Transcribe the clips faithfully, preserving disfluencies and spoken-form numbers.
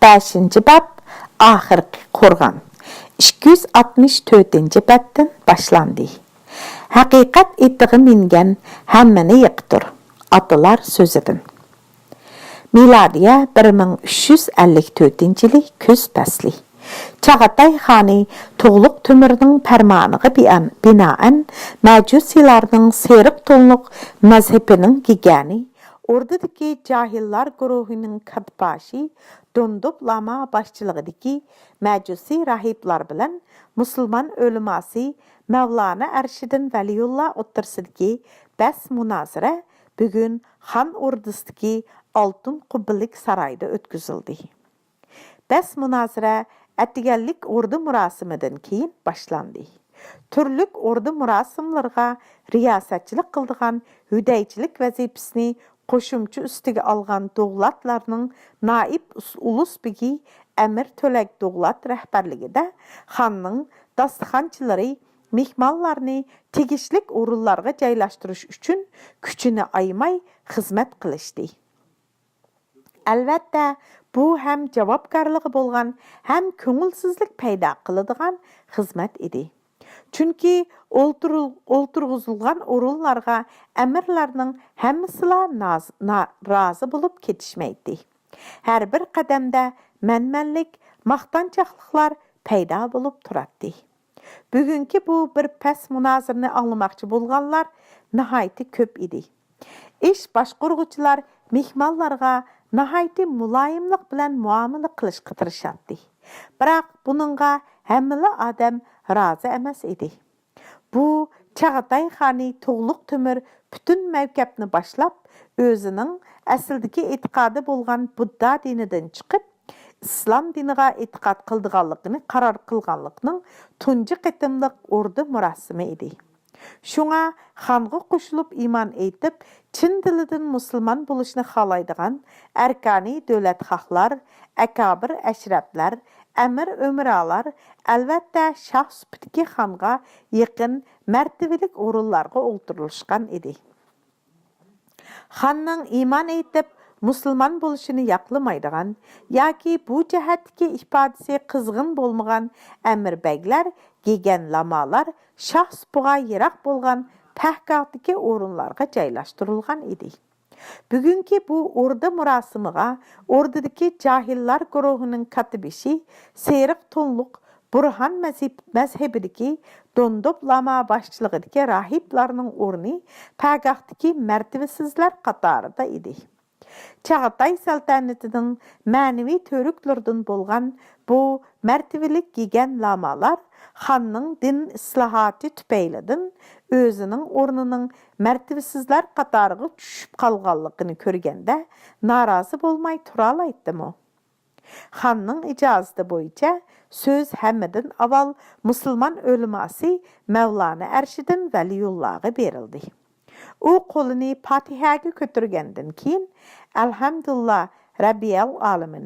بەشىنچى باب، ئاخىرقى قورغان، ئىككى يۈز ئاتمىش تۆتىنچى بەتتىن باشلاندى. ھەقىقەت ئېتىغا مىنگەن ھەممىنى يىقىتۇر. ئاتىلار سۆزىدىن. مىلادىيە بىر مىڭ ئۈچ يۈز ئەللىك تۆتىنچى يىلى كۈز پەسلى. چاغاتاي خانى تۇغلۇق تۆمۈرنىڭ پەرمانىغا بىئان-، بىنائەن، مەجۇسىيلارنىڭ سېرىق تونلۇق مەزھىپىنىڭ گىگەنى، ئوردىدىكى جاھىللار گۇرۇھىنىڭ كاتتىباشى دوندۇپ لاما باشچىلىقىدىكى مەجۇسىي راھىبلار بىلەن مۇسۇلمان ئۆلىماسى مەۋلانا ئەرشىدىن ۋەلىيۇللا ئوتتۇرىسىدىكى بەس مۇنازىرە بۈگۈن خان ئوردىسىدىكى ئالتۇن قۇببىلىك سارايدا ئۆتكۈزۈلدى. بەس مۇنازىرە ئەتىگەنلىك ئوردا مۇراسىمىدىن كېيىن باشلاندى. تۈرلۈك ئوردا مۇراسىملىرىغا رىياسەتچىلىك قىلىدىغان ھۈدەيچىلىك ۋەزىپىسىنى قوشۇمچە ئۈستىگە ئالغان دوغلاتلارنىڭ نائىب ئۇس-، ئۇلۇس بېگى ئەمىر تۆلەك دوغلات رەھبەرلىكىدە خاننىڭ داستىخانچىلىرى مېھمانلارنى تېگىشلىك ئورۇنلارغا جايلاشتۇرۇش ئۈچۈن كۈچىنى ئايىماي خىزمەت قىلىشتى. ئەلۋەتتە، بۇ ھەم جاۋابكارلىقى بولغان، ھەم كۆڭۈلسىزلىك پەيدا قىلىدىغان خىزمەت ئىدى. چۈنكى ئولتۇرۇل-، ئولتۇرغۇزۇلغان ئورۇنلارغا ئەمىرلەرنىڭ ھەممىسىلا ناز-، نا-، رازى بولۇپ كېتىشمەيتتى. ھەر بىر قەدەمدە مەنمەنلىك، ماختانچاقلىقلار پەيدا بولۇپ تۇراتتى. بۈگۈنكى بۇ بىر پەس مۇنازىرىنى ئاڭلىماقچى بولغانلار ناھايىتى كۆپ ئىدى. ئىش باشقۇرغۇچىلار مېھمانلارغا ناھايىتى مۇلايىملىق بىلەن مۇئامىلە قىلىشقا تىرىشاتتى. بىراق بۇنىڭغا ھەممىلا ئادەم رازى ئەمەس ئىدى. بۇ چاغاتاي خانى تۇغلۇق تۆمۈر پۈتۈن مەكتەپنى باشلاپ، ئۆزىنىڭ ئەسلىدىكى ئېتىقادى بولغان بۇددا دىنىدىن چىقىپ، ئىسلام دىنىغا ئېتىقاد قىلىدىغانلىقىنى قارار قىلغانلىقنىڭ تۇنجى قېتىملىق ئوردا مۇراسىمى ئىدى. شۇڭا خانغا قوشۇلۇپ ئىمان ئېيتىپ، چىن دىلىدىن مۇسۇلمان بولۇشنى خالايدىغان ئەركانىي دۆلەتخاھلار، ئەكابىر ئەشرەپلەر، ئەمىر ئۆمرالار، ئەلۋەتتە، شاھ سۈپىتىكى خانغا يېقىن مەرتىۋىلىك ئورۇنلارغا ئولتۇرۇلۇشقان ئىدى. خاننىڭ ئىمان ئېيتىپ، مۇسۇلمان بولۇشىنى ياقلىمايدىغان ياكى بۇ جەھەتتىكى ئىپادىسى قىزغىن بولمىغان ئەمىر بەگلەر، گىگەن لامالار شاھ سۇپىغا يىراق بولغان پەھگاھتىكى ئورۇنلارغا جايلاشتۇرۇلغان ئىدى. بۈگۈنكى بۇ ئوردا مۇراسىمىغا ئوردىدىكى جاھىللار گۇرۇھىنىڭ كاتتىبېشى سېرىق تونلۇق بۇرھان مەزھىپ-، مەزھىپىدىكى دوندۇپ لاما باشچىلىقىدىكى راھىبلارنىڭ ئورنى پەگاھتىكى مەرتىۋىسىزلەر قاتارىدا ئىدى. چاغاتاي سەلتەنىتىنىڭ مەنىۋى تۈۋرۈكلىرىدىن بولغان بۇ مەرتىۋىلىك گىگەن لامالار خاننىڭ دىن ئىسلاھاتى تۈپەيلىدىن ئۆزىنىڭ ئورنىنىڭ مەرتىۋىسىزلەر قاتارىغا چۈشۈپ قالغانلىقىنى كۆرگەندە نارازى بولماي تۇرالايتتىمۇ؟ خاننىڭ ئىجازىتى بويىچە سۆز ھەممىدىن ئاۋۋال مۇسۇلمان ئۆلىماسى مەۋلانا ئەرشىدىن ۋەلىيۇللاغا بېرىلدى. ئۇ قولىنى پاتىھەگە كۆتۈرگەندىن كېيىن، ئەلھەمدۇلىللا رەببىيەل ئالىمىن،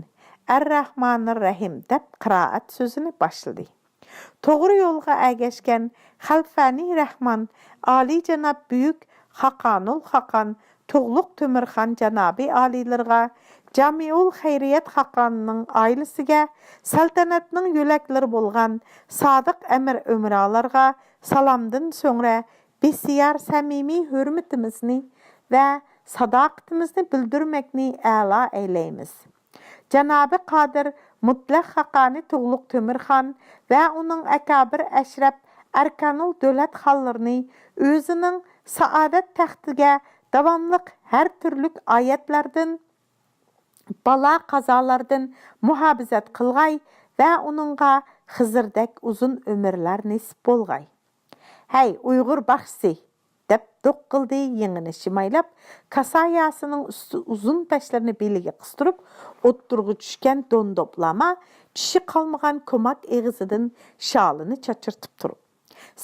ئەررەھمانىر رەھىم دەپ قىرائەت سۆزىنى باشلىدى. توغرا يولغا ئەگەشكەن خەلفەنى رەھمان، ئالىيجاناب بۈيۈك خاقانۇل خاقان تۇغلۇق تۆمۈرخان جانابىي ئالىيلىرىغا، جامىئۇل خەيرىيەت خاقانىنىڭ ئائىلىسىگە، سەلتەنەتنىڭ يۆلەكلىرى بولغان سادىق ئەمىر ئۆمرالارغا سالامدىن سۆڭرە بىسيار سەمىمىي ھۆرمىتىمىزنى ۋە ساداقىتىمىزنى بىلدۈرمەكنى ئەلا ئەيلەيمىز. جانابى قادىر مۇتلەق خاقانى تۇغلۇق تۆمۈرخان ۋە ئۇنىڭ ئەكابىر ئەشرەپ ئەركانۇل دۆلەت خانلىرىنى ئۆزىنىڭ سائادەت تەختىگە داۋاملىق ھەر تۈرلۈك ئايەتلەردىن، بالا قازالاردىن مۇھاپىزەت قىلغاي ۋە ئۇنىڭغا خىزىردەك ئۇزۇن ئۆمۈرلەر نېسىپ بولغاي. ھەي، ئۇيغۇر باخشىسى! دەپ دوققىلدى يېڭىنى شىمايلاپ، كاساياسىنىڭ ئۈستى ئۇزۇن پەشلىرىنى بېلىگە قىستۇرۇپ، ئوتتۇرىغا چۈشكەن دوندوپ لاما چىشى قالمىغان كوماك ئېغىزىدىن شالىنى چاچرىتىپ تۇرۇپ.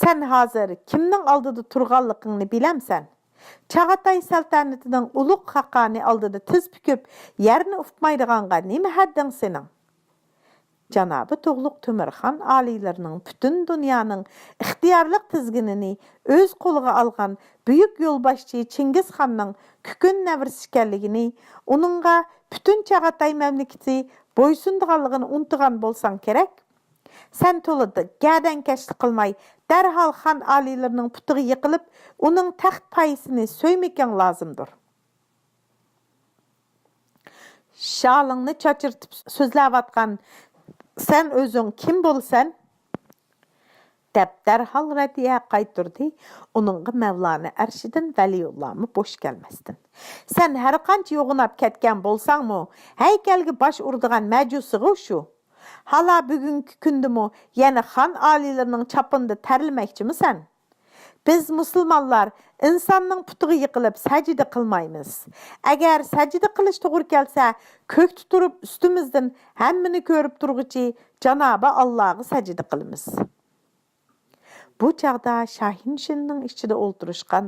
سەن ھازىر كىمنىڭ ئالدىدا تۇرغانلىقىڭنى بىلەمسەن؟ چاغاتاي سەلتەنىتىنىڭ ئۇلۇغ خاقانى ئالدىدا تىز پۈكۈپ، يەرنى ئۇپمايدىغانغا نېمە ھەددىڭ سېنىڭ؟ جانابى تۇغلۇق تۆمۈرخان ئالىيلىرىنىڭ پۈتۈن دۇنيانىڭ ئىختىيارلىق تىزگىنىنى ئۆز قولىغا ئالغان بۈيۈك يولباشچى چىڭگىزخاننىڭ كۈكۈن نەۋرىسى ئىكەنلىكىنى، ئۇنىڭغا پۈتۈن چاغاتاي مەملىكىتى بويسۇنىدىغانلىقىنى ئۇنتۇغان بولساڭ كېرەك. سەن تولا گەدەنكەشلىك قىلماي، دەرھال خان ئالىيلىرىنىڭ پۇتىغا يىقىلىپ، ئۇنىڭ تەخت پايىسىنى سۆيمىكىڭ لازىمدۇر. شالىڭنى چاچرىتىپ سۆزلەۋاتقان سەن ئۆزۈڭ كىم بولىسەن؟ دەپ دەرھال رەددىيە قايتۇردى. ئۇنىڭغا مەۋلانە ئەرشىدىن ۋەلىيۇللامۇ بوش كەلمەستىن، سەن ھەرقانچە يوغىناپ كەتكەن بولساڭمۇ، ھەيكەلگە باش ئۇرىدىغان مەجۇسىغۇ شۇ. ھالا بۈگۈنكى كۈندىمۇ يەنە خان ئالىيلىرىنىڭ چاپىنىدا تەرلىمەكچىمۇ سەن؟ بىز مۇسۇلمانلار ئىنساننىڭ پۇتىغا يىقىلىپ سەجدە قىلمايمىز. ئەگەر سەجدە قىلىش توغرا كەلسە، كۆكتە تۇرۇپ ئۈستىمىزدىن ھەممىنى كۆرۈپ تۇرغۇچى جانابى ئاللاغا سەجدە قىلىمىز. بۇ چاغدا شاھىنشىننىڭ ئىچىدە ئولتۇرۇشقان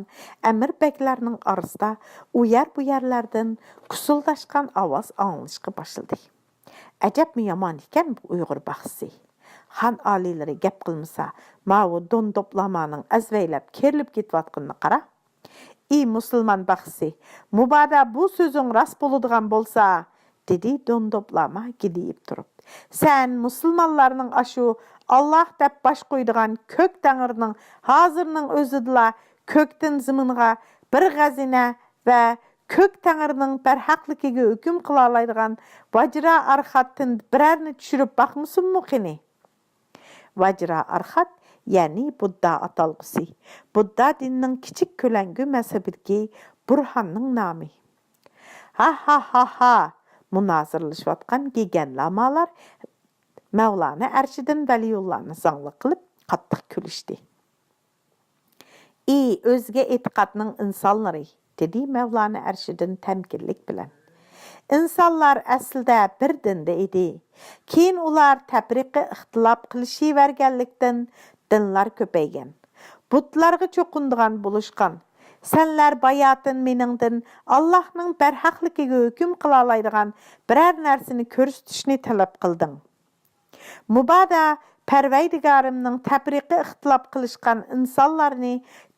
ئەمىر بەگلەرنىڭ ئارىسىدا ئۇ يەر بۇ يەرلەردىن كۇسۇلداشقان ئاۋاز ئاڭلىنىشقا باشلىدى. ئەجەبمۇ يامان ئىكەن بۇ ئۇيغۇر باخشىسى. خان ئالىيلىرى گەپ قىلمىسا، ماۋۇ دوندوپلامانىڭ ئەزۋەيلەپ كېرىلىپ كېتىۋاتقىنىنى قارا. ئى مۇسۇلمان باخشىسى، مۇبادا بۇ سۆزۈڭ راست بولىدىغان بولسا، دېدى دوندوپلاما گىدىيىپ تۇرۇپ. سەن مۇسۇلمانلارنىڭ ئاشۇ ئاللاھ دەپ باش قويىدىغان كۆك تەڭرىنىڭ ھازىرنىڭ ئۆزىدىلا كۆكتىن زېمىنغا بىر خەزىنە ۋە كۆك تەڭرىنىڭ بەرھەقلىكىگە ھۆكۈم قىلالايدىغان ۋاجرا ئارخاتتىن بىرەرنى چۈشۈرۈپ باقمىسۇنمۇ قېنى؟ ۋاجرا ئارخات، يەنى بۇددا ئاتالغۇسى، بۇددا دىنىنىڭ كىچىك كۆلەڭگۈ مەزھىپىدىكى بۇرھاننىڭ نامى. ھا ھا ھا ھا! مۇنازىرىلىشىۋاتقان گىگەن لامالار مەۋلانا ئەرشىدىن ۋەلىيۇللانى زاڭلىق قىلىپ قاتتىق كۈلۈشتى. ئى ئۆزگە ئېتىقادنىڭ ئىنسانلىرى! دېدى مەۋلانا ئەرشىدىن تەمكىنلىك بىلەن. ئىنسانلار ئەسلىدە بىر دىندا ئىدى. كېيىن ئۇلار تەپرىقە ئىختىلاپ قىلىشىۋەرگەنلىكتىن دىنلار كۆپەيگەن. بۇتلارغا چوقۇنىدىغان بولۇشقان. سەنلەر باياتىن مېنىڭدىن ئاللاھنىڭ بەرھەقلىكىگە ھۆكۈم قىلالايدىغان بىرەر نەرسىنى كۆرسىتىشنى تەلەپ قىلدىڭ. مۇبادا پەرۋەردىگارىمنىڭ تەپرىقە ئىختىلاپ قىلىشقان ئىنسانلارنى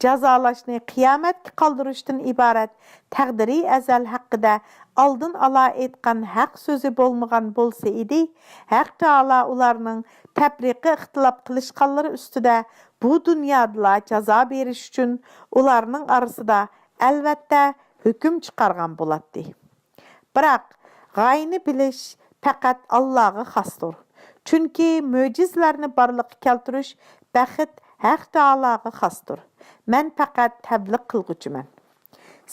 جازالاشنى قىيامەتكە قالدۇرۇشتىن ئىبارەت تەقدىرى ئەزەل ھەققىدە ئالدىن ئالا ئېيتقان ھەق سۆزى بولمىغان بولسا ئىدى، ھەق تائالا ئۇلارنىڭ تەپرىقە ئىختىلاپ قىلىشقانلىرى ئۈستىدە بۇ دۇنيادىلا جازا بېرىش ئۈچۈن ئۇلارنىڭ ئارىسىدا ئەلۋەتتە ھۆكۈم چىقارغان بولاتتى. بىراق، غايىنى بىلىش پەقەت ئاللاغا خاستۇر. چۈنكى مۆجىزىلەرنى بارلىققا كەلتۈرۈش بەخت ھەق تائالاغا خاستۇر. مەن پەقەت تەبلىغ قىلغۇچىمەن.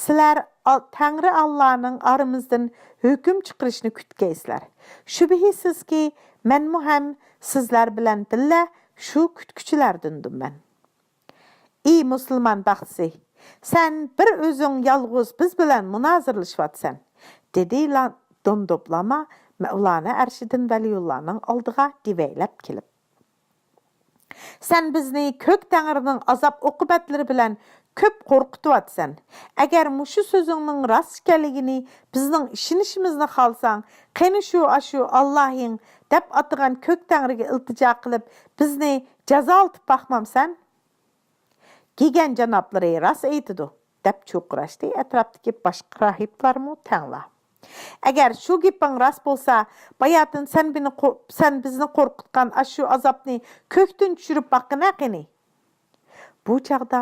سىلەر ئال-، تەڭرى ئاللانىڭ ئارىمىزدىن ھۆكۈم چىقىرىشنى كۈتكەيسىلەر. شۈبھىسىزكى، مەنمۇ ھەم سىزلەر بىلەن بىللە شۇ كۈتكۈچىلەردىندىمەن. ئى مۇسۇلمان باخشىسى، سەن بىر ئۆزۈڭ يالغۇز بىز بىلەن مۇنازىرىلىشىۋاتىسەن، دېدى لا-، دوندوپلاما مەۋلانا ئەرشىدىن ۋەلىيۇللانىڭ ئالدىغا دېۋەيلەپ كېلىپ. سەن بىزنى كۆك تەڭرىنىڭ ئازاب ئوقۇبەتلىرى بىلەن كۆپ قورقۇتۇۋاتىسەن. ئەگەر مۇشۇ سۆزۈڭنىڭ راست ئىكەنلىكىنى بىزنىڭ ئىشىنىشىمىزنى خالىساڭ، قېنى شۇ ئاشۇ ئاللاھىڭ دەپ ئاتىغان كۆك تەڭرىگە ئىلتىجا قىلىپ، بىزنى جازالىتىپ باقمامسەن؟ گىگەن جانابلىرى راست ئېيتىدۇ، دەپ چۇرقىراشتى ئەتراپتىكى باشقا راھىبلارمۇ تەڭلا. ئەگەر شۇ گېپىڭ راست بولسا، باياتىن سەن بىنى قو-، سەن بىزنى قورقۇتقان ئاشۇ ئازابنى كۆكتىن چۈشۈرۈپ باققىنە قېنى! بۇ چاغدا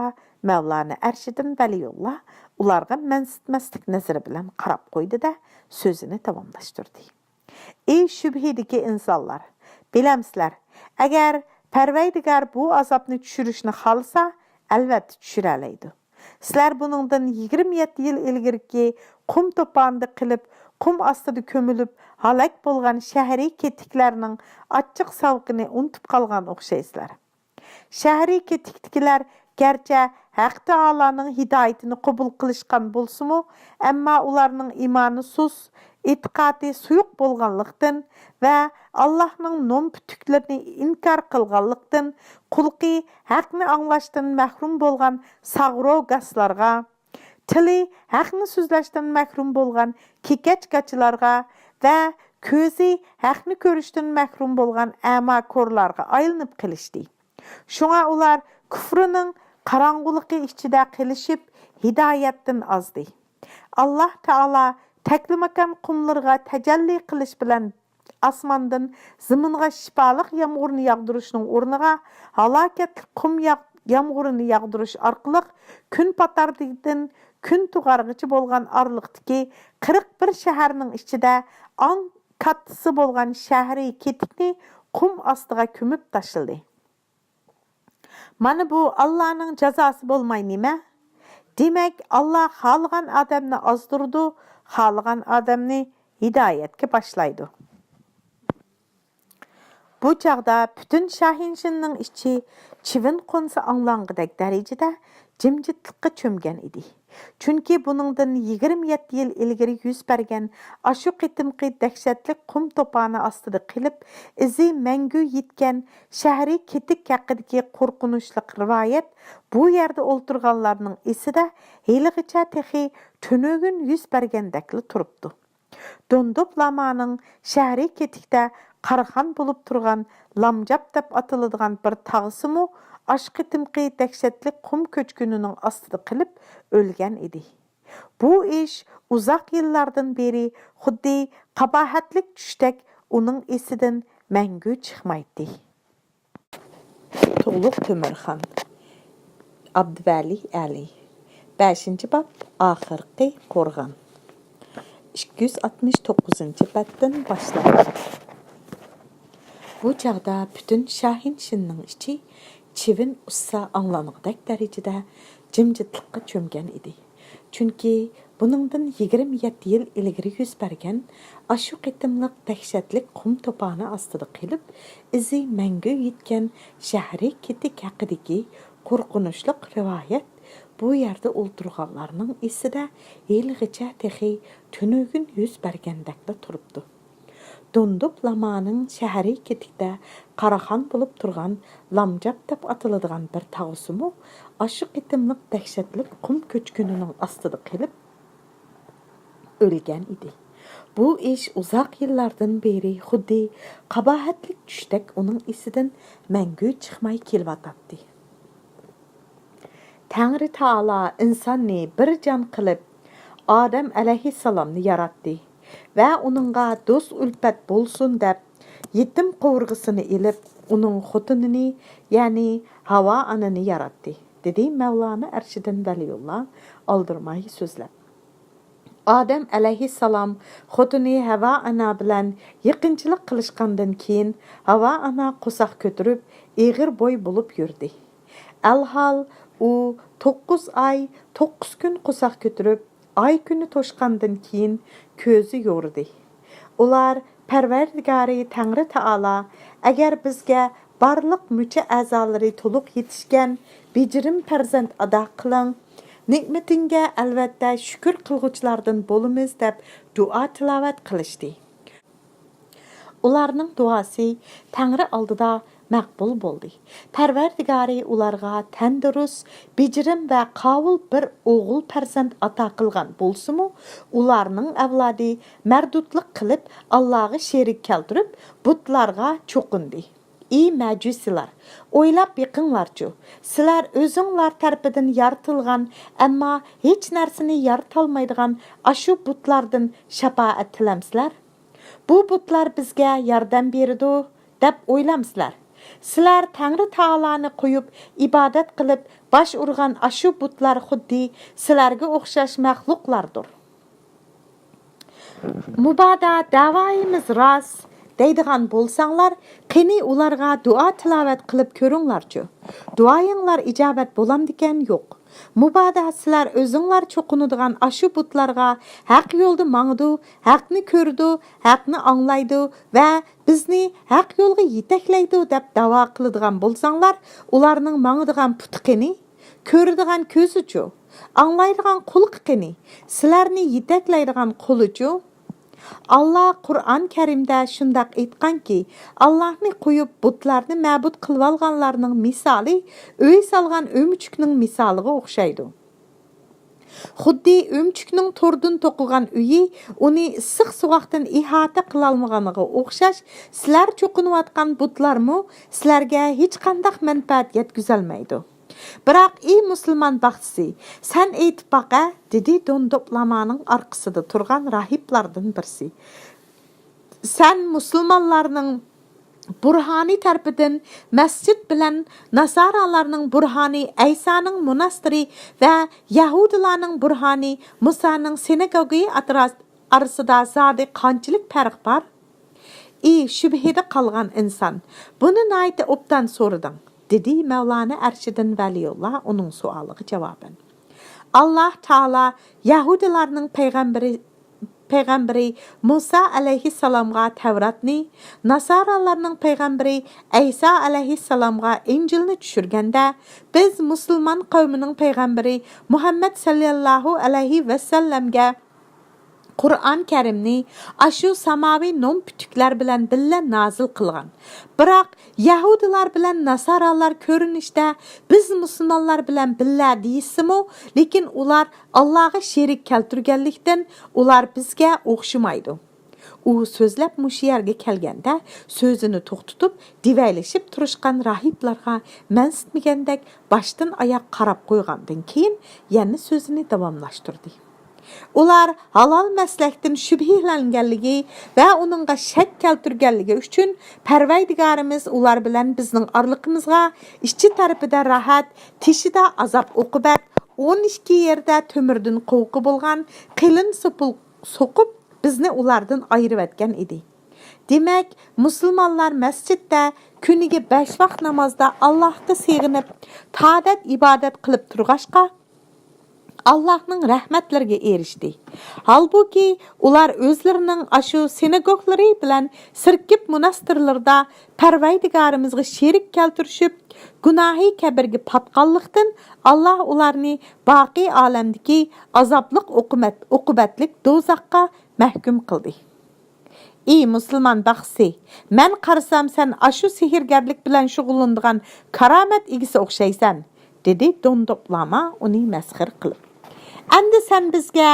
مەۋلانا ئەرشىدىن ۋەلىيۇللا ئۇلارغا مەنسىتمەسلىك نەزىرى بىلەن قاراپ قويدى-دە، سۆزىنى داۋاملاشتۇردى. ئى شۈبھىدىكى ئىنسانلار! بىلەمسىلەر، ئەگەر پەرۋەردىگار بۇ ئازابنى چۈشۈرۈشنى خالىسا، ئەلۋەتتە چۈشۈرەلەيدۇ. سىلەر بۇنىڭدىن يىگىرمە يەتتە يىل ئىلگىرىكى قۇم توپانىدا قېلىپ، قۇم ئاستىدا كۆمۈلۈپ ھالاك بولغان شەھىرىي كېتىكلەرنىڭ ئاچچىق ساۋىقىنى ئۇنتۇپ قالغان ئوخشايسىلەر. شەھىرىي كېتىكتىكىلەر گەرچە ھەق تائالانىڭ ھىدايىتىنى قوبۇل قىلىشقان بولسىمۇ، ئەمما ئۇلارنىڭ ئىمانى سۇس، ئېتىقادى سۇيۇق بولغانلىقتىن ۋە ئاللاھنىڭ نوم پۈتۈكلىرىنى ئىنكار قىلغانلىقتىن، قۇلىقى ھەقنى ئاڭلاشتىن مەھرۇم بولغان ساغرو گاسلارغا، تىلى ھەقنى سۆزلەشتىن مەھرۇم بولغان كېكەچ گاچىلارغا ۋە كۆزى ھەقنى كۆرۈشتىن مەھرۇم بولغان ئەما كورلارغا ئايلىنىپ قېلىشتى. شۇڭا ئۇلار كۇفرىنىڭ قاراڭغۇلۇقى ئىچىدە قېلىشىپ، ھىدايەتتىن ئازدى. ئاللاھ تائالا تەكلىماكان قۇملىرىغا تەجەللى قىلىش بىلەن ئاسماندىن زېمىنغا شىپالىق يامغۇرنى ياغدۇرۇشنىڭ ئورنىغا، ھالاكەتلىك قۇم ياغ-، يامغۇرىنى ياغدۇرۇش ئارقىلىق كۈن پاتاردىكىدىن كۈن تۇغارغىچە بولغان ئارىلىقتىكى قىرىق بىر شەھەرنىڭ ئىچىدە ئەڭ كاتتىسى بولغان شەھىرى كېتىكنى قۇم ئاستىغا كۆمۈپ تاشلىدى. مانا بۇ ئاللانىڭ جازاسى بولماي نېمە؟ دېمەك، ئاللا خالىغان ئادەمنى ئازدۇرىدۇ، خالىغان ئادەمنى ھىدايەتكە باشلايدۇ. بۇ چاغدا پۈتۈن شاھىنشىننىڭ ئىچى چىۋىن قونسا ئاڭلانغۇدەك دەرىجىدە جىمجىتلىققا چۆمگەن ئىدى. چۈنكى بۇنىڭدىن يىگىرمە يەتتە يىل ئىلگىرى يۈز بەرگەن ئاشۇ قېتىمقى دەھشەتلىك قۇم توپانى ئاستىدا قېلىپ، ئىزى مەڭگۈ يىتكەن شەھىرى كېتىك ھەققىدىكى قورقۇنچلۇق رىۋايەت بۇ يەردە ئولتۇرغانلارنىڭ ئېسىدە ھېلىغىچە تېخى تۈنۈگۈن يۈز بەرگەندەكلا تۇرۇپتۇ. دوندۇپ لامانىڭ شەھىرى كېتىكتە قاراخان بولۇپ تۇرغان لامجاپ دەپ ئاتىلىدىغان بىر تاغىسىمۇ ئاشۇ قېتىمقى دەھشەتلىك قۇم كۆچكىنىنىڭ ئاستىدا قېلىپ ئۆلگەن ئىدى. بۇ ئىش ئۇزاق يىللاردىن بېرى خۇددى قاباھەتلىك چۈشتەك ئۇنىڭ ئېسىدىن مەڭگۈ چىقمايتتى. تۇغلۇق تۆمۈرخان. ئابدۇۋەلى ئەلى. بەشىنچى باب، ئاخىرقى قورغان. ئىككى يۈز ئاتمىش توققۇزىنچى بەتتىن باشلايمىز. بۇ چاغدا پۈتۈن شاھىنشىننىڭ ئىچى چىۋىن ئۇسسا ئاڭلانغۇدەك دەرىجىدە جىمجىتلىققا چۆمگەن ئىدى. چۈنكى بۇنىڭدىن يىگىرمە يەتتە يىل ئىلگىرى يۈز بەرگەن ئاشۇ قېتىملىق دەھشەتلىك قۇم توپانى ئاستىدا قېلىپ، ئىزى مەڭگۈ يىتكەن شەھىرى كېتىك ھەققىدىكى قورقۇنچلۇق رىۋايەت بۇ يەردە ئولتۇرغانلارنىڭ ئېسىدە ھېلىغىچە تېخى تۈنۈگۈن يۈز بەرگەندەكلا تۇرۇپتۇ. دوندۇپ لامانىڭ شەھىرى كېتىكتە قاراخان بولۇپ تۇرغان لامجاپ دەپ ئاتىلىدىغان بىر تاغىسىمۇ ئاشۇ قېتىملىق دەھشەتلىك قۇم كۆچكىنىنىڭ ئاستىدا قېلىپ ئۆلگەن ئىدى. بۇ ئىش ئۇزاق يىللاردىن بېرى خۇددى قاباھەتلىك چۈشتەك ئۇنىڭ ئېسىدىن مەڭگۈ چىقماي كېلىۋاتاتتى. تەڭرى تائالا ئىنساننى بىر جان قىلىپ، ئادەم ئەلەيھىسسالامنى ياراتتى ۋە ئۇنىڭغا دوست-ئۈلپەت بولسۇن دەپ، يېتىم قوۋۇرغىسىنى ئېلىپ، ئۇنىڭ خوتۇنىنى، يەنى ھاۋا ئانىنى ياراتتى، دېدى مەۋلانا ئەرشىدىن ۋەلىيۇللا ئالدىرىماي سۆزلەپ. ئادەم ئەلەيھىسسالام خوتۇنى ھەۋا ئانا بىلەن يېقىنچىلىق قىلىشقاندىن كېيىن، ھاۋا ئانا قورساق كۆتۈرۈپ، ئېغىر بوي بولۇپ يۈردى. ئەلھال، ئۇ توققۇز ئاي، توققۇز كۈن قورساق كۆتۈرۈپ، ئاي كۈنى توشقاندىن كېيىن كۆزى يورۇدى. ئۇلار پەرۋەردىگارى تەڭرى تائالا، ئەگەر بىزگە بارلىق مۈچە ئەزالىرى تولۇق يېتىشكەن بېجىرىم پەرزەنت ئاتا قىلىڭ، نېمىتىڭگە ئەلۋەتتە شۈكۈر قىلغۇچىلاردىن بولىمىز دەپ دۇئا تىلاۋەت قىلىشتى. ئۇلارنىڭ دۇئاسى تەڭرى ئالدىدا مەقبۇل بولدى. پەرۋەردىگارى ئۇلارغا تەندۇرۇس، بېجىرىم ۋە قاۋۇل بىر ئوغۇل پەرزەنت ئاتا قىلغان بولسىمۇ، ئۇلارنىڭ ئەۋلادى مەردۇتلۇق قىلىپ، ئاللاغا شېرىك كەلتۈرۈپ، بۇتلارغا چوقۇندى. ئى مەجۇسىيلار، ئويلاپ بېقىڭلارچۇ، سىلەر ئۆزۈڭلار تەرىپىدىن يارىتىلغان، ئەمما ھېچ نەرسىنى يارىتالمايدىغان ئاشۇ بۇتلاردىن شاپائەت تىلەمسىلەر؟ بۇ بۇتلار بىزگە ياردەم بېرىدۇ، دەپ ئويلامسىلەر؟ سىلەر تەڭرى تائالانى قويۇپ، ئىبادەت قىلىپ، باش ئۇرغان ئاشۇ بۇتلار خۇددى سىلەرگە ئوخشاش مەخلۇقلاردۇر. مۇبادا دەۋايىمىز راست دەيدىغان بولساڭلار، قېنى ئۇلارغا دۇئا تىلاۋەت قىلىپ كۆرۈڭلارچۇ. دۇئايىڭلار ئىجابەت بولامدىكەن؟ يوق. مۇبادا سىلەر ئۆزۈڭلار چوقۇنىدىغان ئاشۇ بۇتلارغا ھەق يولدا ماڭىدۇ، ھەقنى كۆرىدۇ، ھەقنى ئاڭلايدۇ ۋە بىزنى ھەق يولغا يېتەكلەيدۇ دەپ دەۋا قىلىدىغان بولساڭلار، ئۇلارنىڭ ماڭىدىغان پۇتى قېنى؟ كۆرىدىغان كۆزىچۇ؟ ئاڭلايدىغان قۇلىقى قېنى؟ سىلەرنى يېتەكلەيدىغان قولىچۇ؟ ئاللا قۇرئان كەرىمدە شۇنداق ئېيتقانكى، ئاللانى قويۇپ بۇتلارنى مەبۇد قىلىۋالغانلارنىڭ مىسالى ئۆي سالغان ئۆمۈچۈكنىڭ مىسالىغا ئوخشايدۇ. خۇددى ئۆمۈچۈكنىڭ توردىن توقۇغان ئۆيى ئۇنى ئىسسىق سوغۇقتىن ئىھاتە قىلالمىغانلىقىغا ئوخشاش، سىلەر چوقۇنۇۋاتقان بۇتلارمۇ سىلەرگە ھېچقانداق مەنپەئەت يەتكۈزەلمەيدۇ. بىراق، ئى مۇسۇلمان باقچىسى، سەن ئېيتىپ باقە، دېدى دوندۇپ لامانىڭ ئارقىسىدا تۇرغان راھىبلاردىن بىرسى. سەن مۇسۇلمانلارنىڭ بۇرھانى تەرىپىدىن مەسچىت بىلەن ناسارالارنىڭ بۇرھانى ئەيسانىڭ موناستىرى ۋە يەھۇدىيلارنىڭ بۇرھانى مۇسانىڭ سىناگوگى ئارا-، ئارىسىدا زادى قانچىلىك پەرق بار؟ ئى شۈبھىدە قالغان ئىنسان، بۇنى ناھايىتى ئوبدان سورىدىڭ، دېدى مەۋلانا ئەرشىدىن ۋەلىيۇللا ئۇنىڭ سوئالىغا جاۋابەن. ئاللاھ تائالا يەھۇدىيلارنىڭ پەيغەمبىرى، پەيغەمبىرى مۇسا ئەلەيھىسسالامغا تەۋراتنى، ناسارالارنىڭ پەيغەمبىرى ئەيسا ئەلەيھىسسالامغا ئىنجىلنى چۈشۈرگەندە، بىز مۇسۇلمان قەۋمىنىڭ پەيغەمبىرى مۇھەممەد سەللەللاھۇ ئەلەيھى ۋەسەللەمگە قۇرئان كەرىمنى ئاشۇ ساماۋى نوم پۈتۈكلەر بىلەن بىللە نازىل قىلغان. بىراق، يەھۇدىيلار بىلەن ناسارالار كۆرۈنۈشتە بىز مۇسۇلمانلار بىلەن بىللە دېيىشسىمۇ، لېكىن ئۇلار ئاللاغا شېرىك كەلتۈرگەنلىكتىن، ئۇلار بىزگە ئوخشىمايدۇ. ئۇ سۆزلەپ مۇشۇ يەرگە كەلگەندە، سۆزىنى توختىتىپ، دىۋەيلىشىپ تۇرۇشقان راھىبلارغا مەنسىتمىگەندەك باشتىن ئاياق قاراپ قويغاندىن كېيىن، يەنە سۆزىنى داۋاملاشتۇردى. ئۇلار ھالال مەسلەكتىن شۈبھىلەنگەنلىكى ۋە ئۇنىڭغا شەك كەلتۈرگەنلىكى ئۈچۈن، پەرۋەردىگارىمىز ئۇلار بىلەن بىزنىڭ ئارىلىقىمىزغا ئىچى تەرىپىدە راھەت، تېشىدا ئازاب-ئوقۇبەت، ئون ئىككى يېرىدە تۆمۈردىن قوۋۇقى بولغان قېلىن سوپۇل سوقۇپ، بىزنى ئۇلاردىن ئايرىۋەتكەن ئىدى. دېمەك، مۇسۇلمانلار مەسچىتتە كۈنىگە بەش ۋاق نامازدا ئاللاھقا سېغىنىپ، تائەت-ئىبادەت قىلىپ تۇرغاچقا، ئاللاھنىڭ رەھمەتلىرىگە ئېرىشتى. ھالبۇكى، ئۇلار ئۆزلىرىنىڭ ئاشۇ سىناگوگلىرى بىلەن سىركىپ موناستىرلىرىدا پەرۋەردىگارىمىزغا شېرىك كەلتۈرۈشۈپ، گۇناھى كەبىرگە پاتقانلىقتىن، ئاللاھ ئۇلارنى باقىي ئالەمدىكى ئازابلىق ئوقۇمەت-، ئوقۇبەتلىك دوزاخقا مەھكۇم قىلدى. ئى مۇسۇلمان باقسى، مەن قارىسام، سەن ئاشۇ سېھىرگەرلىك بىلەن شۇغۇللىنىدىغان كارامەت ئىگىسى ئوخشايسەن، دېدى دوندوپ لاما ئۇنى مەسخىرە قىلىپ. ئەمدى سەن بىزگە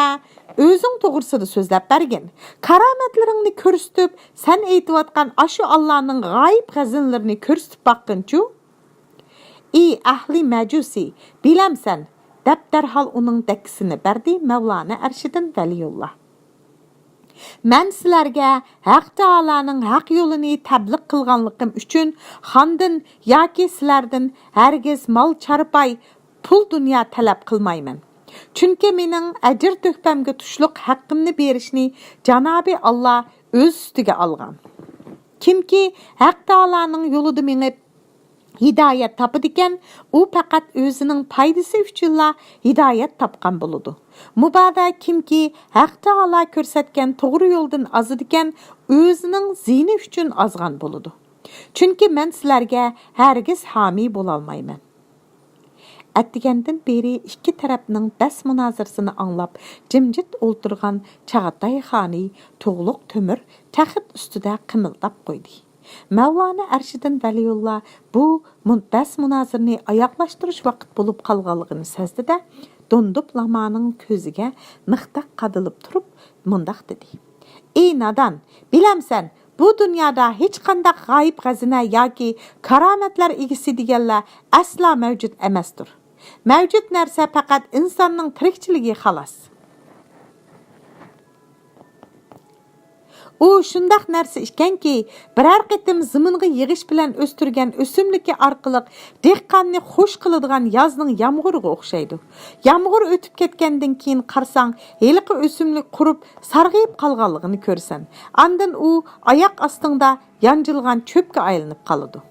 ئۆزۈڭ توغرىسىدا سۆزلەپ بەرگىن. كارامەتلىرىڭنى كۆرسىتىپ، سەن ئېيتىۋاتقان ئاشۇ ئاللانىڭ غايىب خەزىنىلىرىنى كۆرسىتىپ باققىنچۇ؟ ئى ئەھلى مەجۇسى، بىلەمسەن؟ دەپ دەرھال ئۇنىڭ دەككىسىنى بەردى مەۋلانا ئەرشىدىن ۋەلىيۇللا. مەن سىلەرگە ھەق تائالانىڭ ھەق يولىنى تەبلىغ قىلغانلىقىم ئۈچۈن خاندىن ياكى سىلەردىن ھەرگىز مال-چارپاي، پۇل-دۇنيا تەلەپ قىلمايمەن. چۈنكى مېنىڭ ئەجىر-تۆھپەمگە تۇشلۇق ھەققىمنى بېرىشنى جانابى ئاللا ئۆز ئۈستىگە ئالغان. كىمكى ھەق تائالانىڭ يولىدا مېڭىپ، ھىدايەت تاپىدىكەن، ئۇ پەقەت ئۆزىنىڭ پايدىسى ئۈچۈنلا ھىدايەت تاپقان بولىدۇ. مۇبادا كىمكى ھەق تائالا كۆرسەتكەن توغرا يولدىن ئازىدىكەن، ئۆزىنىڭ زىيىنى ئۈچۈن ئازغان بولىدۇ. چۈنكى مەن سىلەرگە ھەرگىز ھامىي بولالمايمەن. ئەتىگەندىن بېرى ئىككى تەرەپنىڭ بەس-مۇنازىرىسىنى ئاڭلاپ، جىمجىت ئولتۇرغان چاغاتاي خانى تۇغلۇق تۆمۈر تەخت ئۈستىدە قىمىلداپ قويدى. مەۋلانا ئەرشىدىن ۋەلىيۇللا بۇ مۇن-، بەس-مۇنازىرىنى ئاياغلاشتۇرۇش ۋاقىت بولۇپ قالغانلىقىنى سەزدى-دە، دوندۇپ لامانىڭ كۆزىگە مىختەك قادىلىپ تۇرۇپ، مۇنداق دېدى: ئى نادان، بىلەمسەن، بۇ دۇنيادا ھېچقانداق غايىب خەزىنە ياكى كارامەتلەر ئىگىسى دېگەنلەر ئەسلا مەۋجۇت ئەمەستۇر. مەۋجۇت نەرسە پەقەت ئىنساننىڭ تىرىكچىلىكى، خالاس. ئۇ شۇنداق نەرسە ئىكەنكى، بىرەر قېتىم زېمىنغا يىغىش بىلەن ئۆستۈرگەن ئۆسۈملۈكى ئارقىلىق دېھقاننى خۇش قىلىدىغان يازنىڭ يامغۇرىغا ئوخشايدۇ. يامغۇر ئۆتۈپ كەتكەندىن كېيىن قارىساڭ، ھېلىقى ئۆسۈملۈك قۇرۇپ، سارغىيىپ قالغانلىقىنى كۆرىسەن. ئاندىن ئۇ ئاياق ئاستىڭدا يانجىلغان چۆپكە ئايلىنىپ قالىدۇ.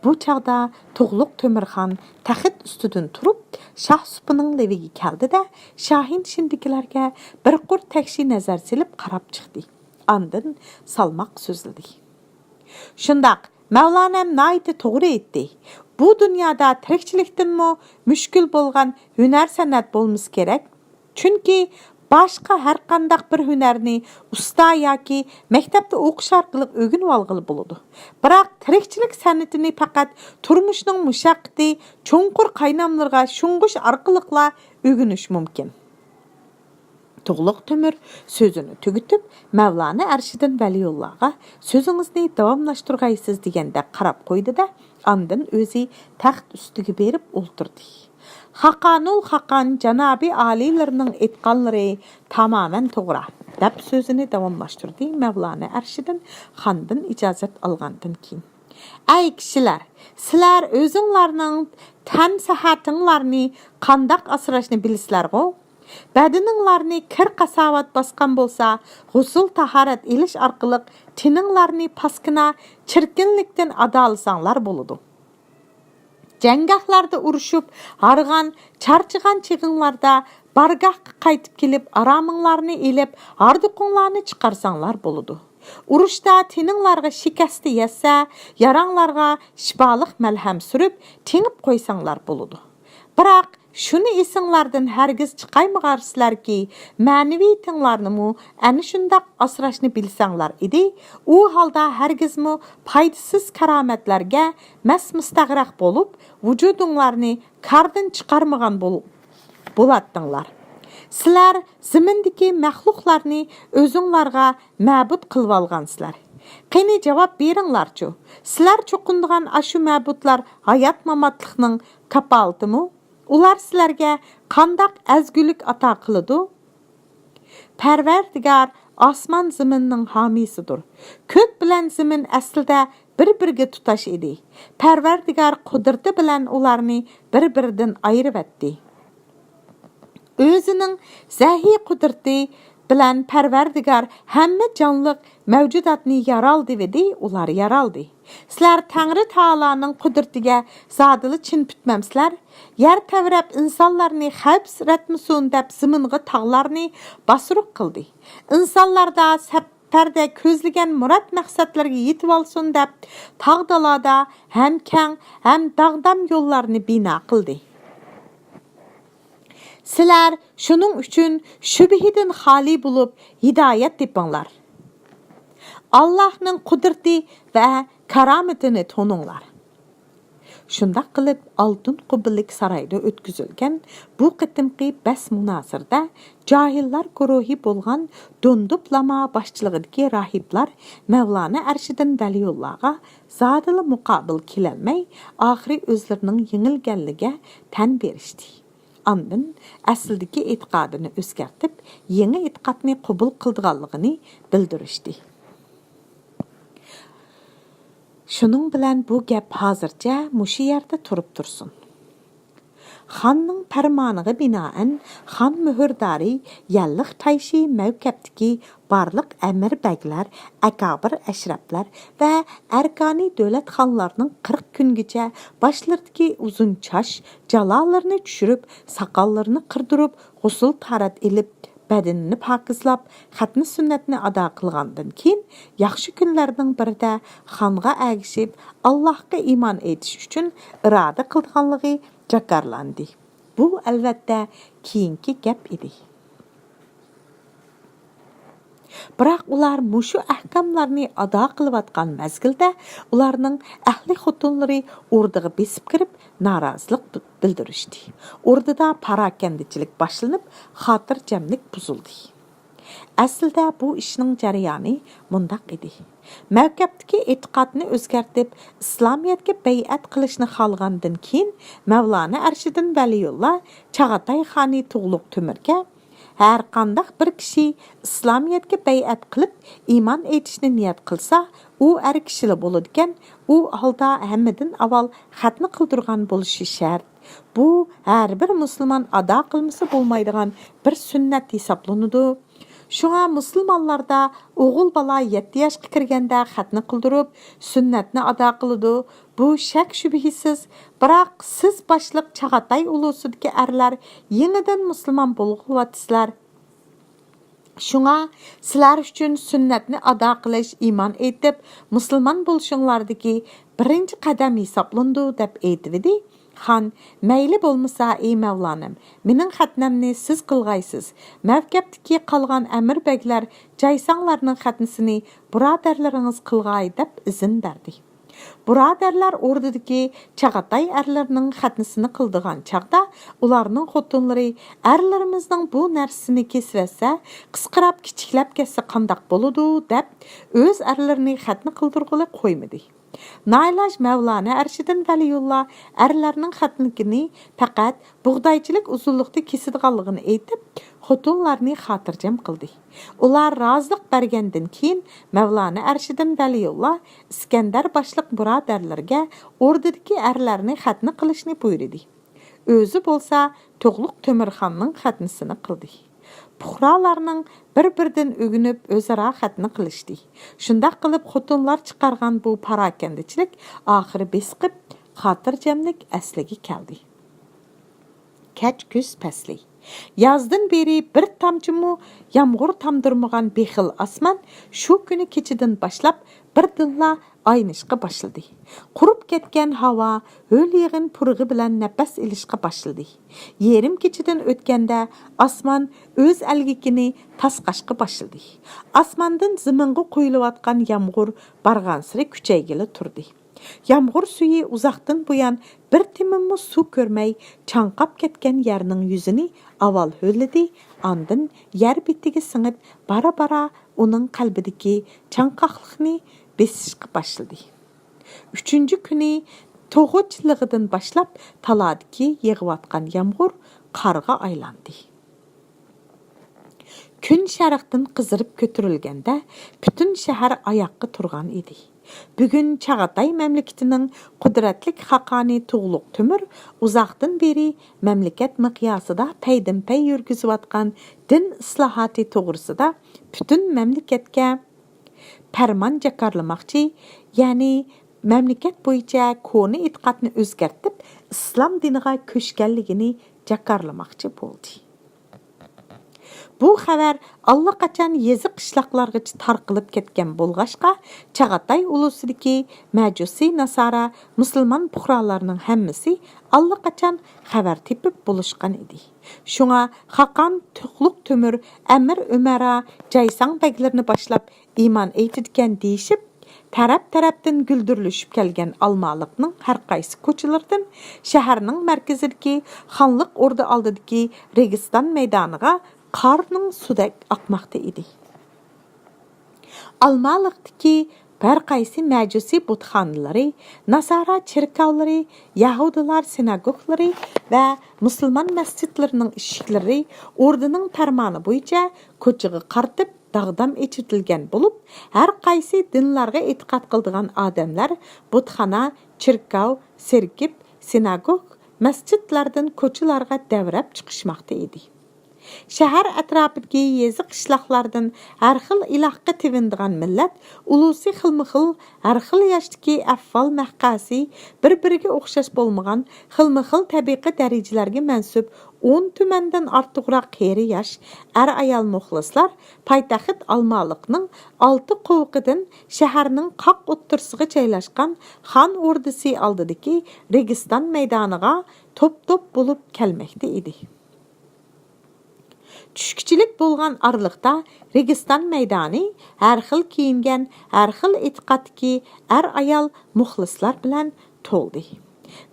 بۇ چاغدا تۇغلۇق تۆمۈرخان تەخت ئۈستىدىن تۇرۇپ، شاھ سۇپىنىڭ لېۋىگە كەلدى-دە، شاھىن ئىچىدىكىلەرگە بىر قۇر تەكشى نەزەر سېلىپ قاراپ چىقتى. ئاندىن سالماق سۆزلىدى. شۇنداق، مەۋلانەم ناھايىتى توغرا ئېيتتى. بۇ دۇنيادا تىرىكچىلىكتىنمۇ مۈشكۈل بولغان ھۈنەر-سەنئەت بولمىسا كېرەك. چۈنكى باشقا ھەرقانداق بىر ھۈنەرنى ئۇستا ياكى مەكتەپتە ئوقۇش ئارقىلىق ئۆگىنىۋالغىلى بولىدۇ. بىراق تىرىكچىلىك سەنئىتىنى پەقەت تۇرمۇشنىڭ مۇشەققىتى، چوڭقۇر قايناملىرىغا شۇڭغۇش ئارقىلىقلا ئۆگىنىش مۇمكىن. تۇغلۇق تۆمۈر سۆزىنى تۈگىتىپ، مەۋلانا ئەرشىدىن ۋەلىيۇللاغا «سۆزىڭىزنى داۋاملاشتۇرغايسىز» دېگەندەك قاراپ قويدى-دە، ئاندىن ئۆزى تەخت ئۈستىگە بېرىپ ئولتۇردى. خاقانۇل خاقان جانابىي ئالىيلىرىنىڭ ئېيتقانلىرى تامامەن توغرا، دەپ سۆزىنى داۋاملاشتۇردى مەۋلانا ئەرشىدىن خاندىن ئىجازەت ئالغاندىن كېيىن. ئەي كىشىلەر، سىلەر ئۆزۈڭلارنىڭ تەن سەھەتىڭلارنى قانداق ئاسراشنى بىلىسىلەرغۇ؟ بەدىنىڭلارنى كىر-قاساۋات باسقان بولسا، غۇسۇل-تاھارەت ئېلىش ئارقىلىق تېنىڭلارنى پاسكىنا، چىركىنلىكتىن ئادالىساڭلار بولىدۇ. جەڭگاھلاردا ئۇرۇشۇپ، ھارغان، چارچىغان چېغىڭلاردا بارگاھقا قايتىپ كېلىپ، ئارامىڭلارنى ئېلىپ، ھاردۇقۇڭلارنى چىقارساڭلار بولىدۇ. ئۇرۇشتا تېنىڭلارغا شىكەستە يەتسە، ياراڭلارغا شىپالىق مەلھەم سۈرۈپ، تېڭىپ قويساڭلار بولىدۇ. بىراق، شۇنى ئېسىڭلاردىن ھەرگىز چىقايمىغارسىلەركى، مەنىۋى تىڭلارنىمۇ ئەنە شۇنداق ئاسراشنى بىلسەڭلار ئىدى، ئۇ ھالدا ھەرگىزمۇ پايدىسىز كارامەتلەرگە مەس-مۇستەغرەق بولۇپ، ۋۇجۇدۇڭلارنى كاردىن چىقارمىغان بول-، بولاتتىڭلار. سىلەر زېمىندىكى مەخلۇقلارنى ئۆزۈڭلارغا مەبۇد قىلىۋالغانسىلەر. قېنى جاۋاب بېرىڭلارچۇ؟ سىلەر چوقۇنىدىغان ئاشۇ مەبۇدلار ھايات-ماماتلىقنىڭ كاپالىتىمۇ؟ ئۇلار سىلەرگە قانداق ئەزگۈلۈك ئاتا قىلىدۇ؟ پەرۋەردىگار ئاسمان-زېمىننىڭ ھامىيسىدۇر. كۆك بىلەن زېمىن ئەسلىدە بىر-بىرىگە تۇتاش ئىدى. پەرۋەردىگار قۇدرىتى بىلەن ئۇلارنى بىر-بىرىدىن ئايرىۋەتتى. ئۆزىنىڭ زەھىي قۇدرىتى بىلەن پەرۋەردىگار ھەممە جانلىق مەۋجۇداتنى يارالدىۋىدى، ئۇلار يارالدى. سىلەر تەڭرى تائالانىڭ قۇدرىتىگە زادىلا چىن پۈتمەمسىلەر؟ يەر تەۋرەپ ئىنسانلارنى خەۋپسىرەتمىسۇن دەپ زېمىنغا تاغلارنى باسىرۇق قىلدى. ئىنسانلاردا سەپەردە كۆزلىگەن مۇراد مەقسەتلىرىگە يېتىۋالسۇن دەپ تاغ-دالادا ھەم كەڭ، ھەم داغدام يوللارنى بىنا قىلدى. سىلەر شۇنىڭ ئۈچۈن شۈبھىدىن خالىي بولۇپ ھىدايەت تېپىڭلار. ئاللاھنىڭ قۇدرىتى ۋە كارامىتىنى تونۇڭلار. شۇنداق قىلىپ، ئالتۇن قۇببىلىك سارايدا ئۆتكۈزۈلگەن بۇ قېتىمقى بەس مۇنازىرىدە جاھىللار گۇرۇھى بولغان دوندۇپ لاما باشچىلىقىدىكى راھىبلار مەۋلانا ئەرشىدىن ۋەلىيۇللاغا زادىلا مۇقابىل كېلەلمەي، ئاخىرى ئۆزلىرىنىڭ يېڭىلگەنلىكىگە تەن بېرىشتى. ئاندىن ئەسلىدىكى ئېتىقادىنى ئۆزگەرتىپ، يېڭى ئېتىقادنى قوبۇل قىلىدىغانلىقىنى بىلدۈرۈشتى. شۇنىڭ بىلەن بۇ گەپ ھازىرچە مۇشۇ يەردە تۇرۇپ تۇرسۇن. خاننىڭ پەرمانىغا بىنائەن، خان مۆھۈردارى يەنلىق تايشى مەۋكەپتىكى بارلىق ئەمىر بەگلەر، ئەكابىر ئەشرەپلەر ۋە ئەركانى دۆلەتخانلارنىڭ قىرىق كۈنگىچە باشلىرىدىكى ئۇزۇن چاچ، جالالىرىنى چۈشۈرۈپ، ساقاللىرىنى قىردۇرۇپ، غۇسۇل-تاھارەت ئېلىپ، بەدىنىنى پاكىزلاپ، خەتنە سۈننەتنى ئادا قىلغاندىن كېيىن، ياخشى كۈنلەرنىڭ بىرىدە خانغا ئەگىشىپ، ئاللاھقا ئىمان ئېيتىش ئۈچۈن ئىرادە قىلىدىغانلىقى جاكارلاندى. بۇ، ئەلۋەتتە، كېيىنكى گەپ ئىدى. بىراق ئۇلار مۇشۇ ئەھكاملارنى ئادا قىلىۋاتقان مەزگىلدە، ئۇلارنىڭ ئەھلى خوتۇنلىرى ئوردىغا بېسىپ كىرىپ، نارازىلىق بىلدۈرۈشتى. ئوردىدا پاراكەندىچىلىك باشلىنىپ، خاتىرجەملىك بۇزۇلدى. ئەسلىدە بۇ ئىشنىڭ جەريانى مۇنداق ئىدى. مەۋكەپتىكى ئېتىقادنى ئۆزگەرتىپ، ئىسلامىيەتكە بەيئەت قىلىشنى خالىغاندىن كېيىن، مەۋلانا ئەرشىدىن ۋەلىيۇللا چاغاتاي خانى تۇغلۇق تۆمۈرگە، ھەرقانداق بىر كىشى ئىسلامىيەتكە بەيئەت قىلىپ، ئىمان ئېيتىشنى نىيەت قىلسا، ئۇ ئەر كىشىلا بولىدىكەن، ئۇ ھالدا ھەممىدىن ئاۋۋال خەتنە قىلدۇرغان بولۇشى شەرت. بۇ، ھەر بىر مۇسۇلمان ئادا قىلمىسا بولمايدىغان بىر سۈننەت ھېسابلىنىدۇ. شۇڭا مۇسۇلمانلاردا ئوغۇل بالا يەتتە ياشقا كىرگەندە خەتنە قىلدۇرۇپ، سۈننەتنى ئادا قىلىدۇ. بۇ شەك-شۈبھىسىز. بىراق سىز باشلىق چاغاتاي ئۇلۇسىدىكى ئەرلەر يېڭىدىن مۇسۇلمان بولغىلىۋاتىسىلەر. شۇڭا سىلەر ئۈچۈن سۈننەتنى ئادا قىلىش ئىمان ئېيتىپ، مۇسۇلمان بولۇشۇڭلاردىكى بىرىنچى قەدەم ھېسابلىنىدۇ، دەپ ئېيتىۋىدى. خان، مەيلى بولمىسا، ئى مەۋلانەم، مېنىڭ خەتنەمنى سىز قىلغايسىز. مەۋكەپتىكى قالغان ئەمىر بەگلەر جايساڭلارنىڭ خەتنىسىنى بۇرادەرلىرىڭىز قىلغاي، دەپ ئىزىن بەردى. بۇرادەرلەر ئوردىدىكى چاغاتاي ئەرلىرىنىڭ خەتنىسىنى قىلىدىغان چاغدا، ئۇلارنىڭ خوتۇنلىرى، ئەرلىرىمىزنىڭ بۇ نەرسىسىنى كېسىۋەتسە، قىسقىراپ، كىچىكلەپ كەتسە قانداق بولىدۇ، دەپ، ئۆز ئەرلىرىنى خەتنە قىلدۇرغىلى قويمىدى. نائىلاج مەۋلانە ئەرشىدىن ۋەلىيۇللا ئەرلەرنىڭ خەتنىكىنى پەقەت بۇغدايچىلىك ئۇزۇنلۇقتا كېسىدىغانلىقىنى ئېيتىپ، خوتۇنلارنى خاتىرجەم قىلدى. ئۇلار رازىلىق بەرگەندىن كېيىن، مەۋلانە ئەرشىدىن ۋەلىيۇللا ئىسكەندەر باشلىق بۇرادەرلىرىگە ئوردىدىكى ئەرلەرنى خەتنە قىلىشنى بۇيرۇدى. ئۆزى بولسا تۇغلۇق تۆمۈرخاننىڭ خەتنىسىنى قىلدى. پۇقرالارنىڭ بىر-بىرىدىن ئۆگىنىپ ئۆزئارا خەتنە قىلىشتى. شۇنداق قىلىپ خوتۇنلار چىقارغان بۇ پاراكەندىچىلىك ئاخىرى بېسىقىپ، خاتىرجەملىك ئەسلىگە كەلدى. كەچ كۈز پەسلى. يازدىن بېرى بىر تامچىمۇ يامغۇر تامدۇرمىغان بېخىل ئاسمان شۇ كۈنى كېچىدىن باشلاپ بىردىنلا ئاينىشقا باشلىدى. قۇرۇپ كەتكەن ھاۋا ھۆل يېغىن پۇرىقى بىلەن نەپەس ئېلىشقا باشلىدى. يېرىم كېچىدىن ئۆتكەندە ئاسمان ئۆز ئەلگىكىنى تاسقاشقا باشلىدى. ئاسماندىن زېمىنغا قۇيۇلۇۋاتقان يامغۇر بارغانسېرى كۈچەيگىلى تۇردى. يامغۇر سۈيى ئۇزاقتىن بۇيان بىر تېمىممۇ سۇ كۆرمەي چاڭقاپ كەتكەن يەرنىڭ يۈزىنى ئاۋۋال ھۆللىدى، ئاندىن يەر بېتىگە سىڭىپ، بارا-بارا ئۇنىڭ قەلبىدىكى چاڭقاقلىقنى بېسىشقا باشلىدى. ئۈچىنچى كۈنى توغۇ چىللىقىدىن باشلاپ تالادىكى يېغىۋاتقان يامغۇر قارغا ئايلاندى. كۈن شەرقتىن قىزىرىپ كۆتۈرۈلگەندە، پۈتۈن شەھەر ئاياققا تۇرغان ئىدى. بۈگۈن چاغاتاي مەملىكىتىنىڭ قۇدرەتلىك خاقانى تۇغلۇق تۆمۈر ئۇزاقتىن بېرى مەملىكەت مىقياسىدا پەيدىنپەي يۈرگۈزۈۋاتقان دىن ئىسلاھاتى توغرىسىدا پۈتۈن مەملىكەتكە پەرمان جاكارلىماقچى، يەنى مەملىكەت بويىچە كونا ئېتىقادنى ئۆزگەرتىپ، ئىسلام دىنىغا كۆچكەنلىكىنى جاكارلىماقچى بولدى. بۇ خەۋەر ئاللىقاچان يېزا-قىشلاقلارغىچە تارقىلىپ كەتكەن بولغاچقا، چاغاتاي ئۇلۇسىدىكى مەجۇسىي ناسارا مۇسۇلمان پۇقرالارنىڭ ھەممىسى ئاللىقاچان خەۋەر تېپىپ بولۇشقان ئىدى. شۇڭا خاقان تۇغلۇق تۆمۈر ئەمىر ئۆمەرا جايساڭ بەگلىرىنى باشلاپ ئىمان ئېيتىدىكەن دېيىشىپ، تەرەپ-تەرەپتىن گۈلدۈرلىشىپ كەلگەن ئالمالىقنىڭ ھەر قايسى كوچىلىرىدىن شەھەرنىڭ مەركىزىدىكى خانلىق ئوردا ئالدىدىكى رېگىستان مەيدانىغا قارنىڭ سۇدەك ئاقماقتا ئىدى. ئالمالىقتىكى ھەر قايسى مەجۇسىي بۇتخانىلىرى، ناسارا چېركاۋلىرى، يەھۇدىيلار سىناگوگلىرى ۋە مۇسۇلمان مەسچىتلىرىنىڭ ئىشىكلىرى ئوردىنىڭ پەرمانى بويىچە كوچىغا قارىتىپ داغدام ئېچىۋېتىلگەن بولۇپ، ھەر قايسى دىنلارغا ئېتىقاد قىلىدىغان ئادەملەر بۇتخانا، چېركاۋ، سېركىپ، سىناگوگ، مەسچىتلاردىن كوچىلارغا دەۋرەپ چىقىشماقتا ئىدى. شەھەر ئەتراپىدىكى يېزا-قىشلاقلاردىن ھەر خىل ئىلاھقا تېۋىنىدىغان مىللەت ئۇلۇسى خىلمۇخىل، ھەر خىل ياشتىكى ئەھۋال-مەھكاسى بىر-بىرىگە ئوخشاش بولمىغان خىلمۇخىل تەبىقە-دەرىجىلەرگە مەنسۇپ ئون تۈمەندىن ئارتۇقراق قېرى-ياش، ئەر-ئايال مۇخلىسلار پايتەخت ئالمالىقنىڭ ئالتە قوۋۇقىدىن شەھەرنىڭ قاق ئوتتۇرىسىغا جايلاشقان خان ئوردىسى ئالدىدىكى رېگىستان مەيدانىغا توپ-توپ بولۇپ كەلمەكتە ئىدى. چۈشكۈچىلىك بولغان ئارىلىقتا رېگىستان مەيدانى ھەر خىل كىيىنگەن، ھەر خىل ئېتىقادتىكى ئەر-ئايال مۇخلىسلار بىلەن تولدى.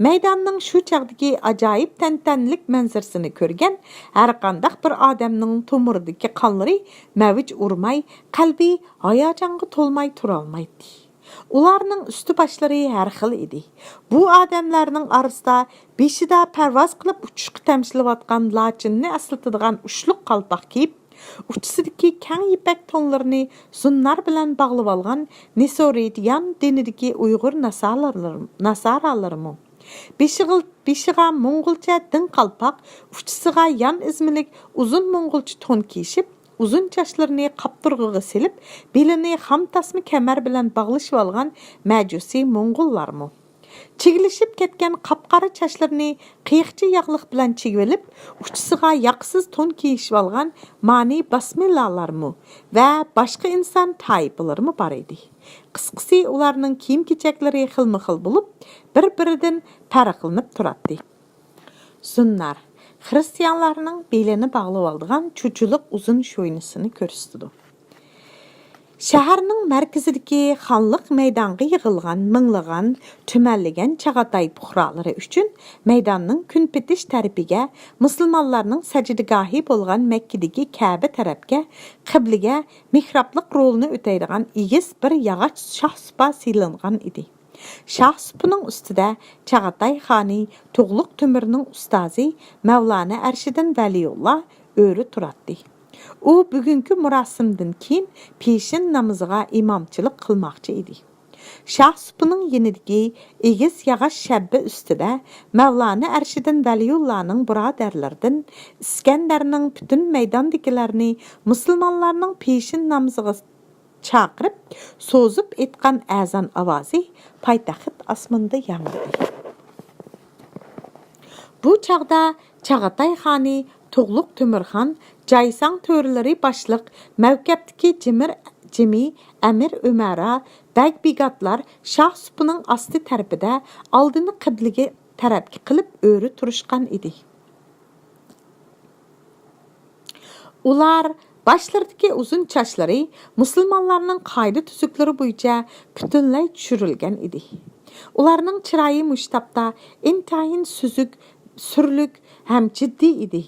مەيداننىڭ شۇ چاغدىكى ئاجايىپ تەنتەنىلىك مەنزىرىسىنى كۆرگەن ھەرقانداق بىر ئادەمنىڭ تومۇرىدىكى قانلىرى مەۋج ئۇرماي، قەلبى ھاياجانغا تولماي تۇرالمايتتى. ئۇلارنىڭ ئۈستى-باشلىرى ھەر خىل ئىدى. بۇ ئادەملەرنىڭ ئارىسىدا بېشىدا پەرۋاز قىلىپ ئۇچۇشقا تەمشىلىۋاتقان لاچىننى ئەسلىتىدىغان ئۇچلۇق قالپاق كىيىپ، ئۇچىسىدىكى كەڭ يىپەك تونلىرىنى زۇننار بىلەن باغلىۋالغان نېسورىتيان دىنىدىكى ئۇيغۇر ناسارالىرىمۇ، بېشىغا، بېشىغا موڭغۇلچە دىڭ قالپاق، ئۇچىسىغا يان ئېزىملىك ئۇزۇن موڭغۇلچە تون كىيىشىپ، ئۇزۇن چاچلىرىنى قاپتۇرغىغا سېلىپ، بېلىنى خام تاسما كەمەر بىلەن باغلىشىۋالغان مەجۇسىي موڭغۇللارمۇ؟ چىگلىشىپ كەتكەن قاپقارا چاچلىرىنى قېيىقچە ياغلىق بىلەن چىگىۋېلىپ، ئۇچىسىغا ياقىسىز تون كىيىشىۋالغان مانى باسمىللالارمۇ ۋە باشقا ئىنسان تايپىلىرىمۇ بار ئىدى. قىسقىسى، ئۇلارنىڭ كىيىم-كېچەكلىرى خىلمۇخىل بولۇپ، بىر-بىرىدىن پەرقلىنىپ تۇراتتى. زۇننار، خىرىستىيانلارنىڭ بېلىنى باغلىۋالىدىغان چۇچىلىق ئۇزۇن شوينىسىنى كۆرسىتىدۇ. شەھەرنىڭ مەركىزىدىكى خانلىق مەيدانغا يىغىلغان مىڭلىغان، تۈمەنلىگەن چاغاتاي پۇقرالىرى ئۈچۈن مەيداننىڭ كۈنپېتىش تەرىپىگە، مۇسۇلمانلارنىڭ سەجدىگاھى بولغان مەككىدىكى كەبە تەرەپكە، قىبلىگە مېھرابلىق رولىنى ئۆتەيدىغان ئېگىز بىر ياغاچ شاھسۇپا سېلىنغان ئىدى. شاھ سۇپىنىڭ ئۈستىدە چاغاتاي خانى تۇغلۇق تۆمۈرنىڭ ئۇستازى مەۋلانا ئەرشىدىن ۋەلىيۇللا ئۆرە تۇراتتى. ئۇ بۈگۈنكى مۇراسىمدىن كېيىن پېشىن نامىزىغا ئىمامچىلىق قىلماقچى ئىدى. شاھ سۇپىنىڭ يېنىدىكى ئېگىز ياغاچ شەببە ئۈستىدە مەۋلانا ئەرشىدىن ۋەلىيۇللانىڭ بۇرادەرلىرىدىن ئىسكەندەرنىڭ پۈتۈن مەيداندىكىلەرنى مۇسۇلمانلارنىڭ پېشىن نامىزىغا چاقىرىپ، سوزۇپ ئېيتقان ئەزان ئاۋازى پايتەخت ئاسمىنىدا ياڭرىدى. بۇ چاغدا چاغاتاي خانى تۇغلۇق تۆمۈرخان، جايساڭ تۆرىلىرى باشلىق مەۋكەپتىكى جىمىر جىمى، ئەمىر ئۆمەرا، بەگ بىگاتلار شاھ سۇپىنىڭ ئاستى تەرىپىدە ئالدىنى قىبلىگە تەرەپكە قىلىپ ئۆرە تۇرۇشقان ئىدى. ئۇلار باشلىرىدىكى ئۇزۇن چاچلىرى مۇسۇلمانلارنىڭ قائىدە-تۈزۈكلىرى بويىچە پۈتۈنلەي چۈشۈرۈلگەن ئىدى. ئۇلارنىڭ چىرايى مۇشۇ تاپتا ئىنتايىن سۈزۈك، سۈرلۈك ھەم جىددىي ئىدى.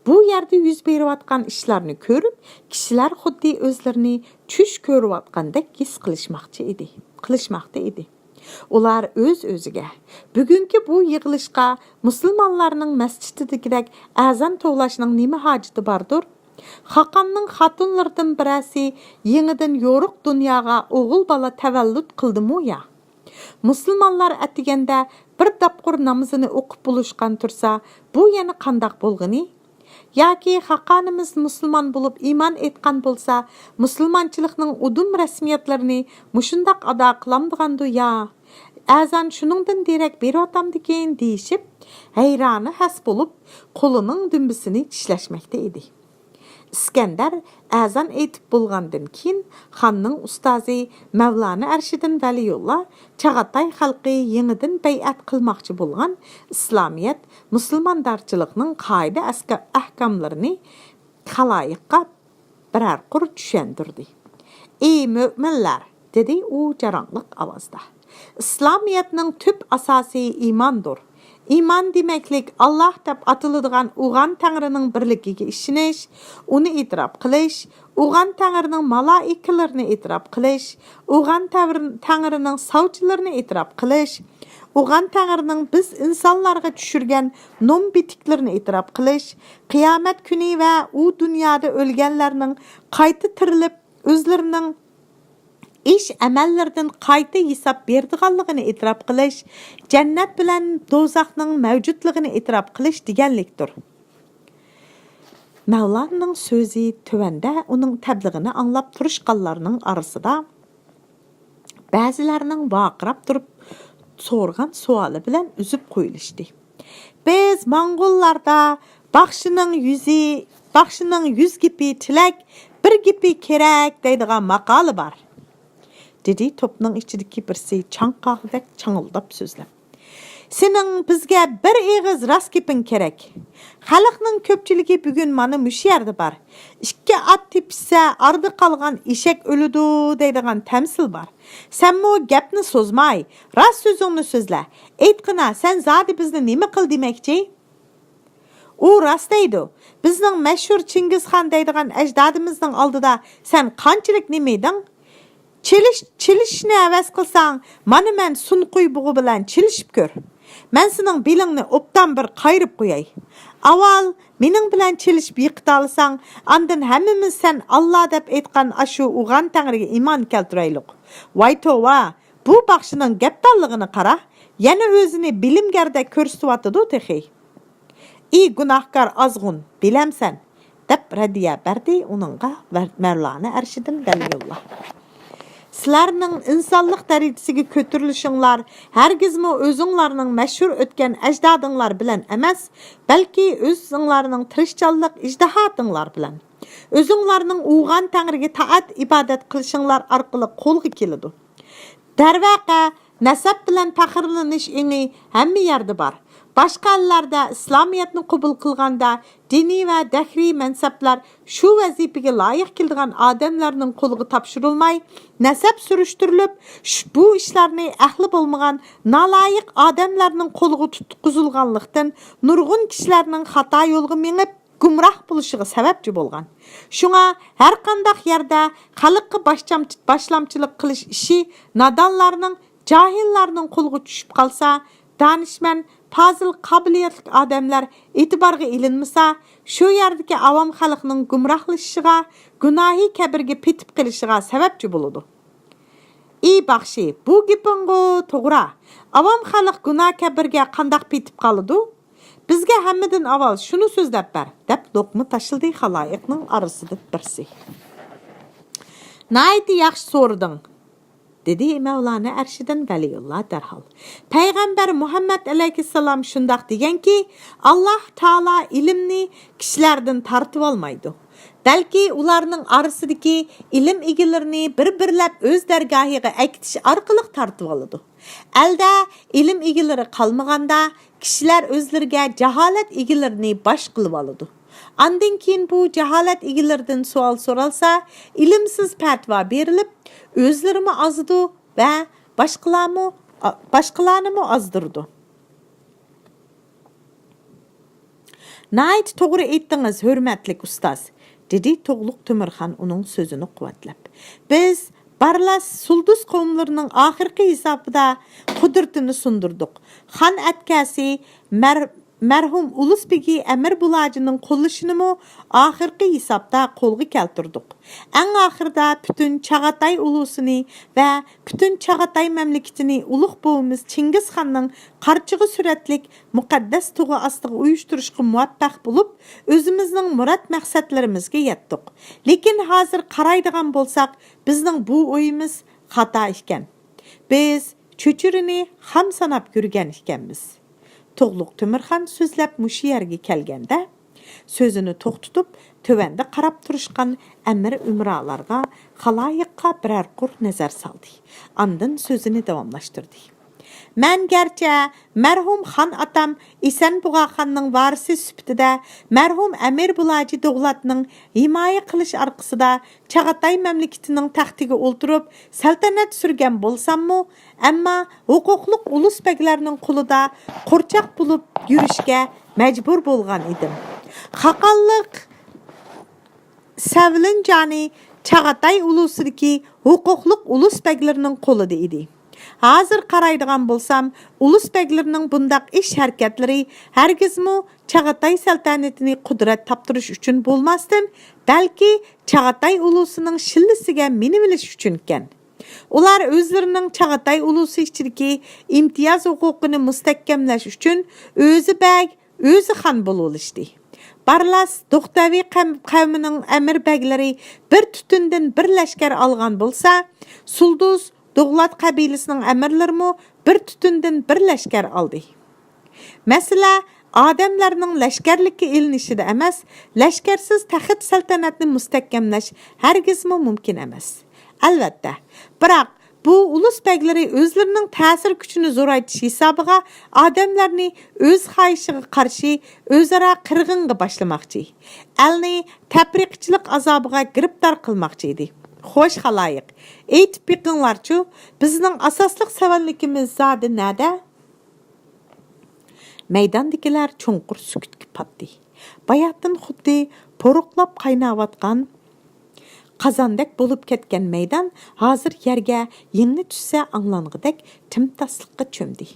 بۇ يەردە يۈز بېرىۋاتقان ئىشلارنى كۆرۈپ، كىشىلەر خۇددى ئۆزلىرىنى چۈش كۆرۈۋاتقاندەك ھېس قىلىشماقچى ئىدى، قىلىشماقتا ئىدى. ئۇلار ئۆز-ئۆزىگە، بۈگۈنكى بۇ يىغىلىشقا مۇسۇلمانلارنىڭ مەسچىتىدىكىدەك ئەزان توۋلاشنىڭ نېمە ھاجىتى باردۇر؟ خاقاننىڭ خاتۇنلىرىدىن بىرەرسى يېڭىدىن يورۇق دۇنياغا ئوغۇل بالا تەۋەللۇت قىلدىمۇ يا؟ مۇسۇلمانلار ئەتىگەندە بىر داپقۇر نامىزىنى ئوقۇپ بولۇشقان تۇرسا، بۇ يەنە قانداق بولغىنى؟ ياكى خاقانىمىز مۇسۇلمان بولۇپ ئىمان ئېيتقان بولسا، مۇسۇلمانچىلىقنىڭ ئۇدۇم رەسمىيەتلىرىنى مۇشۇنداق ئادا قىلامدىغاندۇ يا؟ ئەزان شۇنىڭدىن دېرەك بېرىۋاتامدىكىن دېيىشىپ، ھەيرانى ھەس بولۇپ، قولىنىڭ دۈمبىسىنى چىشلەشمەكتە ئىدى. ئىسكەندەر ئەزان ئېيتىپ بولغاندىن كېيىن، خاننىڭ ئۇستازى مەۋلانا ئەرشىدىن ۋەلىيۇللا چاغاتاي خەلقى يېڭىدىن بەيئەت قىلماقچى بولغان ئىسلامىيەت، مۇسۇلماندارچىلىقنىڭ قائىدە ئەسكە-، ئەھكاملىرىنى خالايىققا بىرەر قۇر چۈشەندۈردى. «ئى مۆمىنلەر!» دېدى ئۇ جاراڭلىق ئاۋازدا. «ئىسلامىيەتنىڭ تۈپ ئاساسى ئىماندۇر. ئىمان دېمەكلىك ئاللاھ دەپ ئاتىلىدىغان ئۇغان تەڭرىنىڭ بىرلىكىگە ئىشىنىش، ئۇنى ئېتىراپ قىلىش، ئۇغان تەڭرىنىڭ مالائىكىلىرىنى ئېتىراپ قىلىش، ئۇغان تەۋر-، تەڭرىنىڭ ساۋچىلىرىنى ئېتىراپ قىلىش، ئۇغان تەڭرىنىڭ بىز ئىنسانلارغا چۈشۈرگەن نوم بېتىكلىرىنى ئېتىراپ قىلىش، قىيامەت كۈنى ۋە ئۇ دۇنيادا ئۆلگەنلەرنىڭ قايتا تىرىلىپ، ئۆزلىرىنىڭ ئىش ئەمەللىرىدىن قايتا ھېساب بېرىدىغانلىقىنى ئېتىراپ قىلىش، جەننەت بىلەن دوزاخنىڭ مەۋجۇتلۇقىنى ئېتىراپ قىلىش» دېگەنلىكتۇر. مەۋلانىنىڭ سۆزى تۆۋەندە ئۇنىڭ تەبلىغىنى ئاڭلاپ تۇرۇشقانلارنىڭ ئارىسىدا بەزىلەرنىڭ ۋارقىراپ تۇرۇپ سورىغان سوئالى بىلەن ئۈزۈپ قويۇلۇشتى. «بىز موڭغۇللاردا باخشىنىڭ يۈزى، باخشىنىڭ يۈز گېپى تىلەك، بىر گېپى كېرەك دەيدىغان ماقالى بار»، دېدى توپنىڭ ئىچىدىكى بىرسى چاڭقاغدەك چاڭىلداپ سۆزلەپ. «سېنىڭ بىزگە بىر ئېغىز راست گېپىڭ كېرەك. خەلقنىڭ كۆپچىلىكى بۈگۈن مانا مۇشۇ يەردە بار. ئىككى ئات تېپىشسە، ئارىدا قالغان ئېشەك ئۆلىدۇ دەيدىغان تەمسىل بار. سەنمۇ گەپنى سوزماي، راست سۆزۈڭنى سۆزلە. ئېيتقىنا، سەن زادى بىزنى نېمە قىل دېمەكچى؟» «ئۇ راست دەيدۇ. بىزنىڭ مەشھۇر چىڭگىزخان دەيدىغان ئەجدادىمىزنىڭ ئالدىدا سەن قانچىلىك نېمە ئىدىڭ؟ چېلىش-، چېلىشىشنى ھەۋەس قىلساڭ، مانا مەن سۇنقۇي بۇغا بىلەن چېلىشىپ كۆر. مەن سېنىڭ بېلىڭنى ئوبدان بىر قايرىپ قوياي. ئاۋۋال مېنىڭ بىلەن چېلىشىپ يىقىتالىساڭ، ئاندىن ھەممىمىز سەن ئاللا دەپ ئېيتقان ئاشۇ ئۇغان تەڭرىگە ئىمان كەلتۈرەيلۇق.» «ۋاي توۋا، بۇ باخشىنىڭ گەپدانلىقىنى قارا، يەنە ئۆزىنى بىلىمگەردەك كۆرسىتىۋاتىدۇ تېخى.» «ئى گۇناھكار ئازغۇن، بىلەمسەن؟» دەپ رەددىيە بەردى ئۇنىڭغا ۋە-، مەۋلانا ئەرشىدىن ۋەلىيۇللا. «سىلەرنىڭ ئىنسانلىق دەرىجىسىگە كۆتۈرۈلۈشۈڭلار ھەرگىزمۇ ئۆزۈڭلارنىڭ مەشھۇر ئۆتكەن ئەجدادىڭلار بىلەن ئەمەس، بەلكى ئۆزۈڭلارنىڭ تىرىشچانلىق ئىجتىھاتىڭلار بىلەن، ئۆزۈڭلارنىڭ ئۇغان تەڭرىگە تائەت-ئىبادەت قىلىشىڭلار ئارقىلىق قولغا كېلىدۇ. دەرۋەقە، نەسەب بىلەن پەخىرلىنىش ئېڭى ھەممە يەردە بار. باشقا ئەللەردە ئىسلامىيەتنى قوبۇل قىلغاندا، دىنىي ۋە دەھرىي مەنسەپلەر شۇ ۋەزىپىگە لايىق كېلىدىغان ئادەملەرنىڭ قولىغا تاپشۇرۇلماي، نەسەب سۈرۈشتۈرۈلۈپ، ش-، بۇ ئىشلارنى ئەھلى بولمىغان نالايىق ئادەملەرنىڭ قولىغا تۇتقۇزۇلغانلىقتىن، نۇرغۇن كىشىلەرنىڭ خاتا يولغا مېڭىپ، گۇمراھ بولۇشىغا سەۋەبچى بولغان. شۇڭا ھەرقانداق يەردە خەلققە باشچام-، باشلامچىلىق قىلىش ئىشى نادانلارنىڭ جاھىللارنىڭ قولىغا چۈشۈپ قالسا، دانىشمەن، پازىل، قابىلىيەتلىك ئادەملەر ئېتىبارغا ئېلىنمىسا، شۇ يەردىكى ئاۋام خەلقنىڭ گۇمراھلىشىشىغا، گۇناھى كەبىرگە پېتىپ قېلىشىغا سەۋەبچى بولىدۇ. ئى باخشى، بۇ گېپىڭغۇ توغرا. ئاۋام خەلق گۇناھ كەبىرگە قانداق پېتىپ قالىدۇ؟ بىزگە ھەممىدىن ئاۋۋال شۇنى سۆزلەپ بەر، دەپ لوقما تاشلىدى خالايىقنىڭ ئارىسىدىن بىرسى. ناھايىتى ياخشى سورىدىڭ، دېدى مەۋلانا ئەرشىدىن ۋەلىيۇللا دەرھال. پەيغەمبەر مۇھەممەد ئەلەيھىسسالام شۇنداق دېگەنكى، ئاللاھ تائالا ئىلىمنى كىشىلەردىن تارتىۋالمايدۇ، بەلكى ئۇلارنىڭ ئارىسىدىكى ئىلىم ئىگىلىرىنى بىر-بىرلەپ ئۆز دەرگاھىغا ئەكېتىش ئارقىلىق تارتىۋالىدۇ. ئەلدە ئىلىم ئىگىلىرى قالمىغاندا، كىشىلەر ئۆزلىرىگە جاھالەت ئىگىلىرىنى باش قىلىۋالىدۇ. ئاندىن كېيىن بۇ جاھالەت ئىگىلىرىدىن سوئال سورالسا، ئىلىمسىز پەتىۋا بېرىلىپ، ئۆزلىرىمۇ ئازىدۇ ۋە باشقىلارمۇ، باشقىلارنىمۇ ئازدۇرىدۇ. ناھايىتى توغرا ئېيتتىڭىز، ھۆرمەتلىك ئۇستاز، دېدى تۇغلۇق تۆمۈرخان ئۇنىڭ سۆزىنى قۇۋۋەتلەپ. بىز بارلاس سۇلدۇز قوۋملىرىنىڭ ئاخىرقى ھېسابىدا قۇدرىتىنى سۇندۇردۇق. خان ئەتكەسى مەر-، مەرھۇم ئۇلۇس بېگى ئەمىر بۇلاجىنىڭ قوللىشىنىمۇ ئاخىرقى ھېسابتا قولغا كەلتۈردۇق. ئەڭ ئاخىرىدا پۈتۈن چاغاتاي ئۇلۇسىنى ۋە پۈتۈن چاغاتاي مەملىكىتىنى ئۇلۇغ بوۋىمىز چىڭگىزخاننىڭ قارچىغا سۈرەتلىك مۇقەددەس تۇغى ئاستىغا ئۇيۇشتۇرۇشقا مۇۋەپپەق بولۇپ، ئۆزىمىزنىڭ مۇراد مەقسەتلىرىمىزگە يەتتۇق. لېكىن ھازىر قارايدىغان بولساق، بىزنىڭ بۇ ئويىمىز خاتا ئىكەن. بىز چۆچۈرىنى خام ساناپ يۈرگەن ئىكەنمىز. تۇغلۇق تۆمۈرخان سۆزلەپ مۇشۇ يەرگە كەلگەندە، سۆزىنى توختىتىپ، تۆۋەندە قاراپ تۇرۇشقان ئەمىر ئۈمرالارغا، خالايىققا بىرەر قۇر نەزەر سالدى. ئاندىن سۆزىنى داۋاملاشتۇردى. مەن گەرچە مەرھۇم خان ئاتام ئېسەن بۇغاخاننىڭ ۋارىسى سۈپىتىدە مەرھۇم ئەمىر بۇلاجى دوغلاتنىڭ ھىمايە قىلىش ئارقىسىدا چاغاتاي مەملىكىتىنىڭ تەختىگە ئولتۇرۇپ سەلتەنەت سۈرگەن بولساممۇ، ئەمما ھوقۇقلۇق ئۇلۇس بەگلەرنىڭ قولىدا قورچاق بولۇپ يۈرۈشكە مەجبۇر بولغان ئىدىم. خاقانلىق سەۋلىن جانى چاغاتاي ئۇلۇسىدىكى ھوقۇقلۇق ئۇلۇس بەگلىرىنىڭ قولىدا ئىدى. ھازىر قارايدىغان بولسام، ئۇلۇس بەگلىرىنىڭ بۇنداق ئىش ھەرىكەتلىرى ھەرگىزمۇ چاغاتاي سەلتەنىتىنى قۇدرەت تاپتۇرۇش ئۈچۈن بولماستىن، بەلكى چاغاتاي ئۇلۇسىنىڭ شىللىسىگە مىنىۋېلىش ئۈچۈنكەن. ئۇلار ئۆزلىرىنىڭ چاغاتاي ئۇلۇسى ئىچىدىكى ئىمتىياز ھوقۇقىنى مۇستەھكەملەش ئۈچۈن ئۆزى بەگ، ئۆزى خان بولۇۋېلىشتى. بارلاس دوختەۋى قەم-، قەۋمىنىڭ ئەمىر بەگلىرى بىر تۈتۈندىن بىر لەشكەر ئالغان بولسا، سۇلدۇز دوغلات قەبىلىسىنىڭ ئەمىرلىرىمۇ بىر تۈتۈندىن بىر لەشكەر ئالدى. مەسىلە ئادەملەرنىڭ لەشكەرلىككە ئېلىنىشىدە ئەمەس، لەشكەرسىز تەخت سەلتەنەتنى مۇستەھكەملەش ھەرگىزمۇ مۇمكىن ئەمەس. ئەلۋەتتە، بىراق بۇ ئۇلۇس بەگلىرى ئۆزلىرىنىڭ تەسىر كۈچىنى زورايتىش ھېسابىغا ئادەملەرنى ئۆز خاھىشىغا قارشى ئۆزئارا قىرغىنغا باشلىماقچى، ئەلنى تەپرىقىچىلىك ئازابىغا گىرىپتار قىلماقچى ئىدى. خوش خالايىق، ئېيتىپ بېقىڭلارچۇ، بىزنىڭ ئاساسلىق سەۋەنلىكىمىز زادى نەدە؟ مەيداندىكىلەر چوڭقۇر سۈكۈتكە پاتتى. باياتىن خۇددى پورۇقلاپ قايناۋاتقان قازاندەك بولۇپ كەتكەن مەيدان ھازىر يەرگە يىڭنە چۈشسە ئاڭلانغۇدەك تىمتاسلىققا چۆمدى.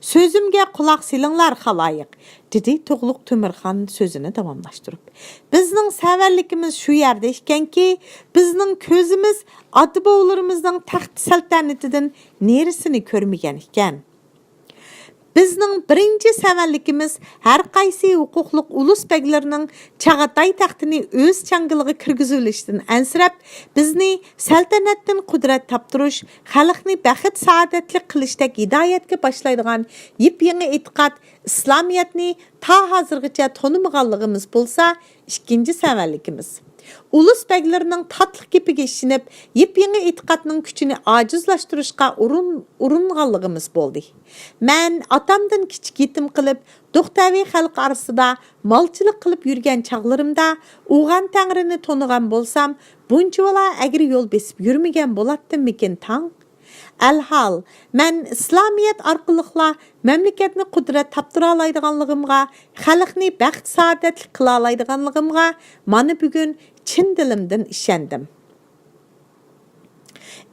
سۆزۈمگە قۇلاق سېلىڭلار، خالايىق، دېدى تۇغلۇق تۆمۈرخان سۆزىنى داۋاملاشتۇرۇپ. بىزنىڭ سەۋەنلىكىمىز شۇ يەردە ئىكەنكى، بىزنىڭ كۆزىمىز ئاتا-بوۋىلىرىمىزنىڭ تەخت سەلتەنىتىدىن نېرىسىنى كۆرمىگەن ئىكەن. بىزنىڭ بىرىنچى سەۋەنلىكىمىز ھەرقايسى ھوقۇقلۇق ئۇلۇس بەگلىرىنىڭ چاغاتاي تەختىنى ئۆز چاڭگىلىغا كىرگۈزۈۋېلىشتىن ئەنسىرەپ، بىزنى سەلتەنەتتىن قۇدرەت تاپتۇرۇش، خەلقنى بەخت-سائادەتلىك قىلىشتەك ھىدايەتكە باشلايدىغان يېپيېڭى ئېتىقاد ئىسلامىيەتنى تا ھازىرغىچە تونۇمىغانلىقىمىز بولسا ئىككىنچى سەۋەنلىكىمىز. ئۇلۇس بەگلىرىنىڭ تاتلىق گېپىگە ئىشىنىپ، يېپيېڭى ئېتىقادنىڭ كۈچىنى ئاجىزلاشتۇرۇشقا ئۇرۇن-، ئۇرۇنغانلىقىمىز بولدى. مەن ئاتامدىن كىچىك يېتىم قېلىپ، دوختەۋى خەلق ئارىسىدا مالچىلىق قىلىپ يۈرگەن چاغلىرىمدا ئوغان تەڭرىنى تونۇغان بولسام، بۇنچىۋالا ئەگرى يول بېسىپ يۈرمىگەن بولاتتىممىكىن تاڭ؟ ئەلھال، مەن ئىسلامىيەت ئارقىلىقلا مەملىكەتنى قۇدرەت تاپتۇرالايدىغانلىقىمغا، خەلقنى بەخت-سائادەتلىك قىلالايدىغانلىقىمغا مانا بۈگۈن چىن دىلىمدىن ئىشەندىم.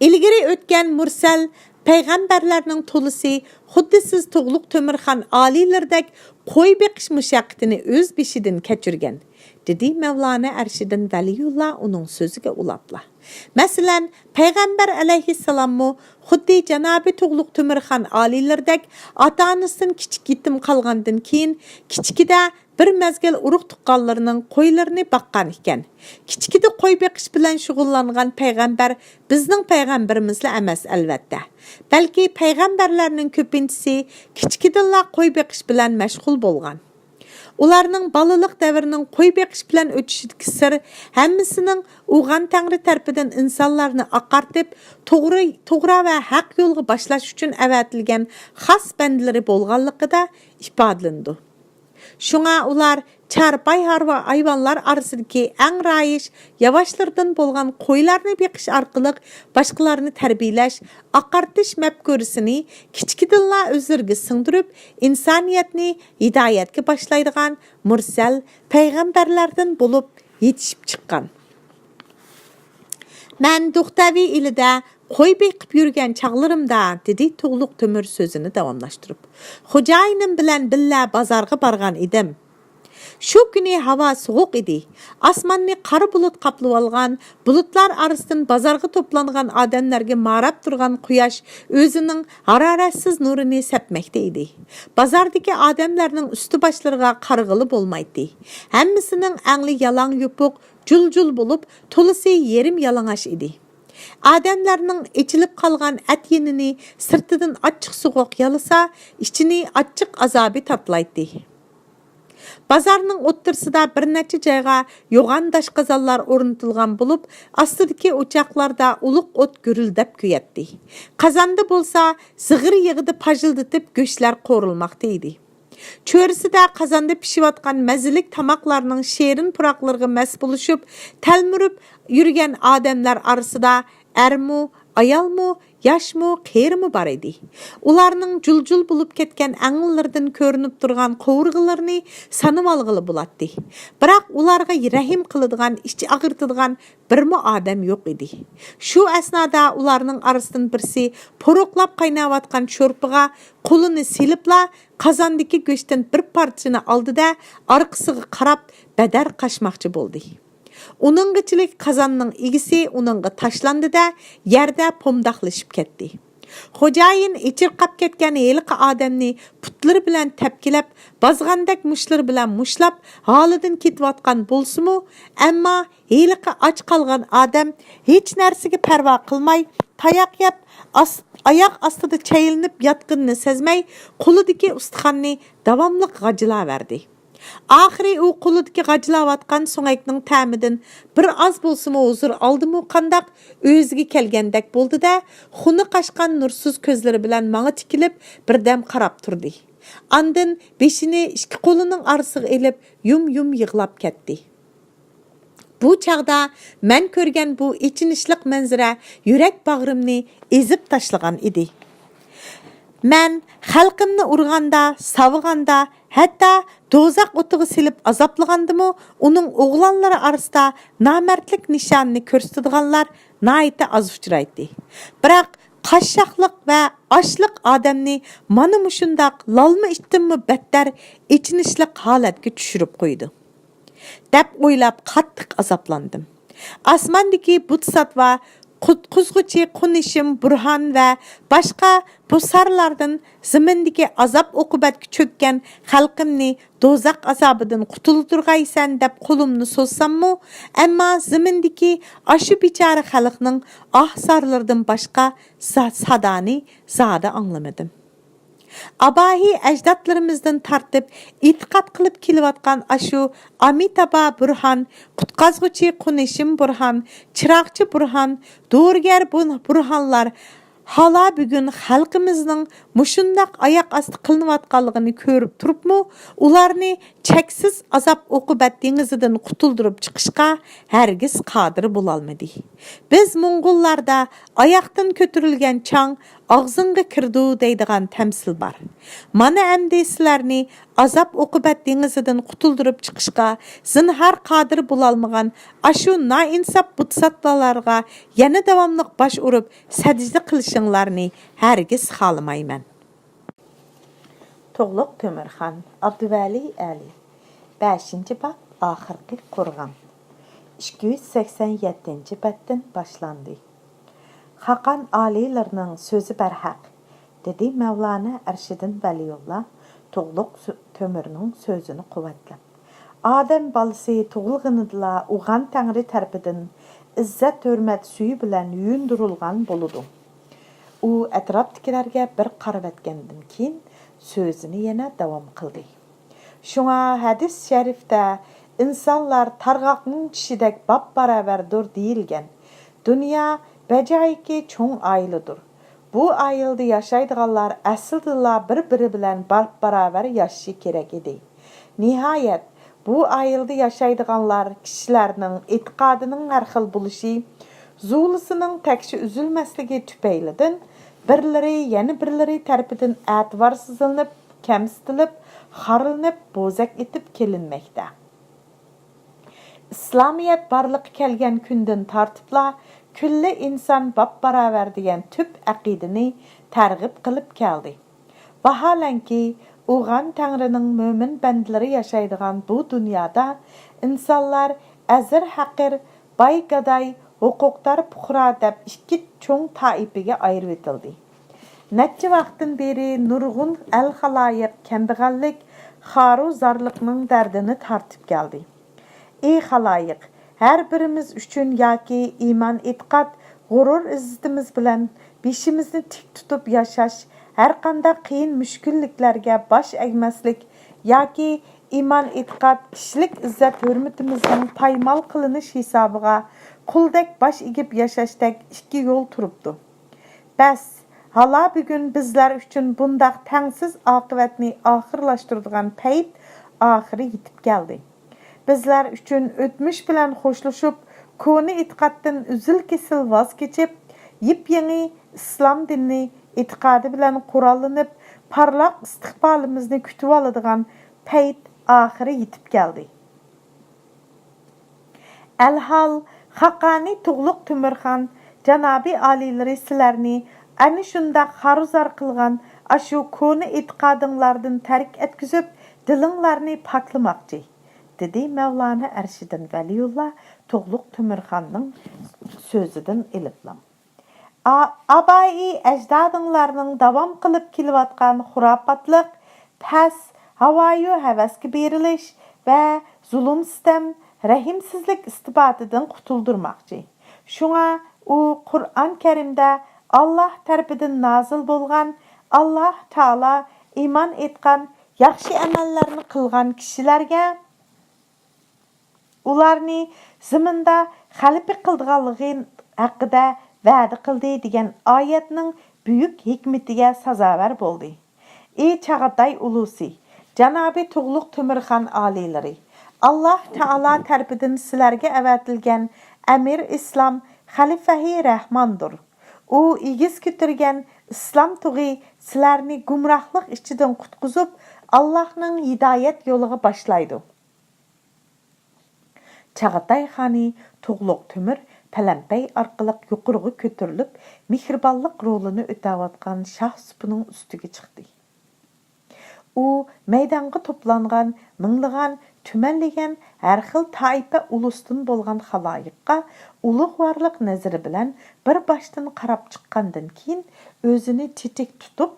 ئىلگىرى ئۆتكەن مۇرسەل پەيغەمبەرلەرنىڭ تولىسى خۇددى سىز تۇغلۇق تۆمۈرخان ئالىيلىرىدەك قوي بېقىش مۇشەققىتىنى ئۆز بېشىدىن كەچۈرگەن، دېدى مەۋلانا ئەرشىدىن ۋەلىيۇللا ئۇنىڭ سۆزىگە ئۇلاپلا. مەسىلەن، پەيغەمبەر ئەلەيھىسسالاممۇ خۇددى جانابى تۇغلۇق تۆمۈرخان ئالىيلىرىدەك ئاتا-ئانىسىدىن كىچىك يېتىم قالغاندىن كېيىن، كىچىكىدە بىر مەزگىل ئۇرۇق-تۇغقانلىرىنىڭ قويلىرىنى باققان ئىكەن. كىچىكىدە قوي بېقىش بىلەن شۇغۇللانغان پەيغەمبەر بىزنىڭ پەيغەمبىرىمىزلا ئەمەس، ئەلۋەتتە. بەلكى پەيغەمبەرلەرنىڭ كۆپىنچىسى كىچىكىدىنلا قوي بېقىش بىلەن مەشغۇل بولغان. ئۇلارنىڭ بالىلىق دەۋرىنىڭ قوي بېقىش بىلەن ئۆتۈشىدىكى سىر ھەممىسىنىڭ ئۇ غان تەڭرى تەرىپىدىن ئىنسانلارنى ئاقارتىپ، توغرا، توغرا ۋە ھەق يولغا باشلاش ئۈچۈن ئەۋەتىلگەن خاس بەندىلىرى بولغانلىقىدا ئىپادىلىنىدۇ. شۇڭا ئۇلار چارپاي ھارۋا ھايۋانلار ئارىسىدىكى ئەڭ رايىش، ياۋاشلىرىدىن بولغان قويلارنى بېقىش ئارقىلىق باشقىلارنى تەربىيەلەش، ئاقارتىش مەپكۇرىسىنى كىچىكىدىنلا ئۆزلىرىگە سىڭدۈرۈپ، ئىنسانىيەتنى ھىدايەتكە باشلايدىغان مۇرسەل پەيغەمبەرلەردىن بولۇپ يېتىشىپ چىققان. مەن دوختەۋى ئىلىدە قوي بېقىپ يۈرگەن چاغلىرىمدا، دېدى تۇغلۇق تۆمۈر سۆزىنى داۋاملاشتۇرۇپ، خوجايىنىم بىلەن بىللە بازارغا بارغان ئىدىم. شۇ كۈنى ھاۋا سوغۇق ئىدى. ئاسماننى قارا بۇلۇت قاپلىۋالغان، بۇلۇتلار ئارىسىدىن بازارغا توپلانغان ئادەملەرگە ماراپ تۇرغان قۇياش ئۆزىنىڭ ھارارەتسىز نۇرىنى سەپمەكتە ئىدى. بازاردىكى ئادەملەرنىڭ ئۈستى-باشلىرىغا قارىغىلى بولمايتتى. ھەممىسىنىڭ ئەڭلى يالاڭ يۇپۇق، جۇل-جۇل بولۇپ، تولىسى يېرىم يالىڭاچ ئىدى. ئادەملەرنىڭ ئېچىلىپ قالغان ئەت يېنىنى سىرتىدىن ئاچچىق سوغۇق يالىسا، ئىچىنى ئاچچىق ئازابى تاتىلايتتى. بازارنىڭ ئوتتۇرىسىدا بىر نەچچە جايغا يوغان داشقازانلار ئورنىتىلغان بولۇپ، ئاستىدىكى ئوچاقلاردا ئۇلۇغ ئوت گۈرۈلدەپ كۆيەتتى. قازاندا بولسا زىغىر يېغىدا پاژىلدىتىپ گۆشلەر قورۇلماقتا ئىدى. چۆرىسىدە قازاندا پىشىۋاتقان مەززىلىك تاماقلارنىڭ شېرىن پۇراقلىرىغا مەس بولۇشۇپ، تەلمۈرۈپ يۈرگەن ئادەملەر ئارىسىدا ئەرمۇ، ئايالمۇ، ياشمۇ، قېرىمۇ بار ئىدى. ئۇلارنىڭ جۇل-جۇل بولۇپ كەتكەن ئەڭلىرىدىن كۆرۈنۈپ تۇرغان قوۋۇرغىلىرىنى سانىۋالغىلى بولاتتى. بىراق ئۇلارغا رەھىم قىلىدىغان، ئىچ ئاغرىتىدىغان بىرمۇ ئادەم يوق ئىدى. شۇ ئەسنادا ئۇلارنىڭ ئارىسىدىن بىرسى پۇرۇقلاپ قايناۋاتقان شورپىغا قولىنى سېلىپلا، قازاندىكى گۆشتىن بىر پارچىنى ئالدى-دە، ئارقىسىغا قاراپ بەدەر قاچماقچى بولدى. ئۇنىڭغىچىلىك قازاننىڭ ئىگىسى ئۇنىڭغا تاشلاندى-دە، يەردە پومداقلىشىپ كەتتى. خوجايىن ئېچىرقاپ كەتكەن ھېلىقى ئادەمنى پۇتلىرى بىلەن تەپكىلەپ، بازغاندەك مۇشتلىرى بىلەن مۇشتلاپ، ھالىدىن كېتىۋاتقان بولسىمۇ، ئەمما ھېلىقى ئاچ قالغان ئادەم ھېچ نەرسىگە پەرۋا قىلماي، تاياق يەپ، ئاس-، ئاياق ئاستىدا چەيلىنىپ ياتقىنىنى سەزمەي، قولىدىكى ئۇستىخاننى داۋاملىق غاجىلاۋەردى. ئاخىرى ئۇ قولىدىكى غاجىلاۋاتقان سۆڭەكنىڭ تەمىدىن بىر ئاز بولسىمۇ ھۇزۇر ئالدىمۇ قانداق، ئۆزىگە كەلگەندەك بولدى-دە، خۇنى قاچقان نۇرسىز كۆزلىرى بىلەن ماڭا تىكىلىپ بىردەم قاراپ تۇردى. ئاندىن بېشىنى ئىككى قولىنىڭ ئارىسىغا ئېلىپ يۇم-يۇم يىغلاپ كەتتى. بۇ چاغدا مەن كۆرگەن بۇ ئېچىنىشلىق مەنزىرە يۈرەك باغرىمنى ئېزىپ تاشلىغان ئىدى. مەن خەلقىمنى ئۇرغاندا، ساۋىغاندا، ھەتتا دوزاخ ئوتىغا سېلىپ ئازابلىغاندىمۇ، ئۇنىڭ ئوغلانلىرى ئارىسىدا نامەردلىك نىشانىنى كۆرسىتىدىغانلار ناھايىتى ئاز ئۇچرايتتى. بىراق قاششاقلىق ۋە ئاچلىق ئادەمنى مانا مۇشۇنداق لالما ئىتتىنمۇ بەتتەر ئېچىنىشلىق ھالەتكە چۈشۈرۈپ قويىدۇ، دەپ ئويلاپ قاتتىق ئازابلاندىم. ئاسماندىكى بۇتساتۋا، قۇتقۇزغۇچى قۇنىشىم بۇرھان ۋە باشقا بۇسارلاردىن زېمىندىكى ئازاب-ئوقۇبەتكە چۆككەن خەلقىمنى دوزاخ ئازابىدىن قۇتۇلدۇرغايسەن دەپ قولۇمنى سوزساممۇ، ئەمما زېمىندىكى ئاشۇ بىچارە خەلقنىڭ ئاھ-زارلىرىدىن باشقا سا-، سادانى زادى ئاڭلىمىدىم. ئاباھى ئەجدادلىرىمىزدىن تارتىپ ئېتىقاد قىلىپ كېلىۋاتقان ئاشۇ ئامىتابا بۇرھان، قۇتقازغۇچى قۇنىشىم بۇرھان، چىراغچى بۇرھان، دورىگەر بۇ-، بۇرھانلار ھالا بۈگۈن خەلقىمىزنىڭ مۇشۇنداق ئاياق ئاستى قىلىنىۋاتقانلىقىنى كۆرۈپ تۇرۇپمۇ، ئۇلارنى چەكسىز ئازاب-ئوقۇبەت دېڭىزىدىن قۇتۇلدۇرۇپ چىقىشقا ھەرگىز قادىر بولالمىدى. بىز موڭغۇللاردا ئاياقتىن كۆتۈرۈلگەن چاڭ ئاغزىڭغا كىرىدۇ دەيدىغان تەمسىل بار. مانا ئەمدى سىلەرنى ئازاب-ئوقۇبەت دېڭىزىدىن قۇتۇلدۇرۇپ چىقىشقا زىنھار قادىر بولالمىغان ئاشۇ نائىنساپ بۇتساتالارغا يەنە داۋاملىق باش ئۇرۇپ سەجدە قىلىشىڭلارنى ھەرگىز خالىمايمەن. تۇغلۇق تۆمۈرخان، ئابدۇۋەلى ئەلى. بەشىنچى باب، ئاخىرقى قورغان. ئىككى يۈز سەكسەن يەتتىنچى بەتتىن باشلاندى. خاقان ئالىيلىرىنىڭ سۆزى بەرھەق، دېدى مەۋلانا ئەرشىدىن ۋەلىيۇللا تۇغلۇق سۆ-، تۆمۈرنىڭ سۆزىنى قۇۋۋەتلەپ. ئادەم بالىسى تۇغۇلغىنىدىلا ئوغان تەڭرى تەرىپىدىن ئىززەت-ھۆرمەت سۈيى بىلەن يۇيۇندۇرۇلغان بولىدۇ. ئۇ ئەتراپتىكىلەرگە بىر قارىۋەتكەندىن كېيىن سۆزىنى يەنە داۋام قىلدى. شۇڭا ھەدىس شەرىفتە، «ئىنسانلار تارغاقنىڭ چىشىدەك باپباراۋەردۇر» دېيىلگەن. دۇنيا بەجايىكى چوڭ ئائىلىدۇر. بۇ ئائىلىدە ياشايدىغانلار ئەسلىدىلا بىر-بىرى بىلەن باپباراۋەر ياشىشى كېرەك ئىدى. نىھايەت، بۇ ئائىلىدە ياشايدىغانلار كىشىلەرنىڭ ئېتىقادىنىڭ ھەر خىل بولۇشى، زۇۋلىسىنىڭ تەكشى ئۈزۈلمەسلىكى تۈپەيلىدىن، بىرلىرى يەنە بىرلىرى تەرىپىدىن ئەتىۋارسىزلىنىپ، كەمسىتىلىپ، خارلىنىپ، بوزەك ئېتىپ كېلىنمەكتە. ئىسلامىيەت بارلىققا كەلگەن كۈندىن تارتىپلا، «كۈللى ئىنسان باپباراۋەر» دېگەن تۈپ ئەقىدىنى تەرغىب قىلىپ كەلدى. ۋاھالەنكى، ئوغان تەڭرىنىڭ مۆمىن بەندىلىرى ياشايدىغان بۇ دۇنيادا ئىنسانلار ئەزىر ھەقىر، باي گاداي، ھوقۇقدار پۇقرا دەپ ئىككى چوڭ تائىپىگە ئايرىۋېتىلدى. نەچچە ۋاقىتتىن بېرى نۇرغۇن ئەل خالايىق كەمبەغەللىك، خارۇ زارلىقنىڭ دەردىنى تارتىپ كەلدى. ئى خالايىق، ھەر بىرىمىز ئۈچۈن ياكى ئىمان ئېتىقاد، غۇرۇر ئىززىتىمىز بىلەن بېشىمىزنى تىك تۇتۇپ ياشاش، ھەرقانداق قىيىن مۈشكۈللۈكلەرگە باش ئەگمەسلىك ياكى ئىمان ئېتىقاد كىشىلىك ئىززەت ھۆرمىتىمىزنىڭ پايمال قىلىنىش ھېسابىغا قۇلدەك باش ئېگىپ ياشاشتەك ئىككى يول تۇرۇپتۇ. بەس، ھالا بۈگۈن بىزلەر ئۈچۈن بۇنداق تەڭسىز ئاقىۋەتنى ئاخىرلاشتۇرىدىغان پەيت ئاخىرى يېتىپ كەلدى. بىزلەر ئۈچۈن ئۆتمۈش بىلەن خوشلىشىپ، كونا ئېتىقادتىن ئۈزۈل-كېسىل ۋاز كېچىپ، يېپيېڭى ئىسلام دىنى ئېتىقادى بىلەن قوراللىنىپ، پارلاق ئىستىقبالىمىزنى كۈتۈۋالىدىغان پەيت ئاخىرى يېتىپ كەلدى. ئەلھال، خاقانى تۇغلۇق تۆمۈرخان جانابىي ئالىيلىرى سىلەرنى ئەنە شۇنداق خارۇزار قىلغان ئاشۇ كونا ئېتىقادىڭلاردىن تەرك ئەتكۈزۈپ، دىلىڭلارنى پاكلىماقچى، دېدى مەۋلانا ئەرشىدىن ۋەلىيۇللا تۇغلۇق تۆمۈرخاننىڭ سۆزىدىن ئېلىپلا. ئا-، ئابائىي ئەجدادىڭلارنىڭ داۋام قىلىپ كېلىۋاتقان خۇراپاتلىق، پەس، ھاۋايۇ ھەۋەسكە بېرىلىش ۋە زۇلۇم-سىتەم، رەھىمسىزلىك ئىستىباتىدىن قۇتۇلدۇرماقچى. شۇڭا ئۇ قۇرئان كەرىمدە ئاللاھ تەرىپىدىن نازىل بولغان، ئاللاھ تائالا ئىمان ئېيتقان، ياخشى ئەمەللەرنى قىلغان كىشىلەرگە ئۇلارنى زېمىندا خەلىپە قىلىدىغانلىقى ھەققىدە ۋەدە قىلدى دېگەن ئايەتنىڭ بۈيۈك ھېكمىتىگە سازاۋەر بولدى. ئى چاغاتاي ئۇلۇسى، جانابىي تۇغلۇق تۆمۈرخان ئالىيلىرى، ئاللاھ تائالا تەرىپىدىن سىلەرگە ئەۋەتىلگەن ئەمىر ئىسلام خەلىفەھى رەھماندۇر. ئۇ ئېگىز كۆتۈرگەن ئىسلام تۇغى سىلەرنى گۇمراھلىق ئىچىدىن قۇتقۇزۇپ، ئاللاھنىڭ ھىدايەت يولىغا باشلايدۇ. چاغاتاي خانى تۇغلۇق تۆمۈر پەلەمپەي ئارقىلىق يۇقىرىغا كۆتۈرۈلۈپ، مېھرىبانلىق رولىنى ئۆتەۋاتقان شاھ سۇپىنىڭ ئۈستىگە چىقتى. ئۇ مەيدانغا توپلانغان مىڭلىغان، تۈمەنلىگەن ھەر خىل تائىپە ئۇلۇستىن بولغان خالايىققا ئۇلۇغۋارلىق نەزىرى بىلەن بىر باشتىن قاراپ چىققاندىن كېيىن، ئۆزىنى تېتىك تۇتۇپ،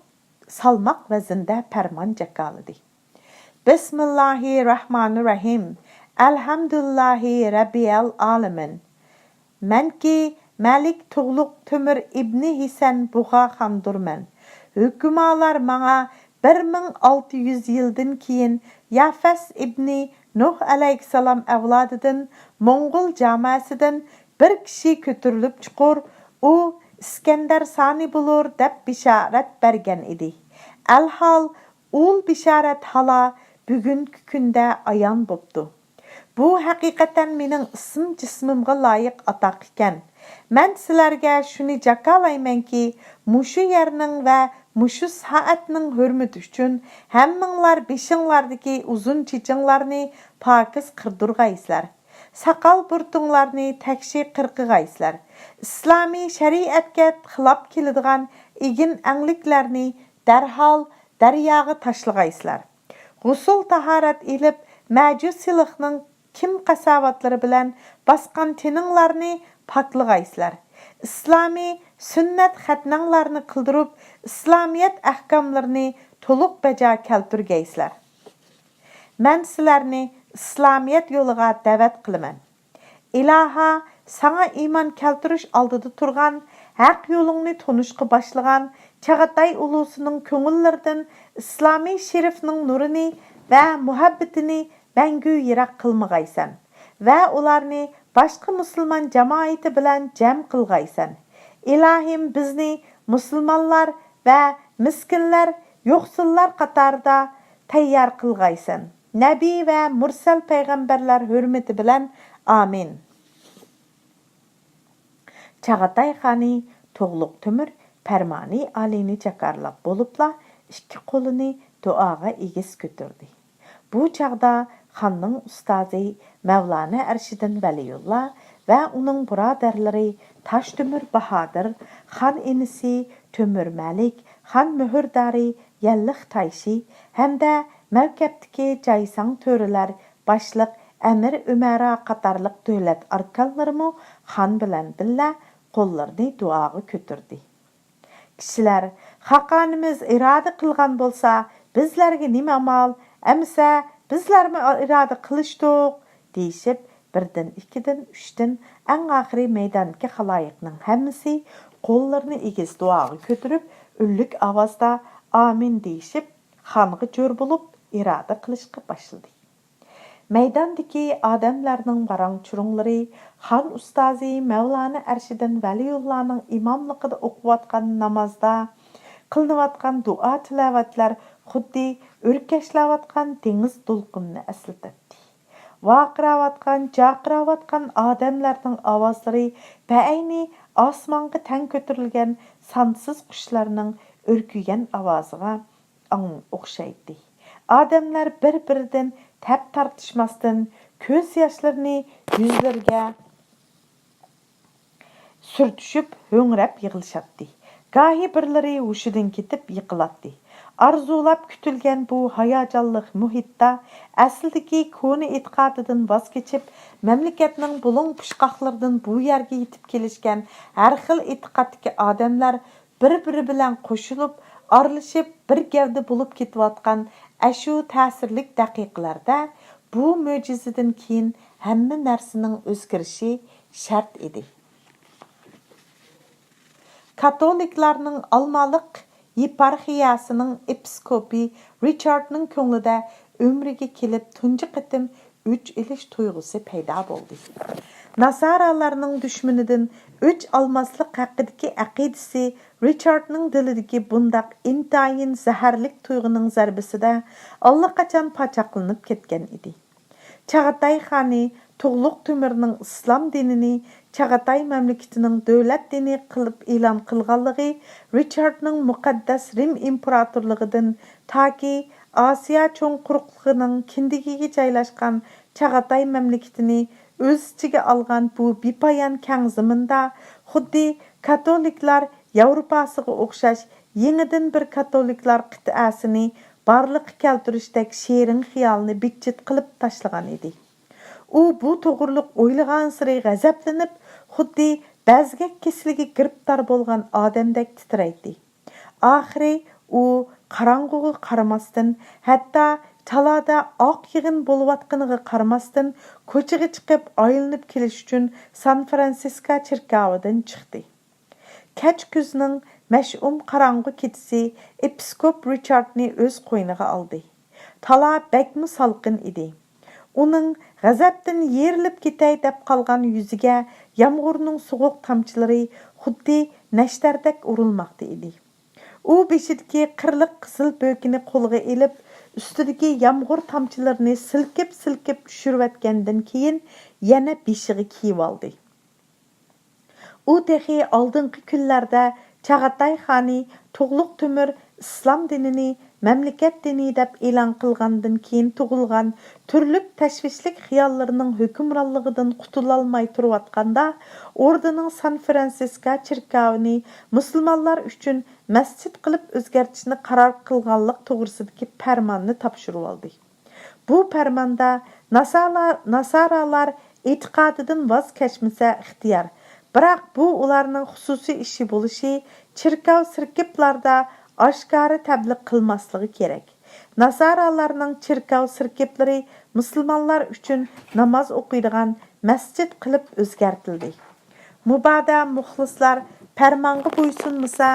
سالماق ۋەزىندە پەرمان جاكارلىدى. بىسمىللاھىررەھمانىررەھىم. ئەلھەمدۇلىللاھى رەببىئەل ئالەمىن. مەنكى مەلىك تۇغلۇق تۆمۈر ئىبنى ھېسەن بۇغا خاندۇرمەن. ھۆكۈمالار ماڭا بىر مىڭ ئالتە يۈز يىلدىن كېيىن يافەس ئىبنى نۇھ ئەلەيھىسسالام ئەۋلادىدىن، موڭغۇل جاماسىدىن بىر كىشى كۆتۈرۈلۈپ چىقۇر، ئۇ ئىسكەندەر سانى بولۇر دەپ بېشارەت بەرگەن ئىدى. ئەلھال، ئۇل بېشارەت ھالا بۈگۈنكى كۈندە ئايان بوپتۇ. بۇ ھەقىقەتەن مېنىڭ ئىسىم جىسمىمغا لايىق ئاتاق ئىكەن. مەن سىلەرگە شۇنى جاكارلايمەنكى، مۇشۇ يەرنىڭ ۋە مۇشۇ سائەتنىڭ ھۆرمىتى ئۈچۈن ھەممىڭلار بېشىڭلاردىكى ئۇزۇن چېچىڭلارنى پاكىز قىردۇرغايسىلەر. ساقال بۇرۇتۇڭلارنى تەكشى قىرقىغايسىلەر. ئىسلامىي شەرىئەتكە خىلاپ كېلىدىغان ئېگىن ئەڭلىكلەرنى دەرھال دەرياغا تاشلىغايسىلەر. غۇسۇل تاھارەت ئېلىپ، مەجۇسىيلىقنىڭ كىم قاساۋەتلىرى بىلەن باسقان تېنىڭلارنى پاكلىغايسىلەر. ئىسلامىي سۈننەت خەتنەڭلارنى قىلدۇرۇپ، ئىسلامىيەت ئەھكاملىرىنى تولۇق بەجا كەلتۈرگەيسىلەر. مەن سىلەرنى ئىسلامىيەت يولىغا دەۋەت قىلىمەن. ئىلاھا، ساڭا ئىمان كەلتۈرۈش ئالدىدا تۇرغان، ھەق يولۇڭنى تونۇشقا باشلىغان چاغاتاي ئۇلۇسىنىڭ كۆڭۈللىرىدىن ئىسلامىي شېرىفنىڭ نۇرىنى ۋە مۇھەببىتىنى مەڭگۈ يىراق قىلمىغايسەن ۋە ئۇلارنى باشقا مۇسۇلمان جامائىتى بىلەن جەم قىلغايسەن. ئىلاھىم، بىزنى مۇسۇلمانلار ۋە مىسكىنلەر، يوقسۇللار قاتارىدا تەييار قىلغايسەن. نەبىي ۋە مۇرسەل پەيغەمبەرلەر ھۆرمىتى بىلەن، ئامىن. چاغاتاي خانى تۇغلۇق تۆمۈر پەرمانى ئالىينى جاكارلاپ بولۇپلا، ئىككى قولىنى دۇئاغا ئېگىز كۆتۈردى. بۇ چاغدا خاننىڭ ئۇستازى مەۋلانا ئەرشىدىن ۋەلىيۇللا ۋە ئۇنىڭ بۇرادەرلىرى تاشتۆمۈر باھادىر، خان ئىنىسى تۆمۈر مەلىك، خان مۆھۈردارى يەللىق تايشى ھەمدە مەۋكەپتىكى جايساڭ تۆرىلەر باشلىق ئەمىر ئۆمەرا قاتارلىق دۆلەت ئاركانلىرىمۇ خان بىلەن بىللە قوللىرىنى دۇئاغا كۆتۈردى. كىشىلەر، «خاقانىمىز ئىرادە قىلغان بولسا، بىزلەرگە نېمە ئامال؟ ئەمىسە، بىزلەرمۇ ئىرادە قىلىشتۇق» دېيىشىپ، بىردىن، ئىككىدىن، ئۈچتىن، ئەڭ ئاخىرى مەيداندىكى خالايىقنىڭ ھەممىسى قوللىرىنى ئېگىز دۇئاغا كۆتۈرۈپ، ئۈنلۈك ئاۋازدا «ئامىن» دېيىشىپ، خانغا جور بولۇپ، ئىرادە قىلىشقا باشلىدى. مەيداندىكى ئادەملەرنىڭ ۋاراڭ-چۇرۇڭلىرى خان ئۇستازى مەۋلانا ئەرشىدىن ۋەلىيۇللانىڭ ئىماملىقىدا ئوقۇۋاتقان نامازدا قىلىنىۋاتقان دۇئا-تىلاۋەتلەر خۇددى ئۆركەشلەۋاتقان دېڭىز دولقۇنىنى ئەسلىتەتتى. ۋارقىراۋاتقان، جارقىراۋاتقان ئادەملەرنىڭ ئاۋازلىرى بەئەينى ئاسمانغا تەڭ كۆتۈرۈلگەن سانسىز قۇشلارنىڭ ئۈركۈگەن ئاۋازىغا ئاڭ-، ئوخشايتتى. ئادەملەر بىر-بىرىدىن تەپ تارتىشماستىن، كۆز ياشلىرىنى يۈزلىرىگە سۈرتۈشۈپ، ھۆڭرەپ يىغلىشاتتى. گاھى بىرلىرى ھوشىدىن كېتىپ يىقىلاتتى. ئارزۇلاپ كۈتۈلگەن بۇ ھاياجانلىق مۇھىتتا، ئەسلىدىكى كونا ئېتىقادىدىن ۋاز كېچىپ، مەملىكەتنىڭ بۇلۇڭ-پۇچقاقلىرىدىن بۇ يەرگە يېتىپ كېلىشكەن ھەر خىل ئېتىقادتىكى ئادەملەر بىر-بىرى بىلەن قوشۇلۇپ، ئارىلىشىپ، بىر گەۋدە بولۇپ كېتىۋاتقان ئەشۇ تەسىرلىك دەقىقىلەردە بۇ مۆجىزىدىن كېيىن ھەممە نەرسىنىڭ ئۆزگىرىشى شەرت ئىدى. كاتولىكلارنىڭ ئالمالىق يېپارخىيەسىنىڭ ئېپىسكوپى رىچاردنىڭ كۆڭلىدە ئۆمرىگە كېلىپ تۇنجى قېتىم ئۆچ ئېلىش تۇيغۇسى پەيدا بولدى. ناسارالارنىڭ دۈشمىنىدىن ئۆچ ئالماسلىق ھەققىدىكى ئەقىدىسى رىچاردنىڭ دىلىدىكى بۇنداق ئىنتايىن زەھەرلىك تۇيغۇنىڭ زەربىسىدە ئاللىقاچان پاچاقلىنىپ كەتكەن ئىدى. چاغاتاي خانى تۇغلۇق تۆمۈرنىڭ ئىسلام دىنىنى چاغاتاي مەملىكىتىنىڭ دۆلەت دىنى قىلىپ ئېلان قىلغانلىقى رىچاردنىڭ مۇقەددەس رىم ئىمپېراتورلۇقىدىن تاكى ئاسىيا چوڭ قۇرۇقلۇقىنىڭ كىندىكىگە جايلاشقان چاغاتاي مەملىكىتىنى ئۆز ئىچىگە ئالغان بۇ بىپايان كەڭ زېمىندا خۇددى كاتولىكلار ياۋروپاسىغا ئوخشاش يېڭىدىن بىر كاتولىكلار قىتئەسىنى بارلىققا كەلتۈرۈشتەك شېرىن خىيالنى بىتچىت قىلىپ تاشلىغان ئىدى. ئۇ بۇ توغرىلىق ئويلىغانسېرى غەزەپلىنىپ، خۇددى بەزگەك كېسىلىگە گىرىپتار بولغان ئادەمدەك تىترەيتتى. ئاخىرى ئۇ قاراڭغۇغا قارىماستىن، ھەتتا تالادا ئاق يىغىن بولۇۋاتقىنىغا قارىماستىن، كوچىغا چىقىپ ئايلىنىپ كېلىش ئۈچۈن سان فرانسىسكا چېركاۋىدىن چىقتى. كەچ كۈزنىڭ مەشئۇم قاراڭغۇ كېچىسى ئېپىسكوپ رىچاردنى ئۆز قوينىغا ئالدى. تالا بەكمۇ سالقىن ئىدى. ئۇنىڭ غەزەپتىن يېرىلىپ كېتەي دەپ قالغان يۈزىگە يامغۇرنىڭ سوغۇق تامچىلىرى خۇددى نەشتەردەك ئۇرۇلماقتا ئىدى. ئۇ بېشىدىكى قىرلىق قىزىل بۆكىنى قولىغا ئېلىپ، ئۈستىدىكى يامغۇر تامچىلىرىنى سىلكىپ-سىلكىپ چۈشۈرۈۋەتكەندىن كېيىن، يەنە بېشىغا كىيىۋالدى. ئۇ تېخى ئالدىنقى كۈنلەردە چاغاتاي خانى تۇغلۇق تۆمۈر ئىسلام دىنىنى مەملىكەت دىنى دەپ ئېلان قىلغاندىن كېيىن تۇغۇلغان تۈرلۈك تەشۋىشلىك خىياللىرىنىڭ ھۆكۈمرانلىقىدىن قۇتۇلالماي تۇرۇۋاتقاندا، ئوردىنىڭ سان فرانسىسكا چېركاۋىنى مۇسۇلمانلار ئۈچۈن مەسچىت قىلىپ ئۆزگەرتىشنى قارار قىلغانلىق توغرىسىدىكى پەرماننى تاپشۇرۇۋالدى. بۇ پەرماندا ناسالا-، ناسارالار ئېتىقادىدىن ۋاز كەچمىسە ئىختىيار، بىراق بۇ ئۇلارنىڭ خۇسۇسىي ئىشى بولۇشى، چېركاۋ سىركىپلاردا ئاشكارا تەبلىغ قىلماسلىقى كېرەك. ناسارالارنىڭ چېركاۋ سىركىپلىرى مۇسۇلمانلار ئۈچۈن ناماز ئوقۇيدىغان مەسچىت قىلىپ ئۆزگەرتىلدى. مۇبادا مۇخلىسلار پەرمانغا بويسۇنمىسا،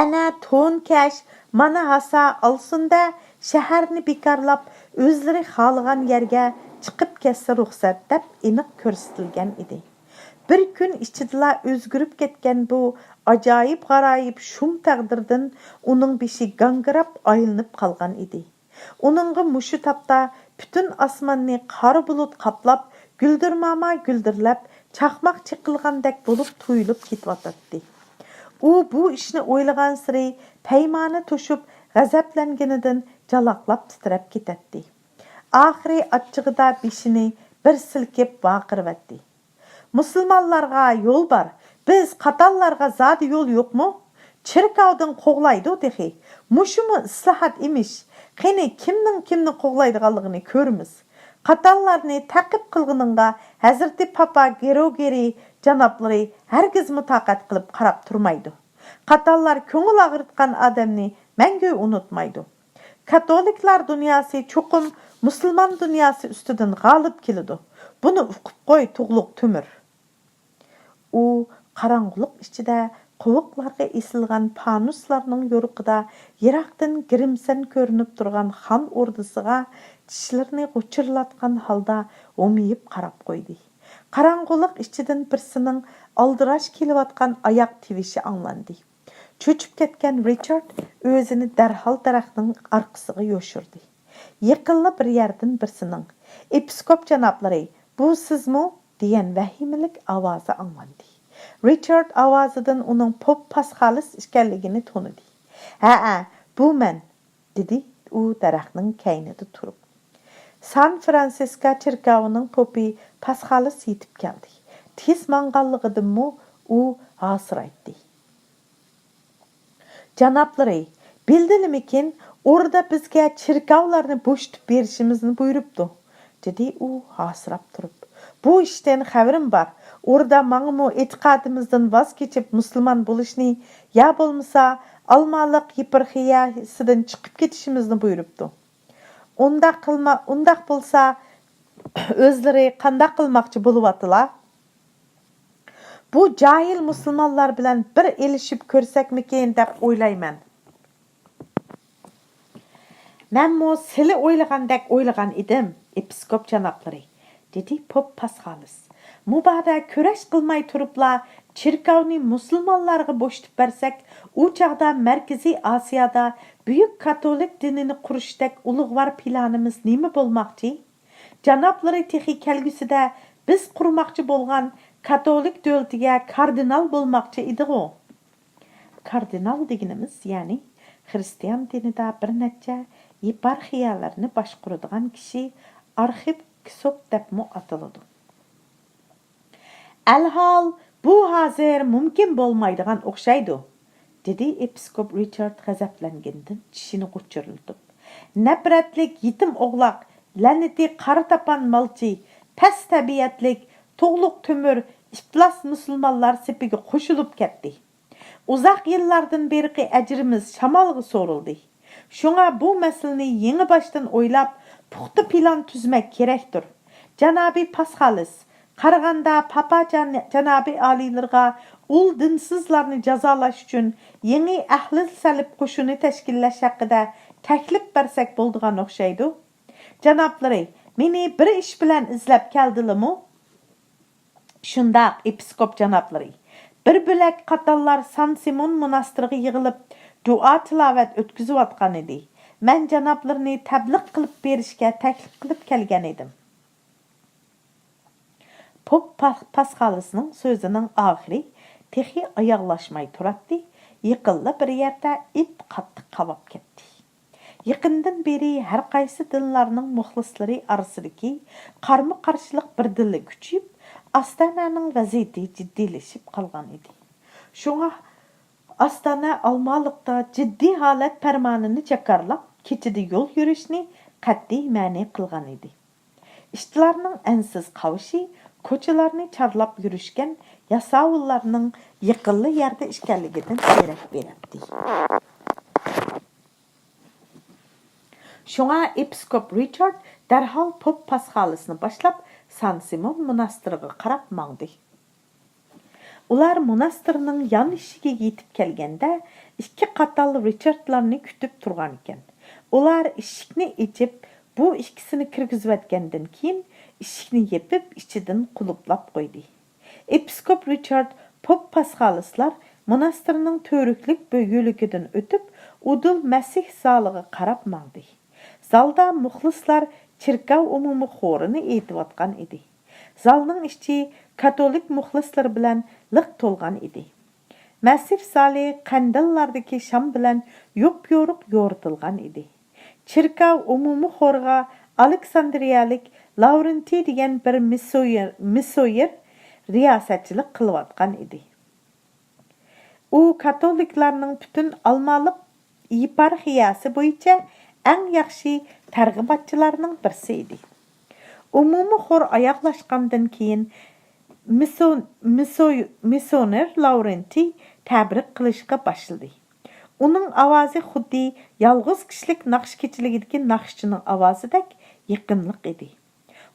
ئەنە تونكەش، مانا ھاسا ئالسۇندە شەھەرنى بىكارلاپ، ئۆزلىرى خالىغان يەرگە چىقىپ كەتسە رۇخسەت، دەپ ئېنىق كۆرسىتىلگەن ئىدى. بىر كۈن ئىچىدىلا ئۆزگىرىپ كەتكەن بۇ ئاجايىپ-غارايىپ شۇم تەقدىردىن ئۇنىڭ بېشى گاڭگىراپ ئايلىنىپ قالغان ئىدى. ئۇنىڭغا مۇشۇ تاپتا پۈتۈن ئاسماننى قارا بۇلۇت قاپلاپ، گۈلدۈرماما گۈلدۈرلەپ، چاقماق چېقىلغاندەك بولۇپ تۇيۇلۇپ كېتىۋاتاتتى. ئۇ بۇ ئىشنى ئويلىغانسېرى پەيمانى توشۇپ، غەزەپلەنگىنىدىن جالاقلاپ تىترەپ كېتەتتى. ئاخىرى ئاچچىقىدا بېشىنى بىر سىلكىپ ۋارقىرىۋەتتى. مۇسۇلمانلارغا يول بار، بىز قاتارلارغا زادى يول يوقمۇ؟ چېركاۋدىن قوغلايدۇ تېخى. مۇشۇمۇ ئىسلاھات ئىمىش. قېنى، كىمنىڭ كىمنى قوغلايدىغانلىقىنى كۆرىمىز. قاتارلارنى تەقىب قىلغىنىڭغا ھەزرىتى پاپا گېروگېرى جانابلىرى ھەرگىزمۇ تاقەت قىلىپ قاراپ تۇرمايدۇ. قاتارلار كۆڭۈل ئاغرىتقان ئادەمنى مەڭگۈ ئۇنتۇمايدۇ. كاتولىكلار دۇنياسى چوقۇم مۇسۇلمان دۇنياسى ئۈستىدىن غالىب كېلىدۇ. بۇنى ئۇقۇپ قوي، تۇغلۇق تۆمۈر. ئۇ قاراڭغۇلۇق ئىچىدە قوۋۇقلارغا ئېسىلغان پانۇسلارنىڭ يورۇقىدا يىراقتىن گىرىمسەن كۆرۈنۈپ تۇرغان خان ئوردىسىغا چىشلىرىنى غۇچۇرلاتقان ھالدا ھومىيىپ قاراپ قويدى. قاراڭغۇلۇق ئىچىدىن بىرسىنىڭ ئالدىراش كېلىۋاتقان ئاياق تىۋىشى ئاڭلاندى. چۆچۈپ كەتكەن رىچارد ئۆزىنى دەرھال دەرەخنىڭ ئارقىسىغا يوشۇردى. يېقىنلا بىر يەردىن بىرسىنىڭ، «ئېپىسكوپ جانابلىرى، بۇ سىزمۇ؟» دېگەن ۋەھىمىلىك ئاۋازى ئاڭلاندى. رىچارد ئاۋازىدىن ئۇنىڭ پوپ پاسخالىس ئىكەنلىكىنى تونۇدى. «ھەئە، بۇ مەن»، دېدى ئۇ دەرەخنىڭ كەينىدە تۇرۇپ. سان فرانسىسكا چېركاۋىنىڭ پوپى پاسخالىس يېتىپ كەلدى. تېز ماڭغانلىقىدىنمۇ ئۇ ھاسىرايتتى. «جانابلىرى، بىلدىلىمىكىن، ئوردا بىزگە چېركاۋلارنى بوشىتىپ بېرىشىمىزنى بۇيرۇپتۇ»، دېدى ئۇ ھاسىراپ تۇرۇپ. «بۇ ئىشتىن خەۋىرىم بار. ئوردا ماڭىمۇ ئېتىقادىمىزدىن ۋاز كېچىپ مۇسۇلمان بولۇشنى يا بولمىسا ئالمالىق يېپارخىيەسىدىن چىقىپ كېتىشىمىزنى بۇيرۇپتۇ. ئۇنداق قىلما، ئۇنداق بولسا ئۆزلىرى قانداق قىلماقچى بولۇۋاتىلا؟ بۇ جاھىل مۇسۇلمانلار بىلەن بىر ئېلىشىپ كۆرسەكمىكىن دەپ ئويلايمەن.» «مەنمۇ سىلى ئويلىغاندەك ئويلىغان ئىدىم، ئېپىسكوپ جانابلىرى»، دېدى پوپ پاسخالىس. «مۇبادا كۈرەش قىلماي تۇرۇپلا چېركاۋنى مۇسۇلمانلارغا بوشىتىپ بەرسەك، ئۇ چاغدا مەركىزىي ئاسىيادا بۈيۈك كاتولىك دىنىنى قۇرۇشتەك ئۇلۇغۋار پىلانىمىز نېمە بولماقچى؟ جانابلىرى تېخى كەلگۈسىدە بىز قۇرماقچى بولغان كاتولىك دۆلىتىگە كاردىنال بولماقچى ئىدىغۇ؟» كاردىنال دېگىنىمىز، يەنى خىرىستىيان دىنىدا بىر نەچچە يېپارخىيەلەرنى باشقۇرىدىغان كىشى ئارخىپسكوپ دەپمۇ ئاتىلىدۇ. «ئەلھال، بۇ ھازىر مۇمكىن بولمايدىغان ئوخشايدۇ»، دېدى ئېپىسكوپ رىچارد غەزەپلەنگىنىدىن چىشىنى غۇچۇرلىتىپ. «نەپرەتلىك يېتىم ئوغلاق، لەنىتى قارا تاپان مالچى، پەس تەبىئەتلىك، تۇغلۇق تۆمۈر، ئىپلاس مۇسۇلمانلار سېپىگە قوشۇلۇپ كەتتى. ئۇزاق يىللاردىن بېرىقى ئەجرىمىز شامالغا سورۇلدى. شۇڭا بۇ مەسىلىنى يېڭى باشتىن ئويلاپ، پۇختا پىلان تۈزمەك كېرەكتۇر. جانابىي پاسخالىس، قارىغاندا پاپا جان-، جانابىي ئالىيلىرىغا ئۇل دىنسىزلارنى جازالاش ئۈچۈن يېڭى ئەھلى سەلىپ قوشۇنى تەشكىللەش ھەققىدە تەكلىپ بەرسەك بولىدىغان ئوخشايدۇ. جانابلىرى، مېنى بىر ئىش بىلەن ئىزدەپ كەلدىلىمۇ؟» «شۇنداق، ئېپىسكوپ جانابلىرى. بىر بۆلەك قاتارلار سان سىمون موناستىرىغا يىغىلىپ، دۇئا-تىلاۋەت ئۆتكۈزۈۋاتقانىدى. مەن جانابلىرىنى تەبلىغ قىلىپ بېرىشكە تەكلىپ قىلىپ كەلگەنىدىم.» پوپ پا-، پاسخالىسىنىڭ سۆزىنىڭ ئاخىرى تېخى ئاياغلاشماي تۇراتتى، يېقىنلا بىر يەردە ئىت قاتتىق قاۋاپ كەتتى. يېقىندىن بېرى ھەر قايسى دىنلارنىڭ مۇخلىسلىرى ئارىسىدىكى قارمۇ-قارشىلىق بىردىنلا كۈچىيىپ، ئاستانەنىڭ ۋەزىيىتى جىددىيلىشىپ قالغان ئىدى. شۇڭا ئاستانە ئالمالىقتا جىددىي ھالەت پەرمانىنى جاكارلاپ، كېچىدە يول يۈرۈشنى قەتئىي مەنئى قىلغان ئىدى. ئىتلارنىڭ ئەنسىز قاۋىشى كوچىلارنى چارلاپ يۈرۈشكەن ياساۋۇللارنىڭ يېقىنلا يەردە ئىكەنلىكىدىن دېرەك بېرەتتى. شۇڭا ئېپىسكوپ رىچارد دەرھال پوپ پاسخالىسىنى باشلاپ، سان سىمون موناستىرىغا قاراپ ماڭدى. ئۇلار موناستىرنىڭ يان ئىشىكىگە يېتىپ كەلگەندە، ئىككى قاتال رىچاردلارنى كۈتۈپ تۇرغانىكەن. ئۇلار ئىشىكنى ئېچىپ، بۇ ئىككىسىنى كىرگۈزۈۋەتكەندىن كېيىن، ئىشىكنى يېپىپ، ئىچىدىن قۇلۇپلاپ قويدى. ئېپىسكوپ رىچارد پوپ پاسخالىسلار موناستىرنىڭ تۈۋرۈكلۈك بۆ-، يۆلىكىدىن ئۆتۈپ، ئۇدۇل مەسىھ زالىغا قاراپ ماڭدى. زالدا مۇخلىسلار چېركاۋ ئومۇمىي خورىنى ئېيتىۋاتقان ئىدى. زالنىڭ ئىچى كاتولىك مۇخلىسلىرى بىلەن لىق تولغان ئىدى. مەسىھ زالى قەندىللاردىكى شام بىلەن يوپيورۇق يورۇتۇلغان ئىدى. چېركاۋ ئومۇمىي خورىغا ئالېكساندرىيەلىك لاۋرېنتىي دېگەن بىر مىسسويېر، مىسسويېر رىياسەتچىلىك قىلىۋاتقان ئىدى. ئۇ كاتولىكلارنىڭ پۈتۈن ئالمالىق يېپارخىيەسى بويىچە ئەڭ ياخشى تەرغىباتچىلارنىڭ بىرسى ئىدى. ئومۇمىي خور ئاياغلاشقاندىن كېيىن، مىسو-، مىسو-، مىسسىيونېر لاۋرېنتىي تەبرىك قىلىشقا باشلىدى. ئۇنىڭ ئاۋازى خۇددى يالغۇز كىشىلىك ناخشا كېچىلىكىدىكى ناخشىچىنىڭ ئاۋازىدەك يېقىملىق ئىدى.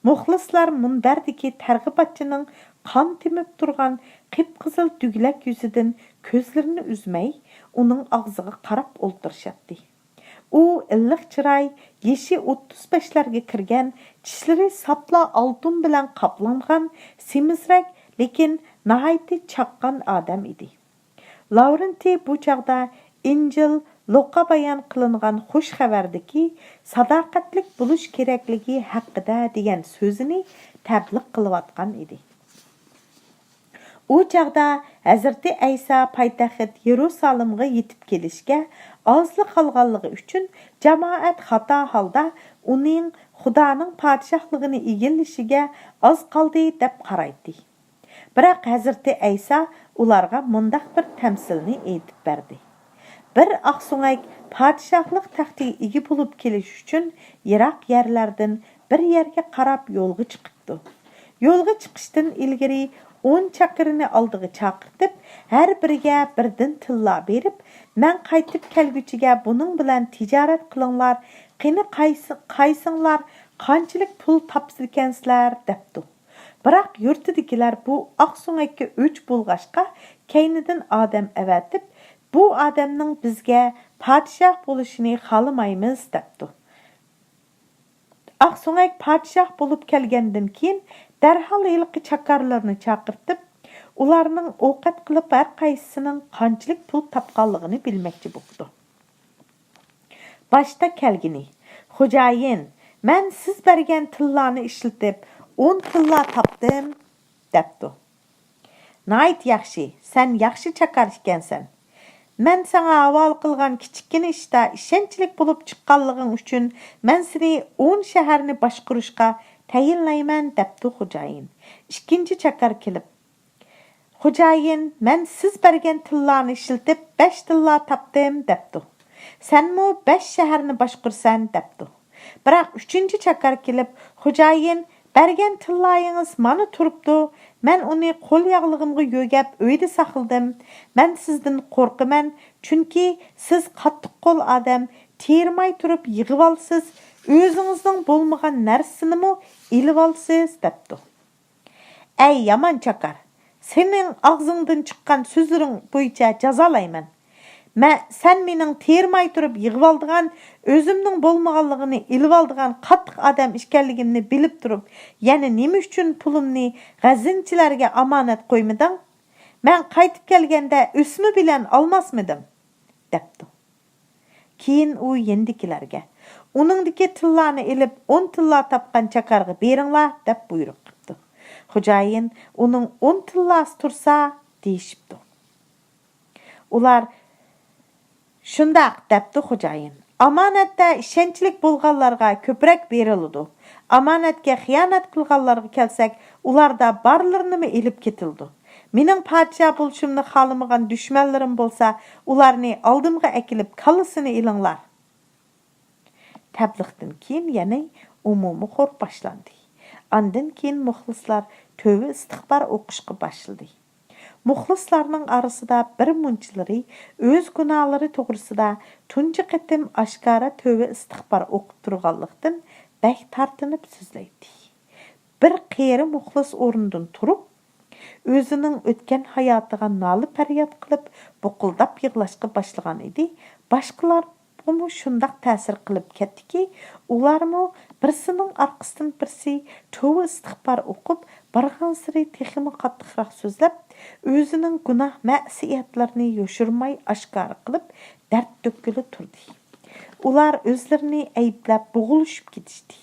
مۇخلىسلار مۇنبەردىكى تەرغىباتچىنىڭ قان تېمىپ تۇرغان قىپقىزىل دۈگلەك يۈزىدىن كۆزلىرىنى ئۈزمەي، ئۇنىڭ ئاغزىغا قاراپ ئولتۇرۇشاتتى. ئۇ ئىللىق چىراي، يېشى ئوتتۇز بەشلەرگە كىرگەن، چىشلىرى ساپلا ئالتۇن بىلەن قاپلانغان، سېمىزرەك، لېكىن ناھايىتى چاققان ئادەم ئىدى. لاۋرېنتىي بۇ چاغدا ئىنجىل، لۇقا بايان قىلىنغان خۇش خەۋەردىكى ساداقەتلىك بولۇش كېرەكلىكى ھەققىدە دېگەن سۆزىنى تەبلىغ قىلىۋاتقان ئىدى. ئۇ چاغدا ھەزرىتى ئەيسا پايتەخت يېرۇسالېمغا يېتىپ كېلىشكە ئازلا قالغانلىقى ئۈچۈن، جامائەت خاتا ھالدا ئۇنىڭ خۇدانىڭ پادىشاھلىقىنى ئىگىلىشىگە ئاز قالدى دەپ قارايتتى. بىراق ھەزرىتى ئەيسا ئۇلارغا مۇنداق بىر تەمسىلنى ئېيتىپ بەردى. بىر ئاقسۆڭەك پادىشاھلىق تەختىگە ئىگە بولۇپ كېلىش ئۈچۈن يىراق يەرلەردىن بىر يەرگە قاراپ يولغا چىقىپتۇ. يولغا چىقىشتىن ئىلگىرى ئون چاكىرىنى ئالدىغا چاقىرتىپ، ھەر بىرىگە بىردىن تىللا بېرىپ، مەن قايتىپ كەلگۈچىگە بۇنىڭ بىلەن تىجارەت قىلىڭلار، قېنى قايسى-، قايسىڭلار قانچىلىك پۇل تاپىدىكەنسىلەر، دەپتۇ. بىراق يۇرتىدىكىلەر بۇ ئاقسۆڭەككە ئۆچ بولغاچقا، كەينىدىن ئادەم ئەۋەتىپ، بۇ ئادەمنىڭ بىزگە پادىشاھ بولۇشىنى خالىمايمىز، دەپتۇ. ئاقسۆڭەك پادىشاھ بولۇپ كەلگەندىن كېيىن، دەرھال ھېلىقى چاكارلىرىنى چاقىرتىپ، ئۇلارنىڭ ئوقەت قىلىپ ھەر قايسىسىنىڭ قانچىلىك پۇل تاپقانلىقىنى بىلمەكچى بوپتۇ. باشتا كەلگىنى، «خوجايىن، مەن سىز بەرگەن تىللانى ئىشلىتىپ، ئون تىللا تاپتىم» دەپتۇ. «ناھايىتى ياخشى، سەن ياخشى چاكار ئىكەنسەن. مەن ساڭا ھاۋالە قىلغان كىچىككىنە ئىشتا ئىشەنچلىك بولۇپ چىققانلىقىڭ ئۈچۈن مەن سېنى ئون شەھەرنى باشقۇرۇشقا تەيىنلەيمەن» دەپتۇ خوجايىن. ئىككىنچى چاكار كېلىپ، «خوجايىن، مەن سىز بەرگەن تىللانى ئىشلىتىپ، بەش تىللا تاپتىم» دەپتۇ. «سەنمۇ بەش شەھەرنى باشقۇرىسەن» دەپتۇ. بىراق ئۈچىنچى چاكار كېلىپ، «خوجايىن، بەرگەن تىللايىڭىز مانا تۇرۇپتۇ. مەن ئۇنى قول ياغلىقىمغا يۆگەپ ئۆيدە ساقلىدىم. مەن سىزدىن قورقىمەن، چۈنكى سىز قاتتىق قول ئادەم، تېرىماي تۇرۇپ يىغىۋالىسىز، ئۆزىڭىزنىڭ بولمىغان نەرسىنىمۇ ئېلىۋالىسىز» دەپتۇ. «ئەي يامان چاكار، سېنىڭ ئاغزىڭدىن چىققان سۆزلىرىڭ بويىچە جازالايمەن. مە-، سەن مېنىڭ تېرىماي تۇرۇپ يىغىۋالىدىغان، ئۆزۈمنىڭ بولمىغانلىقىنى ئېلىۋالىدىغان قاتتىق ئادەم ئىكەنلىكىمنى بىلىپ تۇرۇپ، يەنە نېمە ئۈچۈن پۇلۇمنى غەزىنىچىلەرگە ئامانەت قويمىدىڭ؟ مەن قايتىپ كەلگەندە ئۆسمە بىلەن ئالماسمىدىڭ؟» دەپتۇ. كېيىن ئۇ يېنىدىكىلەرگە، «ئۇنىڭدىكى تىللانى ئېلىپ، ئون تىللا تاپقان چاكارغا بېرىڭلار» دەپ بۇيرۇق قىپتۇ. خوجايىن، ئۇنىڭ ئون تىللاسى تۇرسا، دېيىشىپتۇ. ئۇلار، شۇنداق، دەپتۇ خوجايىن. ئامانەتتە ئىشەنچلىك بولغانلارغا كۆپرەك بېرىلىدۇ. ئامانەتكە خىيانەت قىلغانلارغا كەلسەك، ئۇلاردا بارلىرىنىمۇ ئېلىپ كېتىلىدۇ. مېنىڭ پادىشاھ بولۇشۇمنى خالىمىغان دۈشمەنلىرىم بولسا، ئۇلارنى ئالدىمغا ئەكېلىپ، كاللىسىنى ئېلىڭلار. تەبلىغدىن كېيىن يەنە ئومۇمىي خور باشلاندى. ئاندىن كېيىن مۇخلىسلار تۆۋە ئىستىغپار ئوقۇشقا باشلىدى. مۇخلىسلارنىڭ ئارىسىدا بىر مۇنچىلىرى ئۆز گۇناھلىرى توغرىسىدا تۇنجى قېتىم ئاشكارا تۆۋە ئىستىغپار ئوقۇپ تۇرغانلىقتىن، بەك تارتىنىپ سۆزلەيتتى. بىر قېرى مۇخلىس ئورنىدىن تۇرۇپ، ئۆزىنىڭ ئۆتكەن ھاياتىغا نالە-پەرياد قىلىپ، بۇقۇلداپ يىغلاشقا باشلىغان ئىدى. باشقىلارغىمۇ شۇنداق تەسىر قىلىپ كەتتىكى، ئۇلارمۇ بىرسىنىڭ ئارقىسىدىن بىرسى توۋا ئىستىغپار ئوقۇپ، بارغانسېرى تېخىمۇ قاتتىقراق سۆزلەپ، ئۆزىنىڭ گۇناھ-مەسىيەتلىرىنى يوشۇرماي ئاشكارا قىلىپ، دەرد تۆككىلى تۇردى. ئۇلار ئۆزلىرىنى ئەيىبلەپ بوغۇلۇشۇپ كېتىشتى.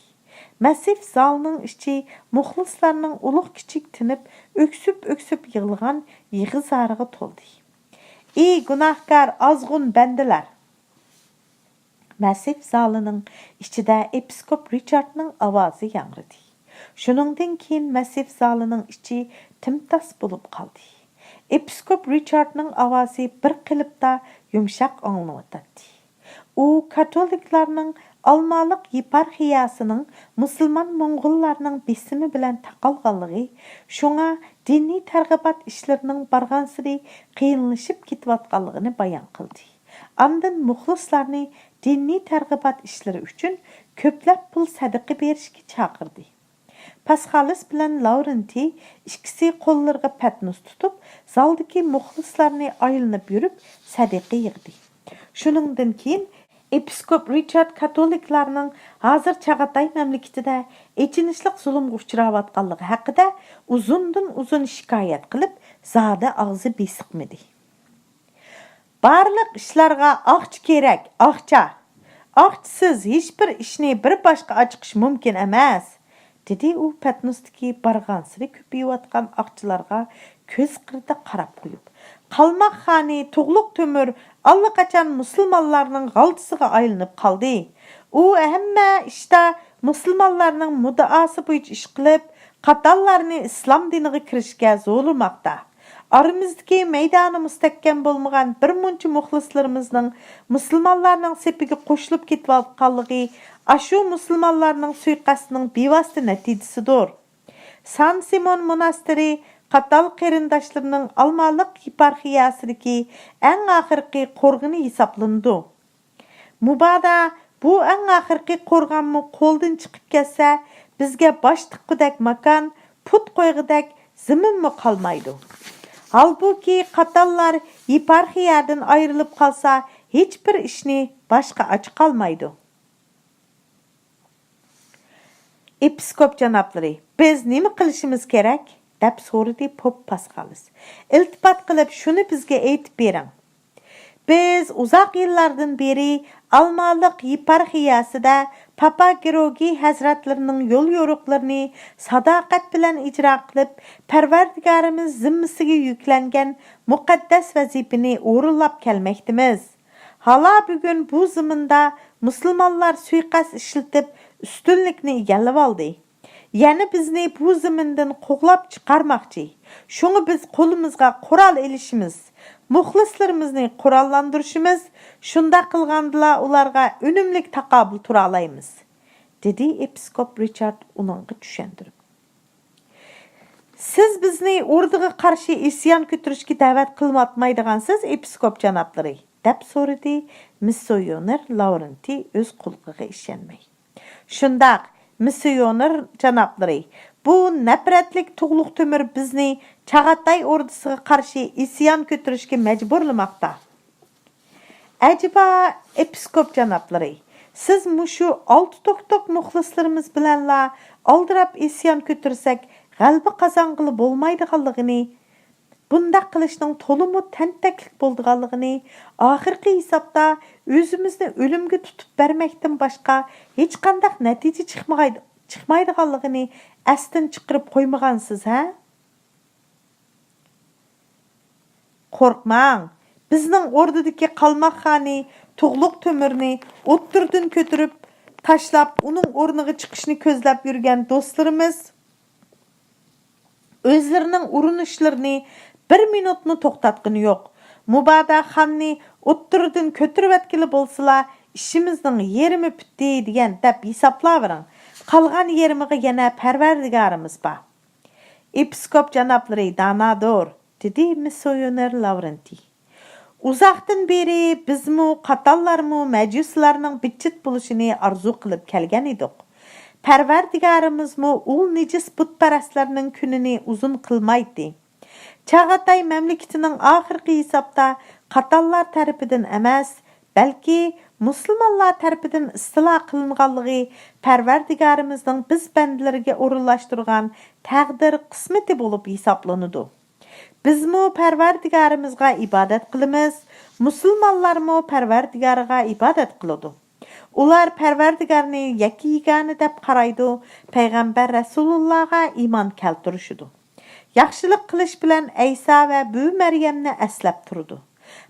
مەسىف زالىنىڭ ئىچى مۇخلىسلارنىڭ ئۇلۇغ-كىچىك تىنىپ، ئۆكسۈپ-ئۆكسۈپ يىغلىغان يىغا-زارىغا تولدى. ئى گۇناھكار ئازغۇن بەندىلەر! مەسىف زالىنىڭ ئىچىدە ئېپىسكوپ رىچاردنىڭ ئاۋازى ياڭرىدى. شۇنىڭدىن كېيىن مەسىف زالىنىڭ ئىچى تىمتاس بولۇپ قالدى. ئېپىسكوپ رىچاردنىڭ ئاۋازى بىر قېلىپتا يۇمشاق ئاڭلىنىۋاتاتتى. ئۇ كاتولىكلارنىڭ ئالمالىق يېپارخىيەسىنىڭ مۇسۇلمان موڭغۇللارنىڭ بېسىمى بىلەن تاقالغانلىقى، شۇڭا دىنىي تەرغىبات ئىشلىرىنىڭ بارغانسېرى قىيىنلىشىپ كېتىۋاتقانلىقىنى بايان قىلدى. ئاندىن مۇخلىسلارنى دىنىي تەرغىبات ئىشلىرى ئۈچۈن كۆپلەپ پۇل سەدىقە بېرىشكە چاقىردى. پاسخالىس بىلەن لاۋرېنتىي ئىككىسى قوللىرىغا پەتنۇس تۇتۇپ، زالدىكى مۇخلىسلارنى ئايلىنىپ يۈرۈپ، سەدىقە يىغدى. شۇنىڭدىن كېيىن ئېپىسكوپ رىچارد كاتولىكلارنىڭ ھازىر چاغاتاي مەملىكىتىدە ئېچىنىشلىق زۇلۇمغا ئۇچراۋاتقانلىقى ھەققىدە ئۇزۇندىن ئۇزۇن شىكايەت قىلىپ، زادى ئاغزى بېسىقمىدى. بارلىق ئىشلارغا ئاقچا كېرەك، ئاقچا! ئاقچىسىز ھېچبىر ئىشنى بىر باشقا ئاچىقىش مۇمكىن ئەمەس، دېدى ئۇ پەتنۇستىكى بارغانسېرى كۆپىيىۋاتقان ئاقچىلارغا كۆز قىرىدا قاراپ قويۇپ. قالماق خانى تۇغلۇق تۆمۈر ئاللىقاچان مۇسۇلمانلارنىڭ غالتىسىغا ئايلىنىپ قالدى. ئۇ ھەممە ئىشتا مۇسۇلمانلارنىڭ مۇددىئاسى بويىچە ئىش قىلىپ، قاتاللارنى ئىسلام دىنىغا كىرىشكە زورلىماقتا. ئارىمىزدىكى مەيدانى مۇستەھكەم بولمىغان بىر مۇنچە مۇخلىسلىرىمىزنىڭ مۇسۇلمانلارنىڭ سېپىگە قوشۇلۇپ كېتىۋاتقانلىقى ئاشۇ مۇسۇلمانلارنىڭ سۇيىقەستىنىڭ بىۋاسىتە نەتىجىسىدۇر. سان سىمون موناستىرى قاتال قېرىنداشلىرىنىڭ ئالمالىق يېپارخىيەسىدىكى ئەڭ ئاخىرقى قورغىنى ھېسابلىنىدۇ. مۇبادا بۇ ئەڭ ئاخىرقى قورغانمۇ قولدىن چىقىپ كەتسە، بىزگە باش تىققۇدەك ماكان، پۇت قويغۇدەك زېمىنمۇ قالمايدۇ. ھالبۇكى، قاتاللار يېپارخىيەدىن ئايرىلىپ قالسا، ھېچبىر ئىشنى باشقا ئاچىقالمايدۇ. ئېپىسكوپ جانابلىرى، بىز نېمە قىلىشىمىز كېرەك؟ دەپ سورىدى پوپ پاسخالىس. ئىلتىپات قىلىپ، شۇنى بىزگە ئېيتىپ بېرىڭ. بىز ئۇزاق يىللاردىن بېرى ئالمالىق يېپارخىيەسىدە پاپا گېرورگىي ھەزرەتلىرىنىڭ يوليورۇقلىرىنى ساداقەت بىلەن ئىجرا قىلىپ، پەرۋەردىگارىمىز زىممىسىگە يۈكلەنگەن مۇقەددەس ۋەزىپىنى ئورۇنلاپ كەلمەكتىمىز. ھالا بۈگۈن بۇ زېمىندا مۇسۇلمانلار سۇيىقەست ئىشلىتىپ، ئۈستۈنلۈكنى ئىگىلىۋالدى. يەنە بىزنى بۇ زېمىندىن قوغلاپ چىقارماقچى. شۇڭا بىز قولىمىزغا قورال ئېلىشىمىز، مۇخلىسلىرىمىزنى قوراللاندۇرۇشىمىز، شۇنداق قىلغاندىلا ئۇلارغا ئۈنۈملۈك تاقابىل تۇرالايمىز، دېدى ئېپىسكوپ رىچارد ئۇنىڭغا چۈشەندۈرۈپ. سىز بىزنى ئوردىغا قارشى ئىسيان كۆتۈرۈشكە دەۋەت قىلىۋاتمايدىغانسىز، ئېپىسكوپ جانابلىرى؟ دەپ سورىدى مىسسىيونېر لاۋرېنتىي ئۆز قۇلىقىغا ئىشەنمەي. شۇنداق، مىسسىيونېر جانابلىرى، بۇ نەپرەتلىك تۇغلۇق تۆمۈر بىزنى چاغاتاي ئوردىسىغا قارشى ئىسيان كۆتۈرۈشكە مەجبۇرلىماقتا. ئەجەبا، ئېپىسكوپ جانابلىرى، سىز مۇشۇ ئالتە توكتوك مۇخلىسلىرىمىز بىلەنلا ئالدىراپ ئىسيان كۆتۈرسەك، غەلىبە قازانغىلى بولمايدىغانلىقىنى، بۇنداق قىلىشنىڭ تولىمۇ تەنتەكلىك بولىدىغانلىقىنى، ئاخىرقى ھېسابتا ئۆزىمىزنى ئۆلۈمگە تۇتۇپ بەرمەكتىن باشقا ھېچقانداق نەتىجە چىقمايدۇ، چىقمايدىغانلىقىنى ئەستىن چىقىرىپ قويمىغانسىز، ھە؟ قورقماڭ، بىزنىڭ ئوردىدىكى قالماق خانى تۇغلۇق تۆمۈرنى ئوتتۇرىدىن كۆتۈرۈپ تاشلاپ، ئۇنىڭ ئورنىغا چىقىشنى كۆزلەپ يۈرگەن دوستلىرىمىز ئۆزلىرىنىڭ ئۇرۇنۇشلىرىنى بىر مىنۇتمۇ توختاتقىنى يوق. مۇبادا خاننى ئوتتۇرىدىن كۆتۈرۈۋەتكىلى بولسىلا، ئىشىمىزنىڭ يېرىمى پۈتتى دېگەن دەپ ھېسابلاۋېرىڭ. قالغان يېرىمىغا يەنە پەرۋەردىگارىمىز بار. ئېپىسكوپ جانابلىرى دانادۇر، دېدى مىسسىيونېر لاۋرېنتىي. ئۇزاقتىن بېرى بىزمۇ، قاتانلارمۇ مەجۇسىلارنىڭ بىتچىت بولۇشىنى ئارزۇ قىلىپ كەلگەن ئىدۇق. پەرۋەردىگارىمىزمۇ ئۇ نىجىس بۇتپەرەسلەرنىڭ كۈنىنى ئۇزۇن قىلمايتتى. چاغاتاي مەملىكىتىنىڭ ئاخىرقى ھېسابتا قاتانلار تەرىپىدىن ئەمەس، بەلكى مۇسۇلمانلار تەرىپىدىن ئىستىلا قىلىنغانلىقى پەرۋەردىگارىمىزنىڭ بىز بەندىلىرىگە ئورۇنلاشتۇرغان تەقدىر قىسمىتى بولۇپ ھېسابلىنىدۇ. بىزمۇ پەرۋەردىگارىمىزغا ئىبادەت قىلىمىز، مۇسۇلمانلارمۇ پەرۋەردىگارىغا ئىبادەت قىلىدۇ. ئۇلار پەرۋەردىگارنى يەككە يېگانە دەپ قارايدۇ، پەيغەمبەر رەسۇلۇللاغا ئىمان كەلتۈرۈشىدۇ. ياخشىلىق قىلىش بىلەن ئەيسا ۋە بۈۋى مەريەمنى ئەسلەپ تۇرىدۇ.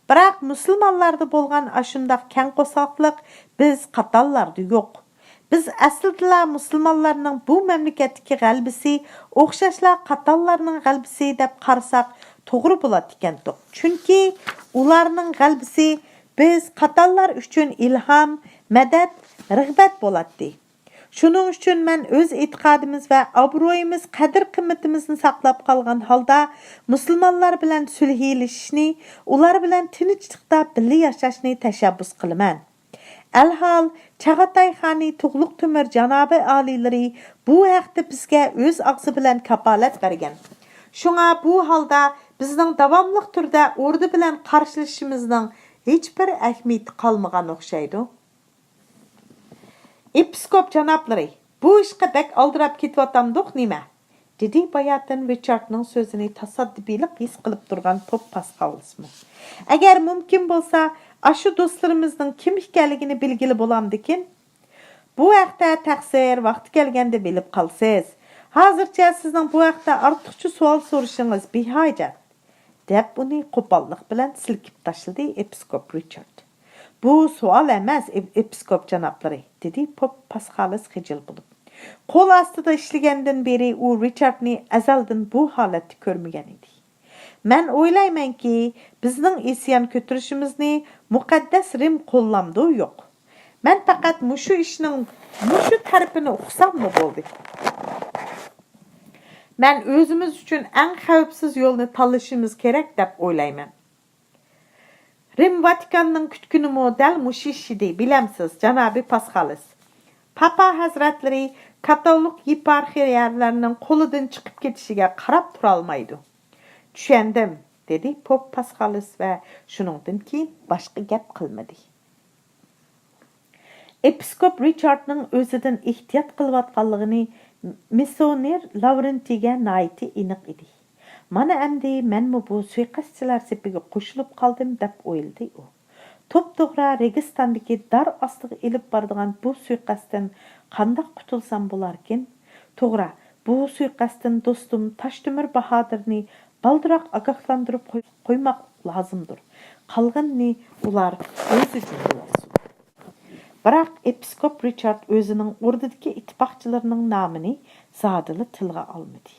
بىراق مۇسۇلمانلاردا بولغان ئاشۇنداق كەڭ قورساقلىق بىز قاتانلاردا يوق. بىز ئەسلىدىلا مۇسۇلمانلارنىڭ بۇ مەملىكەتتىكى غەلىبىسى ئوخشاشلا قاتانلارنىڭ غەلىبىسى دەپ قارىساق توغرا بولاتتىكەنتۇق. چۈنكى ئۇلارنىڭ غەلىبىسى بىز قاتانلار ئۈچۈن ئىلھام، مەدەت، رىغبەت بولاتتى. شۇنىڭ ئۈچۈن مەن ئۆز ئېتىقادىمىز ۋە ئابرۇيىمىز، قەدىر-قىممىتىمىزنى ساقلاپ قالغان ھالدا، مۇسۇلمانلار بىلەن سۈلھىلىشىشنى، ئۇلار بىلەن تىنچلىقتا بىللە ياشاشنى تەشەببۇس قىلىمەن. ئەلھال، چاغاتاي خانى تۇغلۇق تۆمۈر جانابى ئالىيلىرى بۇ ھەقتە بىزگە ئۆز ئاغزى بىلەن كاپالەت بەرگەن. شۇڭا بۇ ھالدا بىزنىڭ داۋاملىق تۈردە ئوردا بىلەن قارشىلىشىشىمىزنىڭ ھېچبىر ئەھمىيىتى قالمىغان ئوخشايدۇ. ئېپىسكوپ جانابلىرى، بۇ ئىشقا بەك ئالدىراپ كېتىۋاتامدۇق نېمە؟ دېدى باياتىن رىچاردنىڭ سۆزىنى تاسادىپىيلىق ھېس قىلىپ تۇرغان پوپ پاسخالىسمۇ. ئەگەر مۇمكىن بولسا، ئاشۇ دوستلىرىمىزنىڭ كىم ئىكەنلىكىنى بىلگىلى بولامدىكىن؟ بۇ ھەقتە تەقسىر، ۋاقتى كەلگەندە بىلىپ قالىسىز. ھازىرچە سىزنىڭ بۇ ھەقتە ئارتۇقچە سوئال سورىشىڭىز بىھاجەت. دەپ ئۇنى قوپاللىق بىلەن سىلكىپ تاشلىدى ئېپىسكوپ رىچارد. بۇ سوئال ئەمەس، ئېپ-، ئېپىسكوپ جانابلىرى، دېدى پوپ پاسخالىس خىجىل بولۇپ. قول ئاستىدا ئىشلىگەندىن بېرى ئۇ رىچاردنى ئەزەلدىن بۇ ھالەتتە كۆرمىگەن ئىدى. مەن ئويلايمەنكى، بىزنىڭ ئىسيان كۆتۈرۈشىمىزنى مۇقەددەس رىم قوللامدۇ يوق. مەن پەقەت مۇشۇ ئىشنىڭ مۇشۇ تەرىپىنى ئۇقساممۇ بولدى. مەن ئۆزىمىز ئۈچۈن ئەڭ خەۋپسىز يولنى تاللىشىمىز كېرەك دەپ ئويلايمەن. رىم ۋاتىكاننىڭ كۈتكىنىمۇ دەل مۇشۇ ئىش ئىدى، بىلەمسىز، جانابى پاسخالىس. پاپا ھەزرەتلىرى كاتولىك يېپارخىيەلەرنىڭ قولىدىن چىقىپ كېتىشىگە قاراپ تۇرالمايدۇ. چۈشەندىم، دېدى پوپ پاسخالىس ۋە شۇنىڭدىن كېيىن باشقا گەپ قىلمىدى. ئېپىسكوپ رىچاردنىڭ ئۆزىدىن ئېھتىيات قىلىۋاتقانلىقىنى مىسسىيونېر لاۋرېنتىيگە ناھايىتى ئېنىق ئىدى. مانا ئەمدى مەنمۇ بۇ سۇيىقەستچىلەر سېپىگە قوشۇلۇپ قالدىم، دەپ ئويلىدى ئۇ. توپتوغرا رېگىستاندىكى دار ئاستىغا ئېلىپ بارىدىغان بۇ سۇيىقەستتىن قانداق قۇتۇلسام بولاركىن؟ توغرا، بۇ سۇيىقەستتىن دوستۇم تاشتۆمۈر باھادىرنى بالدۇراق ئاگاھلاندۇرۇپ قوي-، قويماق لازىمدۇر. قالغىنىنى ئۇلار ئۆزى جۈملىۋالسۇن. بىراق ئېپىسكوپ رىچارد ئۆزىنىڭ ئوردىدىكى ئىتتىپاقچىلىرىنىڭ نامىنى زادىلا تىلغا ئالمىدى.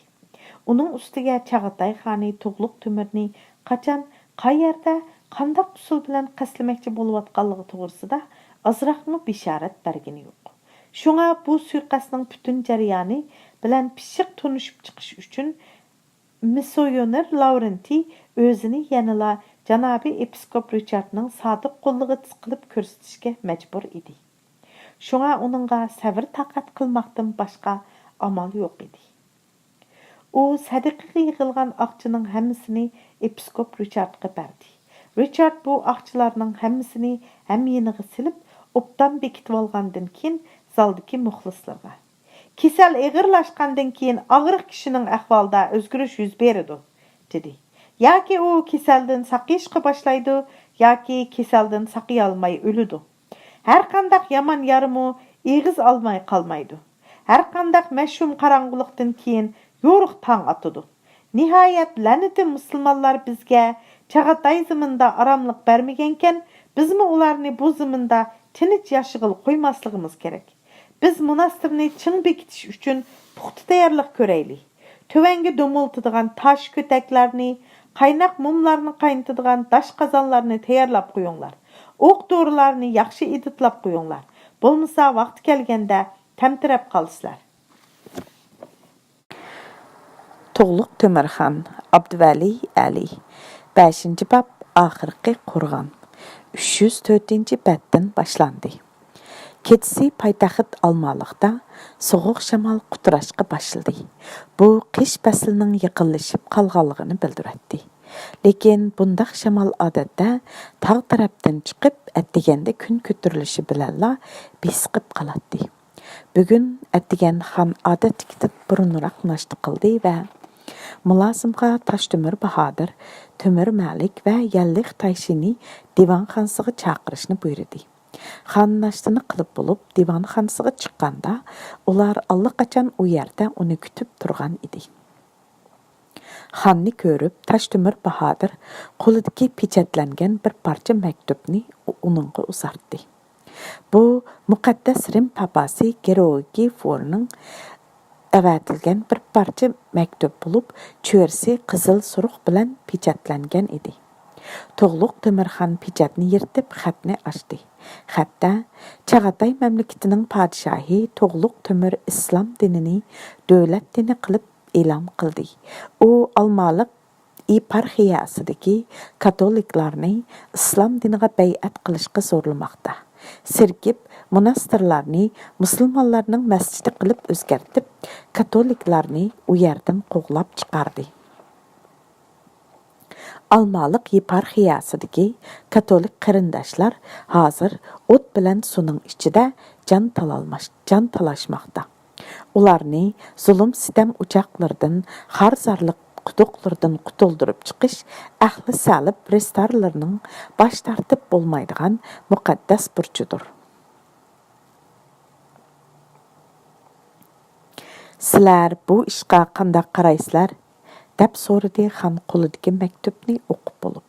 ئۇنىڭ ئۈستىگە چاغاتاي خانى تۇغلۇق تۆمۈرنى قاچان، قەيەردە، قانداق ئۇسۇل بىلەن قەستلىمەكچى بولۇۋاتقانلىقى توغرىسىدا ئازراقمۇ بېشارەت بەرگىنى يوق. شۇڭا بۇ سۇيىقەستنىڭ پۈتۈن جەريانى بىلەن پىششىق تونۇشۇپ چىقىش ئۈچۈن، مىسسىيونېر لاۋرېنتىي ئۆزىنى يەنىلا جانابىي ئېپىسكوپ رىچاردنىڭ سادىق قۇللۇقى قىلىپ كۆرسىتىشكە مەجبۇر ئىدى. شۇڭا ئۇنىڭغا سەۋر-تاقەت قىلماقتىن باشقا ئامال يوق ئىدى. ئۇ سەدىقىگە يىغىلغان ئاقچىنىڭ ھەممىسىنى ئېپىسكوپ رىچاردقا بەردى. رىچارد بۇ ئاقچىلارنىڭ ھەممىسىنى ھەميېنىغا سېلىپ، ئوبدان بېكىتىۋالغاندىن كېيىن، زالدىكى مۇخلىسلىرىغا، «كېسەل ئېغىرلاشقاندىن كېيىن، ئاغرىق كىشىنىڭ ئەھۋالىدا ئۆزگىرىش يۈز بېرىدۇ» دېدى. «ياكى ئۇ كېسەلدىن ساقىيىشقا باشلايدۇ، ياكى كېسەلدىن ساقىيالماي ئۆلىدۇ. ھەرقانداق يامان يارىمۇ ئېغىز ئالماي قالمايدۇ. ھەرقانداق مەشئۇم قاراڭغۇلۇقتىن كېيىن يورۇق تاڭ ئاتىدۇ. نىھايەت، لەنىتى مۇسۇلمانلار بىزگە چاغاتاي زېمىندا ئاراملىق بەرمىگەنكەن، بىزمۇ ئۇلارنى بۇ زېمىندا تىنچ ياشىغىلى قويماسلىقىمىز كېرەك. بىز موناستىرنى چىڭ بېكىتىش ئۈچۈن پۇختا تەييارلىق كۆرەيلى. تۆۋەنگە دومۇلتىدىغان تاش كۆتەكلەرنى، قايناق مۇملارنى قاينىتىدىغان داش قازانلارنى تەييارلاپ قويۇڭلار. ئوق-دورىلارنى ياخشى ئىدىتلاپ قويۇڭلار. بولمىسا ۋاقتى كەلگەندە تەمتىرەپ قالىسىلەر. تۇغلۇق تۆمۈرخان، ئابدۇۋەلى ئەلى. بەشىنچى باب، ئاخىرقى قورغان. ئۈچ يۈز تۆتىنچى بەتتىن باشلاندى. كېچىسى پايتەخت ئالمالىقتا سوغۇق شامال قۇتراشقا باشلىدى. بۇ قىش پەسلىنىڭ يېقىنلىشىپ قالغانلىقىنى بىلدۈرەتتى. لېكىن بۇنداق شامال ئادەتتە تاغ تەرەپتىن چىقىپ، ئەتىگەندە كۈن كۆتۈرۈلۈشى بىلەنلا بېسىقىپ قالاتتى. بۈگۈن ئەتىگەن خان ئادەتتىكىدىن بۇرۇنراق ناشتا قىلدى ۋە مۇلازىمغا تاشتۆمۈر باھادىر، تۆمۈر مەلىك ۋە يەللىق تايشىنى دىۋانخانىسىغا چاقىرىشنى بۇيرۇدى. خان ناشتىنى قىلىپ بولۇپ، دىۋانخانىسىغا چىققاندا، ئۇلار ئاللىقاچان ئۇ يەردە ئۇنى كۈتۈپ تۇرغان ئىدى. خاننى كۆرۈپ، تاشتۆمۈر باھادىر قولىدىكى پېچەتلەنگەن بىر پارچە مەكتۇپنى ئۇنىڭغا ئۇزارتتى. بۇ مۇقەددەس رىم پاپاسى گېئورگىي فورنىڭ ئەۋەتىلگەن بىر پارچە مەكتۇپ بولۇپ، چۆرىسى قىزىل سۇرۇخ بىلەن پېچەتلەنگەن ئىدى. تۇغلۇق تۆمۈرخان پېچەتنى يىرتىپ، خەتنى ئاچتى. خەتتە، چاغاتاي مەملىكىتىنىڭ پادىشاھى تۇغلۇق تۆمۈر ئىسلام دىنىنى دۆلەت دىنى قىلىپ ئېلان قىلدى. ئۇ ئالمالىق يېپارخىيەسىدىكى كاتولىكلارنى ئىسلام دىنىغا بەيئەت قىلىشقا زورلىماقتا. سېركىپ موناستىرلارنى مۇسۇلمانلارنىڭ مەسچىتى قىلىپ ئۆزگەرتىپ، كاتولىكلارنى ئۇ يەردىن قوغلاپ چىقاردى. ئالمالىق يېپارخىيەسىدىكى كاتولىك قېرىنداشلار ھازىر ئوت بىلەن سۇنىڭ ئىچىدە جان تالالماش-، جان تالاشماقتا. ئۇلارنى زۇلۇم-سىتەم ئوچاقلىرىدىن، خار-زارلىق قۇدۇقلىرىدىن قۇتۇلدۇرۇپ چىقىش ئەھلى سەلىب رىستارلىرىنىڭ باش تارتىپ بولمايدىغان مۇقەددەس بۇرچىدۇر. «سىلەر بۇ ئىشقا قانداق قارايسىلەر؟» دەپ سورىدى خان قولىدىكى مەكتۇپنى ئوقۇپ بولۇپ.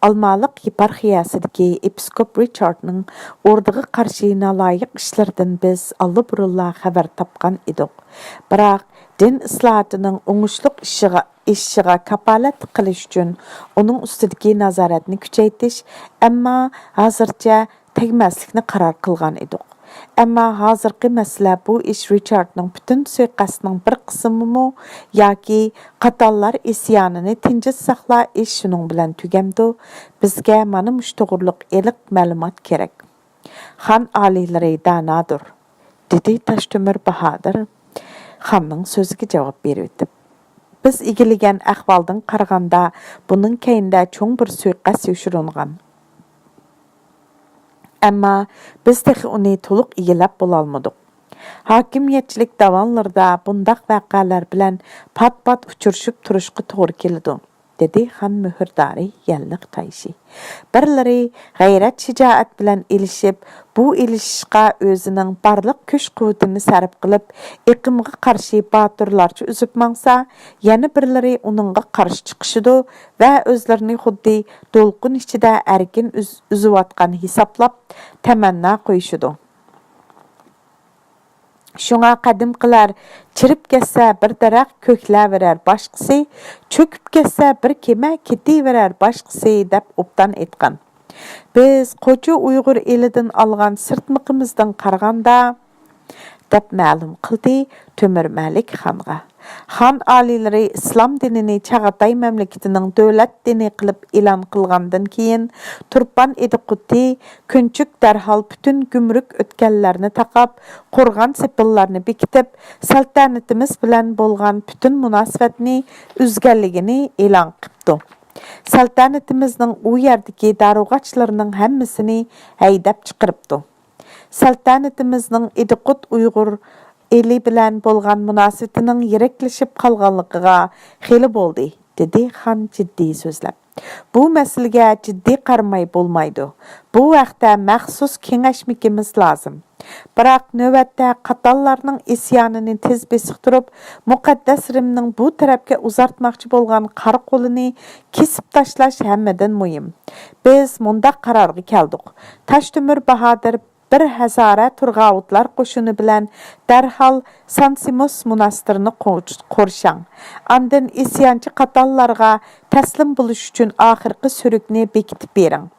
ئالمالىق يېپارخىيەسىدىكى ئېپىسكوپ رىچاردنىڭ ئوردىغا قارشى نالايىق ئىشلىرىدىن بىز ئاللىبۇرۇنلا خەۋەر تاپقان ئىدۇق. بىراق دىن ئىسلاھاتىنىڭ ئوڭۇشلۇق ئىشىغا، ئېشىشىغا كاپالەتلىك قىلىش ئۈچۈن ئۇنىڭ ئۈستىدىكى نازارەتنى كۈچەيتىش، ئەمما ھازىرچە تەگمەسلىكنى قارار قىلغان ئىدۇق. ئەمما ھازىرقى مەسىلە بۇ ئىش رىچاردنىڭ پۈتۈن سۇيىقەستىنىڭ بىر قىسمىمۇ ياكى قاتانلار ئىسيانىنى تىنجىتساقلا ئىش شۇنىڭ بىلەن تۈگەمدۇ؟ بىزگە مانا مۇشۇ توغرۇلۇق ئېنىق مەلۇمات كېرەك. خان ئالىيلىرى دانادۇر، دېدى تاشتۆمۈر باھادىر خاننىڭ سۆزىگە جاۋاب بېرىۋېتىپ. بىز ئىگىلىگەن ئەھۋالدىن قارىغاندا، بۇنىڭ كەينىدە چوڭ بىر سۇيىقەست يوشۇرۇنغان. ئەمما بىز تېخى ئۇنى تولۇق ئىگىلەپ بولالمىدۇق. ھاكىمىيەتچىلىك داۋانلىرىدا بۇنداق ۋەقەلەر بىلەن پات-پات ئۇچرىشىپ تۇرۇشقا توغرا كېلىدۇ، دېدى خان مۆھۈردارى يەللىق تايشى. بىرلىرى غەيرەت-شىجائەت بىلەن ئېلىشىپ، بۇ ئېلىشىشقا ئۆزىنىڭ بارلىق كۈچ-قۇۋۋىتىنى سەرپ قىلىپ، ئېقىمغا قارشى باتۇرلارچە ئۈزۈپ ماڭسا، يەنە بىرلىرى ئۇنىڭغا قارشى چىقىشىدۇ ۋە ئۆزلىرىنى خۇددى دولقۇن ئىچىدە ئەركىن ئۈز-، ئۈزۈۋاتقان ھېسابلاپ، تەمەننا قويۇشىدۇ. شۇڭا قەدىمكىلەر، «چىرىپ كەتسە بىر دەرەخ، كۆكلەۋېرەر باشقىسى، چۆكۈپ كەتسە بىر كېمە، كېتىۋېرەر باشقىسى» دەپ ئوبدان ئېيتقان. بىز قوچۇ ئۇيغۇر ئېلىدىن ئالغان سىرتمىقىمىزدىن قارىغاندا، دەپ مەلۇم قىلدى تۆمۈر مەلىك خانغا. خان ئالىيلىرى ئىسلام دىنىنى چاغاتاي مەملىكىتىنىڭ دۆلەت دىنى قىلىپ ئېلان قىلغاندىن كېيىن، تۇرپان ئىدىقۇتى كۆنچۈك دەرھال پۈتۈن گۈمرۈك ئۆتكەللەرنى تاقاپ، قورغان سېپىللارنى بېكىتىپ، سەلتەنىتىمىز بىلەن بولغان پۈتۈن مۇناسىۋەتنى ئۈزگەنلىكىنى ئېلان قىپتۇ. سەلتەنىتىمىزنىڭ ئۇ يەردىكى دارۇغاچلىرىنىڭ ھەممىسىنى ھەيدەپ چىقىرىپتۇ. سەلتەنىتىمىزنىڭ ئىدىقۇت ئۇيغۇر ئېلى بىلەن بولغان مۇناسىۋىتىنىڭ يىرىكلىشىپ قالغانلىقىغا خېلى بولدى، دېدى خان جىددىي سۆزلەپ. بۇ مەسىلىگە جىددىي قارىماي بولمايدۇ. بۇ ھەقتە مەخسۇس كېڭەشمىكىمىز لازىم. بىراق نۆۋەتتە قاتاللارنىڭ ئىسيانىنى تېز بېسىقتۇرۇپ، مۇقەددەس رىمنىڭ بۇ تەرەپكە ئۇزارتماقچى بولغان قارا قولىنى كېسىپ تاشلاش ھەممىدىن مۇھىم. بىز مۇنداق قارارغا كەلدۇق. تاشتۆمۈر باھادىر بىر ھەزارە تۇرغاۋۇتلار قوشۇنى بىلەن دەرھال سانسىموس موناستىرىنى قو-، قورشاڭ. ئاندىن ئىسيانچى قاتاللارغا تەسلىم بولۇش ئۈچۈن ئاخىرقى سۈرۈكنى بېكىتىپ بېرىڭ.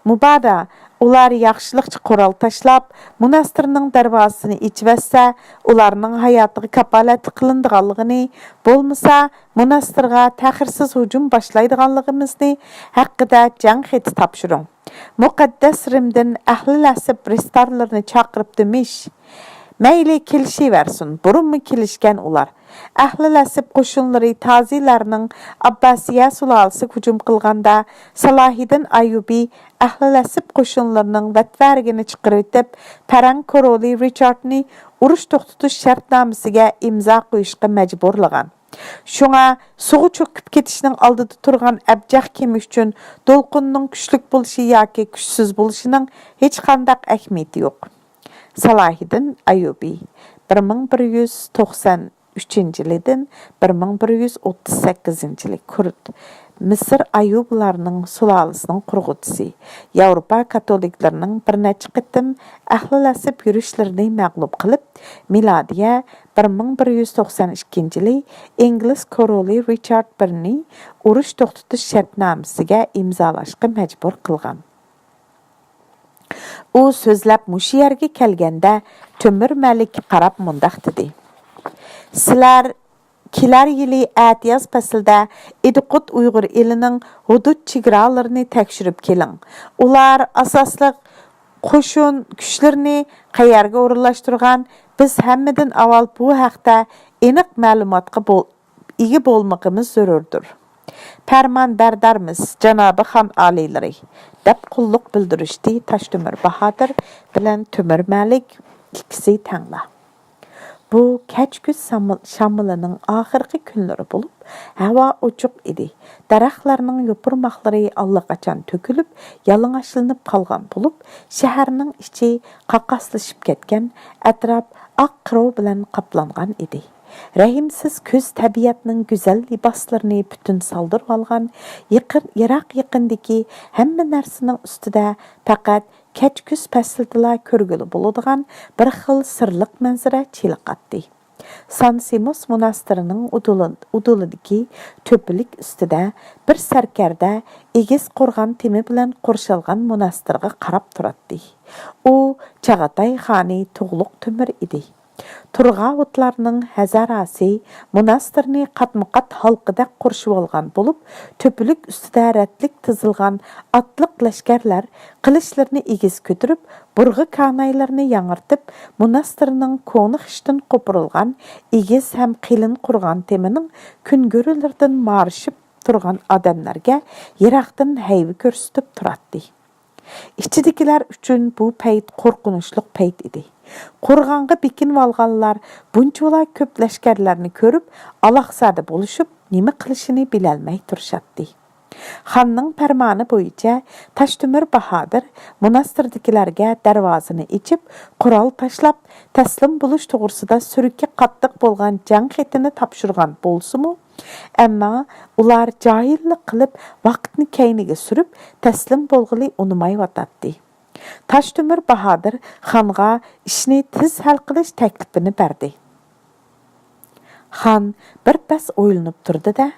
مۇبادا ئۇلار ياخشىلىقچە قورال تاشلاپ، موناستىرنىڭ دەرۋازىسىنى ئېچىۋەتسە، ئۇلارنىڭ ھاياتىغا كاپالەتلىك قىلىنىدىغانلىقىنى، بولمىسا، موناستىرغا تەخىرسىز ھۇجۇم باشلايدىغانلىقىمىزنى ھەققىدە جەڭ خېتى تاپشۇرۇڭ. مۇقەددەس رىمدىن ئەھلى لەسىپ رىستارلىرىنى چاقىرىپتىمىش. مەيلى، كېلىشىۋەرسۇن، بۇرۇنمۇ كېلىشكەن ئۇلار. ئەھلى لەسىپ قوشۇنلىرى تازىلارنىڭ ئابباسىيە سۇلالىسىگە ھۇجۇم قىلغاندا، سالاھىدىن ئايۇبى ئەھلى لەسىپ قوشۇنلىرىنىڭ ۋەتۋەرىگىنى چىقىرىۋېتىپ، پەرەڭ كورولى رىچاردنى ئۇرۇش توختىتىش شەرتنامىسىگە ئىمزا قويۇشقا مەجبۇرلىغان. شۇڭا سۇغا چۆكۈپ كېتىشنىڭ ئالدىدا تۇرغان ئەبجەق كېمە ئۈچۈن دولقۇننىڭ كۈچلۈك بولۇشى ياكى كۈچسىز بولۇشىنىڭ ھېچقانداق ئەھمىيىتى يوق. سالاھىدىن ئايۇبى، بىر مىڭ بىر يۈز توقسان ئۈچىنچى يىلىدىن بىر مىڭ بىر يۈز ئوتتۇز سەككىزىنچى يىلى كۇرد، مىسىر ئايۇبىلارنىڭ سۇلالىسىنىڭ قۇرغۇچىسى، ياۋروپا كاتولىكلىرىنىڭ بىر نەچچە قېتىم ئەھلى لەسىپ يۈرۈشلىرىنى مەغلۇپ قىلىپ، مىلادىيە بىر مىڭ بىر يۈز توقسان ئىككىنچى يىلى ئىنگلىز كورولى رىچارد بىرنى ئۇرۇش توختىتىش شەرتنامىسىگە ئىمزالاشقا مەجبۇر قىلغان. ئۇ سۆزلەپ مۇشۇ يەرگە كەلگەندە، تۆمۈر مەلىككە قاراپ مۇنداق دېدى: سىلەر كېلەر يىلى ئەتىياز پەسلىدە ئىدىقۇت ئۇيغۇر ئېلىنىڭ ھۇدۇد چېگرالىرىنى تەكشۈرۈپ كېلىڭ. ئۇلار ئاساسلىق قوشۇن كۈچلىرىنى قەيەرگە ئورۇنلاشتۇرغان، بىز ھەممىدىن ئاۋۋال بۇ ھەقتە ئېنىق مەلۇماتقا بول-، ئىگە بولمىقىمىز زۆرۈردۇر. پەرمان بەردارمىز، جانابى خان ئالىيلىرى، دەپ قۇللۇق بىلدۈرۈشتى تاشتۆمۈر باھادىر بىلەن تۆمۈر مەلىك ئىككىسى تەڭلا. بۇ كەچ كۈز سامىل-، شامىلىنىڭ ئاخىرقى كۈنلىرى بولۇپ، ھاۋا ئوچۇق ئىدى. دەرەخلەرنىڭ يوپۇرماقلىرى ئاللىقاچان تۆكۈلۈپ، يالىڭاچلىنىپ قالغان بولۇپ، شەھەرنىڭ ئىچى قاقاسلىشىپ كەتكەن، ئەتراپ ئاق قىرو بىلەن قاپلانغان ئىدى. رەھىمسىز كۈز تەبىئەتنىڭ گۈزەل لىباسلىرىنى پۈتۈن سالدۇرۇۋالغان، يېقىن، يىراق-يېقىندىكى ھەممە نەرسىنىڭ ئۈستىدە پەقەت كەچ كۈز پەسلىدىلا كۆرگىلى بولىدىغان بىر خىل سىرلىق مەنزىرە چېلىقاتتى. سان سىموس موناستىرىنىڭ ئۇدۇلى-، ئۇدۇلىدىكى تۆپىلىك ئۈستىدە بىر سەركەردە ئېگىز قورغان تېمى بىلەن قورشالغان موناستىرغا قاراپ تۇراتتى. ئۇ چاغاتاي خانى تۇغلۇق تۆمۈر ئىدى. تۇرغاۋۇتلارنىڭ ھەزاراسى موناستىرنى قاتمۇقات ھالقىدەك قورشىۋالغان بولۇپ، تۆپىلىك ئۈستىدە رەتلىك تىزىلغان ئاتلىق لەشكەرلەر قىلىچلىرىنى ئېگىز كۆتۈرۈپ، بۇرغا كانايلىرىنى ياڭرىتىپ، موناستىرنىڭ كونا خىشتىن قوپۇرۇلغان ئېگىز ھەم قېلىن قورغان تېمىنىڭ كۈنگۈرىلىرىدىن مارىشىپ تۇرغان ئادەملەرگە يىراقتىن ھەيۋە كۆرسىتىپ تۇراتتى. ئىچىدىكىلەر ئۈچۈن بۇ پەيت قورقۇنچلۇق پەيت ئىدى. قورغانغا بېكىنىۋالغانلار بۇنچىۋالا كۆپ لەشكەرلەرنى كۆرۈپ، ئالاقزادە بولۇشۇپ، نېمە قىلىشىنى بىلەلمەي تۇرۇشاتتى. خاننىڭ پەرمانى بويىچە تاشتۆمۈر باھادىر موناستىردىكىلەرگە دەرۋازىنى ئېچىپ، قورال تاشلاپ، تەسلىم بولۇش توغرىسىدا سۈرۈككە قاتتىق بولغان جەڭ خېتىنى تاپشۇرغان بولسىمۇ، ئەمما ئۇلار جاھىللىق قىلىپ، ۋاقىتنى كەينىگە سۈرۈپ، تەسلىم بولغىلى ئۇنىمايۋاتاتتى. تاشتۆمۈر باھادىر خانغا ئىشنى تېز ھەل قىلىش تەكلىپىنى بەردى. خان بىر پەس ئويلىنىپ تۇردى-دە،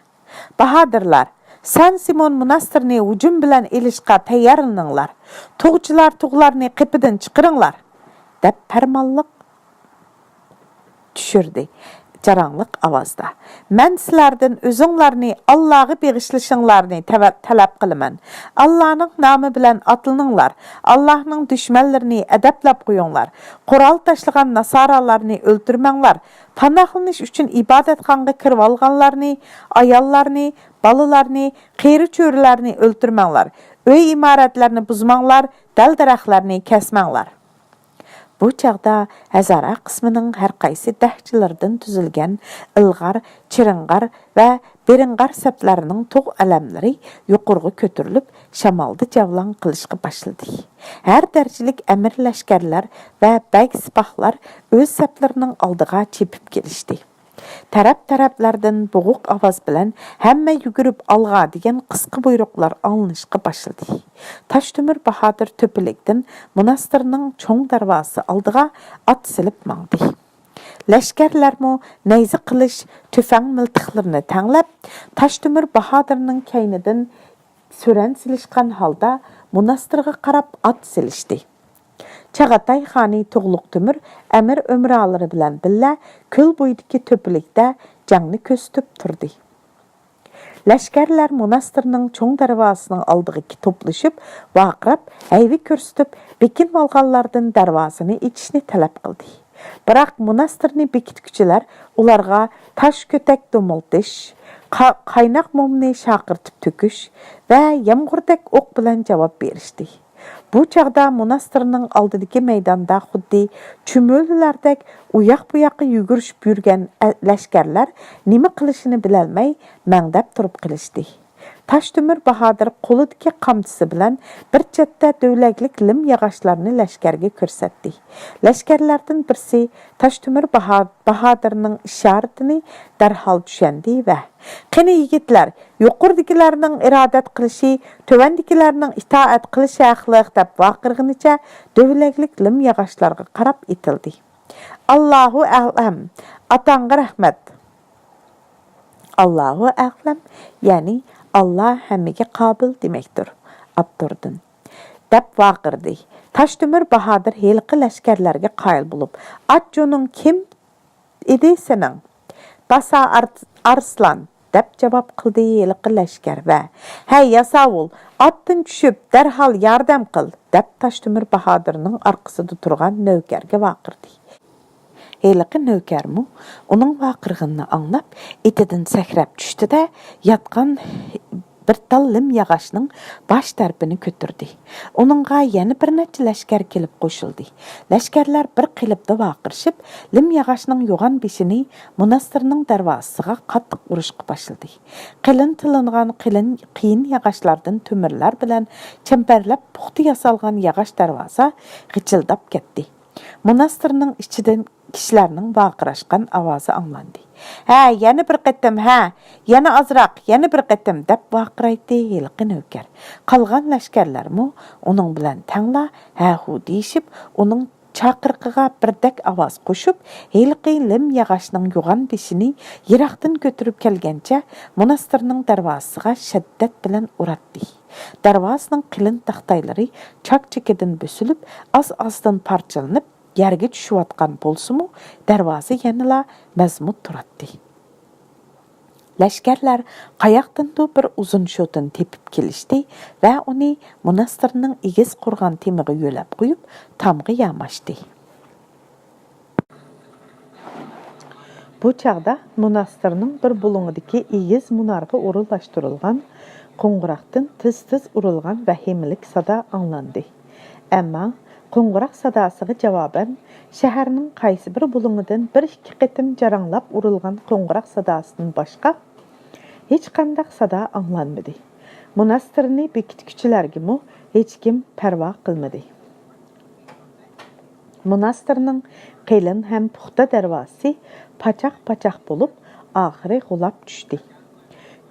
باھادىرلار، سان سىمون موناستىرىنى ھۇجۇم بىلەن ئېلىشقا تەييارلىنىڭلار. تۇغچىلار تۇغلارنى قېپىدىن چىقىرىڭلار، دەپ پەرمانلىق چۈشۈردى جاراڭلىق ئاۋازدا. مەن سىلەردىن ئۆزۈڭلارنى ئاللاغا بېغىشلىشىڭلارنى تەۋە-، تەلەپ قىلىمەن. ئاللانىڭ نامى بىلەن ئاتلىنىڭلار. ئاللانىڭ دۈشمەنلىرىنى ئەدەپلەپ قويۇڭلار. قورال تاشلىغان ناسارالارنى ئۆلتۈرمەڭلار. پاناھلىنىش ئۈچۈن ئىبادەتخانىغا كىرىۋالغانلارنى، ئاياللارنى، بالىلارنى، قېرى-چۆرىلەرنى ئۆلتۈرمەڭلار. ئۆي ئىمارەتلەرنى بۇزماڭلار، دەل-دەرەخلەرنى كەسمەڭلار. بۇ چاغدا ھەزارا قىسمىنىڭ ھەر قايسى دەھچىلىرىدىن تۈزۈلگەن ئىلغار، چىرىڭغار ۋە بىرىڭغار سەپلەرنىڭ تۇغ ئەلەملىرى يۇقىرىغا كۆتۈرۈلۈپ، شامالدا جاۋلاڭ قىلىشقا باشلىدى. ھەر دەرىجىلىك ئەمىر لەشكەرلەر ۋە بەگ سىپاھلار ئۆز سەپلىرىنىڭ ئالدىغا چېپىپ كېلىشتى. تەرەپ-تەرەپلەردىن بوغۇق ئاۋاز بىلەن «ھەممە يۈگۈرۈپ ئالغا!» دېگەن قىسقا بۇيرۇقلار ئاڭلىنىشقا باشلىدى. تاشتۆمۈر باھادىر تۆپىلىكتىن موناستىرنىڭ چوڭ دەرۋازىسى ئالدىغا ئات سېلىپ ماڭدى. لەشكەرلەرمۇ نەيزە قىلىچ، تۈفەڭ مىلتىقلىرىنى تەڭلەپ، تاشتۆمۈر باھادىرنىڭ كەينىدىن سۈرەن سېلىشقان ھالدا موناستىرغا قاراپ ئات سېلىشتى. چاغاتاي خانى تۇغلۇق تۆمۈر ئەمىر ئۆمرالىرى بىلەن بىللە كۆل بويىدىكى تۆپىلىكتە جەڭنى كۆزىتىپ تۇردى. لەشكەرلەر موناستىرنىڭ چوڭ دەرۋازىسىنىڭ ئالدىغا توپلىشىپ، ۋارقىراپ، ھەيۋە كۆرسىتىپ، بېكىنىۋالغانلاردىن دەرۋازىنى ئېچىشنى تەلەپ قىلدى. بىراق موناستىرنى بېكىتكۈچىلەر ئۇلارغا تاش كۆتەك دومۇلتىش، قا-، قايناق مومنى شارقىرىتىپ تۆكۈش ۋە يامغۇردەك ئوق بىلەن جاۋاب بېرىشتى. بۇ چاغدا موناستىرنىڭ ئالدىدىكى مەيداندا خۇددى چۈمۈلىلەردەك ئۇياق-بۇياققا يۈگۈرۈشۈپ يۈرگەن ئە-، لەشكەرلەر نېمە قىلىشىنى بىلەلمەي مەڭدەپ تۇرۇپ قېلىشتى. تاشتۆمۈر باھادىر قولىدىكى قامچىسى بىلەن بىر چەتتە دۆۋلەكلىك لىم ياغاچلارنى لەشكەرگە كۆرسەتتى. لەشكەرلەردىن بىرسى تاشتۆمۈر باھا-، باھادىرنىڭ ئىشارىتىنى دەرھال چۈشەندى ۋە «قېنى يىگىتلەر، يۇقىرىدىكىلەرنىڭ ئىرادەت قىلىشى، تۆۋەندىكىلەرنىڭ ئىتائەت قىلىشى ھەقلىق» دەپ ۋارقىرىغىنىچە دۆۋلەكلىك لىم ياغاچلارغا قاراپ ئېتىلدى. «ئاللاھۇ ئەلەم، ئاتاڭغا رەھمەت.» «ئاللاھۇ ئەلەم»، يەنى «ئاللا ھەممىگە قابىل» دېمەكتۇر. ئاپتوردىن. دەپ ۋارقىرىدى. تاشتۆمۈر باھادىر ھېلىقى لەشكەرلەرگە قايىل بولۇپ، «ئات جونۇڭ كىم ئىدى سېنىڭ؟» «باسا ئار-، ئارسلان» دەپ جاۋاب قىلدى ھېلىقى لەشكەر ۋە «ھەي ياساۋۇل، ئاتتىن چۈشۈپ دەرھال ياردەم قىل» دەپ تاشتۆمۈر باھادىرنىڭ ئارقىسىدا تۇرغان نۆكەرگە ۋارقىرىدى. ھېلىقى نۆكەرمۇ ئۇنىڭ ۋارقىرىغىنىنى ئاڭلاپ، ئېتىدىن سەكرەپ چۈشتى-دە، ياتقان بىر تال لىم ياغاچنىڭ باش تەرىپىنى كۆتۈردى. ئۇنىڭغا يەنە بىر نەچچە لەشكەر كېلىپ قوشۇلدى. لەشكەرلەر بىر قېلىپتا ۋارقىرىشىپ، لىم ياغاچنىڭ يوغان بېشىنى موناستىرنىڭ دەرۋازىسىغا قاتتىق ئۇرۇشقا باشلىدى. قېلىن تىلىنغان قېلىن، قىيىن ياغاچلاردىن تۆمۈرلەر بىلەن چەمبەرلەپ پۇختا ياسالغان ياغاچ دەرۋازا غىچىلداپ كەتتى. موناستىرنىڭ ئىچىدىن كىشىلەرنىڭ ۋارقىراشقان ئاۋازى ئاڭلاندى. «ھە، يەنە بىر قېتىم، ھە، يەنە ئازراق، يەنە بىر قېتىم» دەپ ۋارقىرايتتى ھېلىقى نۆكەر. قالغان لەشكەرلەرمۇ ئۇنىڭ بىلەن تەڭلا ھە-ھۇ دېيىشىپ، ئۇنىڭ چاقىرىقىغا بىردەك ئاۋاز قوشۇپ، ھېلىقى لىم ياغاچنىڭ يوغان بېشىنى يىراقتىن كۆتۈرۈپ كەلگەنچە موناستىرنىڭ دەرۋازىسىغا شىددەت بىلەن ئۇراتتى. دەرۋازىنىڭ قېلىن تاختايلىرى چاك-چېكىدىن بۆسۈلۈپ، ئاز-ئازدىن پارچىلىنىپ، يەرگە چۈشۈۋاتقان بولسىمۇ، دەرۋازا يەنىلا مەزمۇت تۇراتتى. لەشكەرلەر قاياقتىندۇ بىر ئۇزۇن شوتىنى تېپىپ كېلىشتى ۋە ئۇنى موناستىرنىڭ ئېگىز قۇرغان تېمىغا يۆلەپ قويۇپ، تامغا ياماشتى. بۇ چاغدا موناستىرنىڭ بىر بۇلۇڭىدىكى ئېگىز مۇنارغا ئورۇنلاشتۇرۇلغان قوڭغۇراقتىن تىز-تىز ئۇرۇلغان ۋەھىمىلىك سادا ئاڭلاندى. ئەمما قوڭغۇراق ساداسىغا جاۋابەن، شەھەرنىڭ قايسى بىر بۇلۇڭىدىن بىر ئىككى قېتىم جاراڭلاپ ئۇرۇلغان قوڭغۇراق ساداسىدىن باشقا ھېچقانداق سادا ئاڭلانمىدى. موناستىرنى بېكىتكۈچىلەرگىمۇ ھېچكىم پەرۋا قىلمىدى. موناستىرنىڭ قېلىن ھەم پۇختا دەرۋازىسى پاچاق-پاچاق بولۇپ، ئاخىرى غۇلاپ چۈشتى.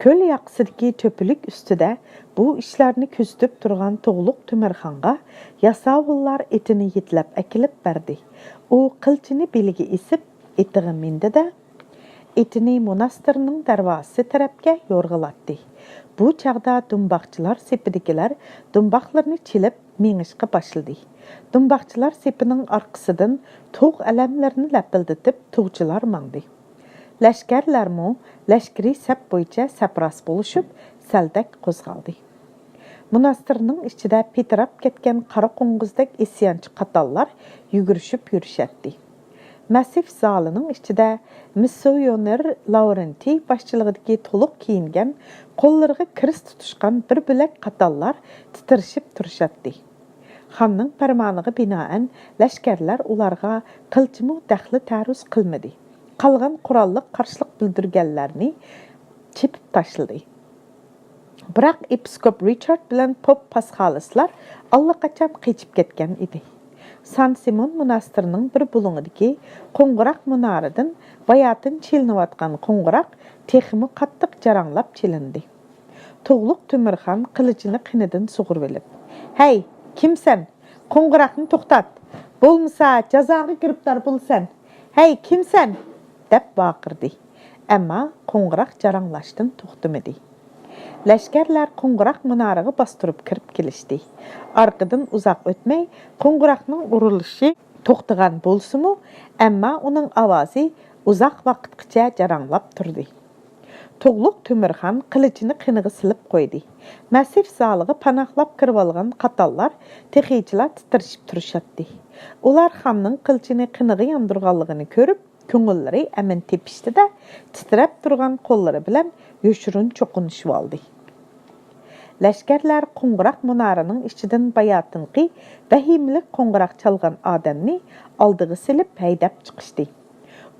كۆل ياقىسىدىكى تۆپىلىك ئۈستىدە بۇ ئىشلارنى كۆزىتىپ تۇرغان تۇغلۇق تۆمۈرخانغا ياساۋۇللار ئېتىنى يېتىلەپ ئەكېلىپ بەردى. ئۇ قىلچىنى بېلىگە ئېسىپ، ئېتىغا مىندى-دە، ئېتىنى موناستىرنىڭ دەرۋازىسى تەرەپكە يورغىلاتتى. بۇ چاغدا دۇمباقچىلار سېپىدىكىلەر دۇمباقلىرىنى چېلىپ مېڭىشقا باشلىدى. دۇمباقچىلار سېپىنىڭ ئارقىسىدىن تۇغ ئەلەملىرىنى لەپىلدىتىپ تۇغچىلار ماڭدى. لەشكەرلەرمۇ لەشكىرىي سەپ بويىچە سەپراس بولۇشۇپ، سەلدەك قوزغالدى. موناستىرنىڭ ئىچىدە پىتىراپ كەتكەن قارا قوڭغۇزدەك ئىسيانچى قاتانلار يۈگۈرۈشۈپ يۈرۈشەتتى. مەسسىف زالىنىڭ ئىچىدە مىسسىيونېر لاۋرېنتىي باشچىلىقىدىكى تولۇق كىيىنگەن، قوللىرىغا كىرىس تۇتۇشقان بىر بۆلەك قاتانلار تىترىشىپ تۇرۇشاتتى. خاننىڭ پەرمانىغا بىنائەن، لەشكەرلەر ئۇلارغا قىلچىمۇ دەخلى تەرۇز قىلمىدى. قالغان قوراللىق قارشىلىق بىلدۈرگەنلەرنى چېپىپ تاشلىدى. بىراق ئېپىسكوپ رىچارد بىلەن پوپ پاسخالىسلار ئاللىقاچان قېچىپ كەتكەن ئىدى. سان سىمون موناستىرىنىڭ بىر بۇلۇڭىدىكى قوڭغۇراق مۇنارىدىن باياتىن چېلىنىۋاتقان قوڭغۇراق تېخىمۇ قاتتىق جاراڭلاپ چېلىندى. تۇغلۇق تۆمۈرخان قىلىچىنى قېنىدىن سۇغۇرۇۋېلىپ، «ھەي، كىمسەن؟ قوڭغۇراقنى توختات! بولمىسا جازاغا گىرىپتار بولىسەن! ھەي، كىمسەن؟» دەپ ۋارقىرىدى. ئەمما قوڭغۇراق جاراڭلاشتىن توختىمىدى. لەشكەرلەر قوڭغۇراق مۇنارىغا باستۇرۇپ كىرىپ كېلىشتى. ئارقىدىن ئۇزاق ئۆتمەي قوڭغۇراقنىڭ ئۇرۇلۇشى توختىغان بولسىمۇ، ئەمما ئۇنىڭ ئاۋازى ئۇزاق ۋاقىتقىچە جاراڭلاپ تۇردى. تۇغلۇق تۆمۈرخان قىلىچىنى قېنىغا سېلىپ قويدى. مەسچىت زالىغا پاناھلاپ كىرىۋالغان قاتارلار تېخىچىلا تىترىشىپ تۇرۇشاتتى. ئۇلار خاننىڭ قىلىچىنى قېنىغا ياندۇرغانلىقىنى كۆرۈپ، كۆڭۈللىرى ئەمىن تېپىشتى-دە، تىترەپ تۇرغان قوللىرى بىلەن يوشۇرۇن چوقۇنۇشۇۋالدى. لەشكەرلەر قوڭغۇراق مۇنارىنىڭ ئىچىدىن باياتىنقى ۋەھىمىلىك قوڭغۇراق چالغان ئادەمنى ئالدىغا سېلىپ ھەيدەپ چىقىشتى.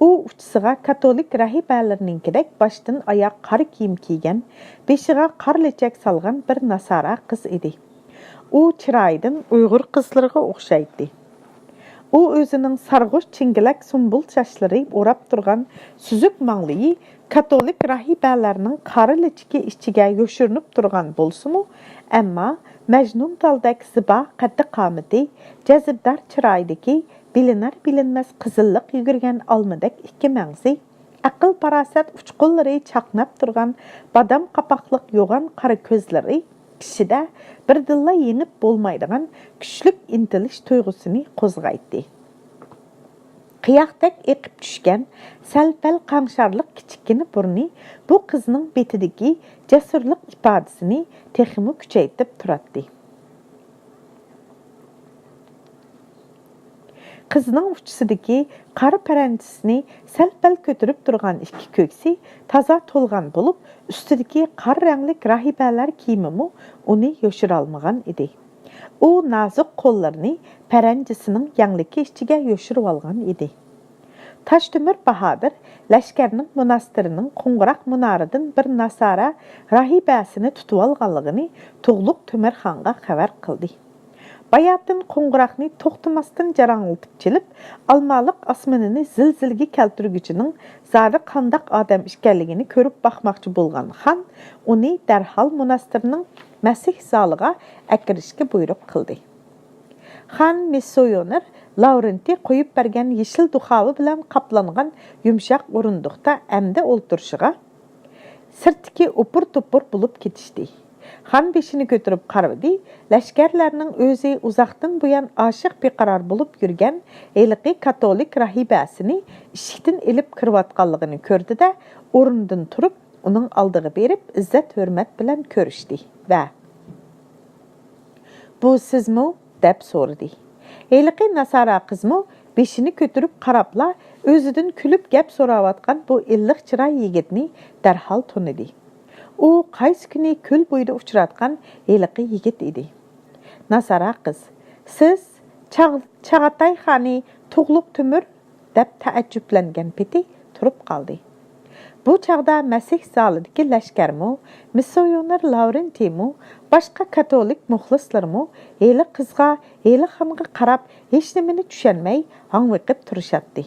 ئۇ ئۇچىسىغا كاتولىك راھىبەلىرىنىڭكىدەك باشتىن ئاياق قارا كىيىم كىيگەن، بېشىغا قارا لېچەك سالغان بىر ناسارا قىز ئىدى. ئۇ چىرايىدىن ئۇيغۇر قىزلىرىغا ئوخشايتتى. ئۇ ئۆزىنىڭ سارغۇچ چىڭگىلەك سۇمبۇل چاچلىرى ئوراپ تۇرغان سۈزۈك ماڭلىيى كاتولىك راھىبەلەرنىڭ قارا لېچىكى ئىچىگە يوشۇرۇنۇپ تۇرغان بولسىمۇ، ئەمما مەجنۇنتالدەك زىبا قەددى-قامىتى، جەزبىدار چىرايىدىكى بىلىنەر-بىلىنمەس قىزىللىق يۈگۈرگەن ئالمىدەك ئىككى مەڭزى، ئەقىل-پاراسەت ئۇچقۇنلىرى چاقناپ تۇرغان بادام قاپاقلىق يوغان قارا كۆزلىرى كىشىدە بىردىنلا يېڭىپ بولمايدىغان كۈچلۈك ئىنتىلىش تۇيغۇسىنى قوزغايتتى. قىياقتەك ئېقىپ چۈشكەن سەل-پەل قاڭشارلىق كىچىككىنە بۇرنى بۇ قىزنىڭ بېتىدىكى جەسۇرلۇق ئىپادىسىنى تېخىمۇ كۈچەيتىپ تۇراتتى. قىزنىڭ ئۇچىسىدىكى قارا پەرەنچىسىنى سەل-پەل كۆتۈرۈپ تۇرغان ئىككى كۆكسى تازا تولغان بولۇپ، ئۈستىدىكى قارا رەڭلىك راھىبەلەر كىيىمىمۇ ئۇنى يوشۇرالمىغان ئىدى. ئۇ نازۇك قوللىرىنى پەرەنچىسىنىڭ يەڭلىكى ئىچىگە يوشۇرۇۋالغان ئىدى. تاشتۆمۈر باھادىر لەشكەرنىڭ موناستىرىنىڭ قوڭغۇراق مۇنارىدىن بىر ناسارا راھىبەسىنى تۇتۇۋالغانلىقىنى تۇغلۇق تۆمۈرخانغا خەۋەر قىلدى. باياتىن قوڭغۇراقنى توختىماستىن جاراڭلىتىپ چېلىپ، ئالمالىق ئاسمىنىنى زىلزىلىگە كەلتۈرگۈچىنىڭ زادى قانداق ئادەم ئىكەنلىكىنى كۆرۈپ باقماقچى بولغان خان ئۇنى دەرھال موناستىرنىڭ مەسىھ زالىغا ئەكىرىشكە بۇيرۇق قىلدى. خان مىسسيونېر لاۋرېنتى قويۇپ بەرگەن يېشىل دۇخاۋا بىلەن قاپلانغان يۇمشاق ئورۇندۇقتا ئەمدى ئولتۇرۇشىغا، سىرتتىكى ئوپۇر-توپۇر بولۇپ كېتىشتى. خان بېشىنى كۆتۈرۈپ قارىدى، لەشكەرلەرنىڭ ئۆزى ئۇزاقتىن بۇيان ئاشىق بىقارار بولۇپ يۈرگەن ھېلىقى كاتولىك راھىبەسىنى ئىشىكتىن ئېلىپ كىرىۋاتقانلىقىنى كۆردى-دە، ئورنىدىن تۇرۇپ، ئۇنىڭ ئالدىغا بېرىپ، ئىززەت-ھۆرمەت بىلەن كۆرۈشتى ۋە، «بۇ سىزمۇ؟» دەپ سورىدى. ھېلىقى ناسارا قىزمۇ بېشىنى كۆتۈرۈپ قاراپلا، ئۆزىدىن كۈلۈپ گەپ سوراۋاتقان بۇ ئىللىق چىراي يىگىتنى دەرھال تونۇدى. ئۇ قايسى كۈنى كۆل بويىدا ئۇچراتقان ھېلىقى يىگىت ئىدى. ناسارا قىز، «سىز چاغ-، چاغاتاي خانى تۇغلۇق تۆمۈر؟» دەپ تەئەججۈپلەنگەن پېتى تۇرۇپ قالدى. بۇ چاغدا مەسىھ زالىدىكى لەشكەرمۇ، مىسسيونېر لاۋرېنتىمۇ، باشقا كاتولىك مۇخلىسلىرىمۇ ھېلى قىزغا، ھېلى خانغا قاراپ ھېچنېمىنى چۈشەنمەي ھاڭۋېقىپ تۇرۇشاتتى.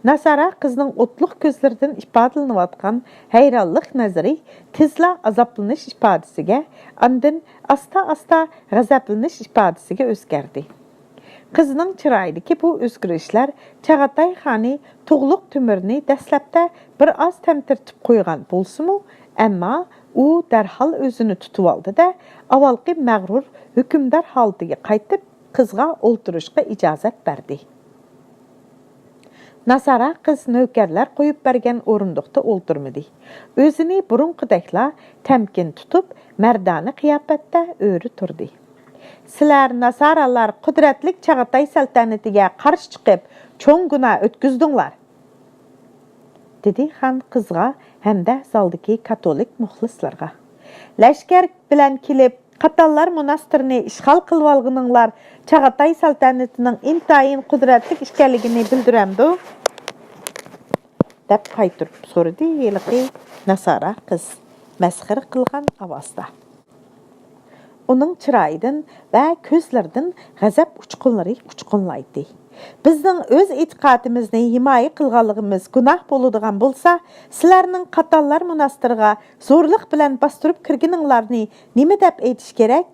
ناسارا قىزنىڭ ئوتلۇق كۆزلىرىدىن ئىپادىلىنىۋاتقان ھەيرانلىق نەزىرى تېزلا ئازابلىنىش ئىپادىسىگە، ئاندىن ئاستا-ئاستا غەزەپلىنىش ئىپادىسىگە ئۆزگەردى. قىزنىڭ چىرايىدىكى بۇ ئۆزگىرىشلەر چاغاتاي خانى تۇغلۇق تۆمۈرنى دەسلەپتە بىر ئاز تەمتىرىتىپ قويغان بولسىمۇ، ئەمما ئۇ دەرھال ئۆزىنى تۇتۇۋالدى-دە، ئاۋۋالقى مەغرۇر ھۆكۈمدار ھالىتىگە قايتىپ، قىزغا ئولتۇرۇشقا ئىجازەت بەردى. ناسارا قىز نۆكەرلەر قويۇپ بەرگەن ئورۇندۇقتا ئولتۇرمىدى. ئۆزىنى بۇرۇنقىدەكلا تەمكىن تۇتۇپ، مەردانە قىياپەتتە ئۆرە تۇردى. «سىلەر ناسارالار قۇدرەتلىك چاغاتاي سەلتەنىتىگە قارشى چىقىپ، چوڭ گۇناھ ئۆتكۈزدۈڭلار!» دېدى خان قىزغا ھەمدە زالدىكى كاتولىك مۇخلىسلارغا. «لەشكەر بىلەن كېلىپ، قاتانلار موناستىرىنى ئىشغال قىلىۋالغىنىڭلار چاغاتاي سەلتەنىتىنىڭ ئىنتايىن قۇدرەتلىك ئىكەنلىكىنى بىلدۈرەمدۇ؟» دەپ قايتۇرۇپ سورىدى ھېلىقى ناسارا قىز مەسخىرە قىلغان ئاۋازدا. ئۇنىڭ چىرايىدىن ۋە كۆزلىرىدىن غەزەپ ئۇچقۇنلىرى ئۇچقۇنلايتتى. «بىزنىڭ ئۆز ئېتىقادىمىزنى ھىمايە قىلغانلىقىمىز گۇناھ بولىدىغان بولسا، سىلەرنىڭ قاتانلار موناستىرىغا زورلۇق بىلەن باستۇرۇپ كىرگىنىڭلارنى نېمە دەپ ئېيتىش كېرەك؟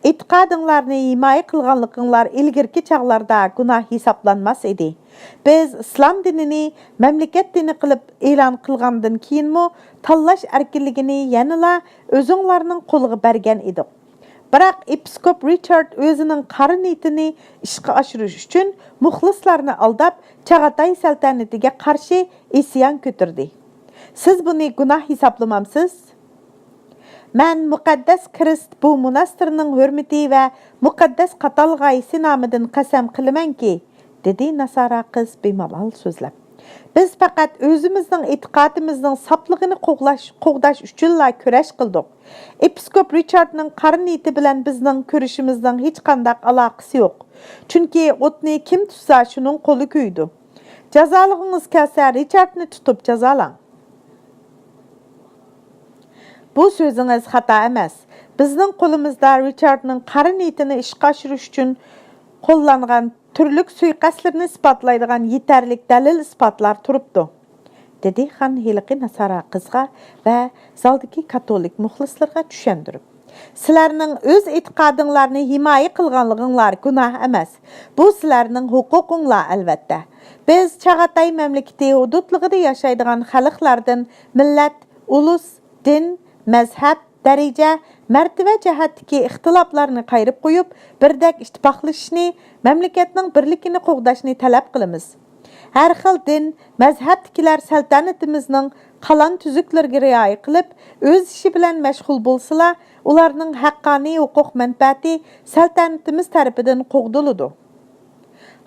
ئېتىقادىڭلارنى ھىمايە قىلغانلىقىڭلار ئىلگىرىكى چاغلاردا گۇناھ ھېسابلانماس ئىدى. بىز ئىسلام دىنىنى مەملىكەت دىنى قىلىپ ئېلان قىلغاندىن كېيىنمۇ تاللاش ئەركىنلىكىنى يەنىلا ئۆزۈڭلارنىڭ قولىغا بەرگەن ئىدۇق. بىراق ئېپىسكوپ رىچارد ئۆزىنىڭ قارا نىيىتىنى ئىشقا ئاشۇرۇش ئۈچۈن مۇخلىسلارنى ئالداپ، چاغاتاي سەلتەنىتىگە قارشى ئىسيان كۆتۈردى. سىز بۇنى گۇناھ ھېسابلىمامسىز؟» «مەن مۇقەددەس كىرىست بۇ موناستىرنىڭ ھۆرمىتى ۋە مۇقەددەس قاتالغايىسى نامىدىن قەسەم قىلىمەنكى،» دېدى ناسارا قىز بىمالال سۆزلەپ. «بىز پەقەت ئۆزىمىزنىڭ ئېتىقادىمىزنىڭ ساپلىقىنى قوغلاش، قوغداش ئۈچۈنلا كۈرەش قىلدۇق. ئېپىسكوپ رىچاردنىڭ قارا نىيىتى بىلەن بىزنىڭ كۈرىشىمىزنىڭ ھېچقانداق ئالاقىسى يوق. چۈنكى ئوتنى كىم تۇتسا، شۇنىڭ قولى كۆيىدۇ. جازالىغۇڭىز كەلسە، رىچاردنى تۇتۇپ جازالاڭ.» «بۇ سۆزىڭىز خاتا ئەمەس. بىزنىڭ قولىمىزدا رىچاردنىڭ قارا نىيىتىنى ئىشقا ئاشۇرۇش ئۈچۈن قوللانغان تۈرلۈك سۇيىقەستلىرىنى ئىسپاتلايدىغان يېتەرلىك دەلىل-ئىسپاتلار تۇرۇپتۇ»، دېدى خان ھېلىقى ناسارا قىزغا ۋە زالدىكى كاتولىك مۇخلىسلىرىغا چۈشەندۈرۈپ. «سىلەرنىڭ ئۆز ئېتىقادىڭلارنى ھىمايە قىلغانلىقىڭلار گۇناھ ئەمەس. بۇ سىلەرنىڭ ھوقۇقۇڭلار، ئەلۋەتتە. بىز چاغاتاي مەملىكىتى ھۇدۇدلۇقىدا ياشايدىغان خەلقلەردىن مىللەت، ئۇلۇس، دىن، مەزھەپ، دەرىجە، مەرتىۋە جەھەتتىكى ئىختىلاپلارنى قايرىپ قويۇپ، بىردەك ئىتتىپاقلىشىشنى، مەملىكەتنىڭ بىرلىكىنى قوغداشنى تەلەپ قىلىمىز. ھەر خىل دىن، مەزھەپتىكىلەر سەلتەنىتىمىزنىڭ قالان تۈزۈكلىرىگە رىئايە قىلىپ، ئۆز ئىشى بىلەن مەشغۇل بولسىلا، ئۇلارنىڭ ھەققانىي ھوقۇق مەنپەئەتى سەلتەنىتىمىز تەرىپىدىن قوغدىلىدۇ.»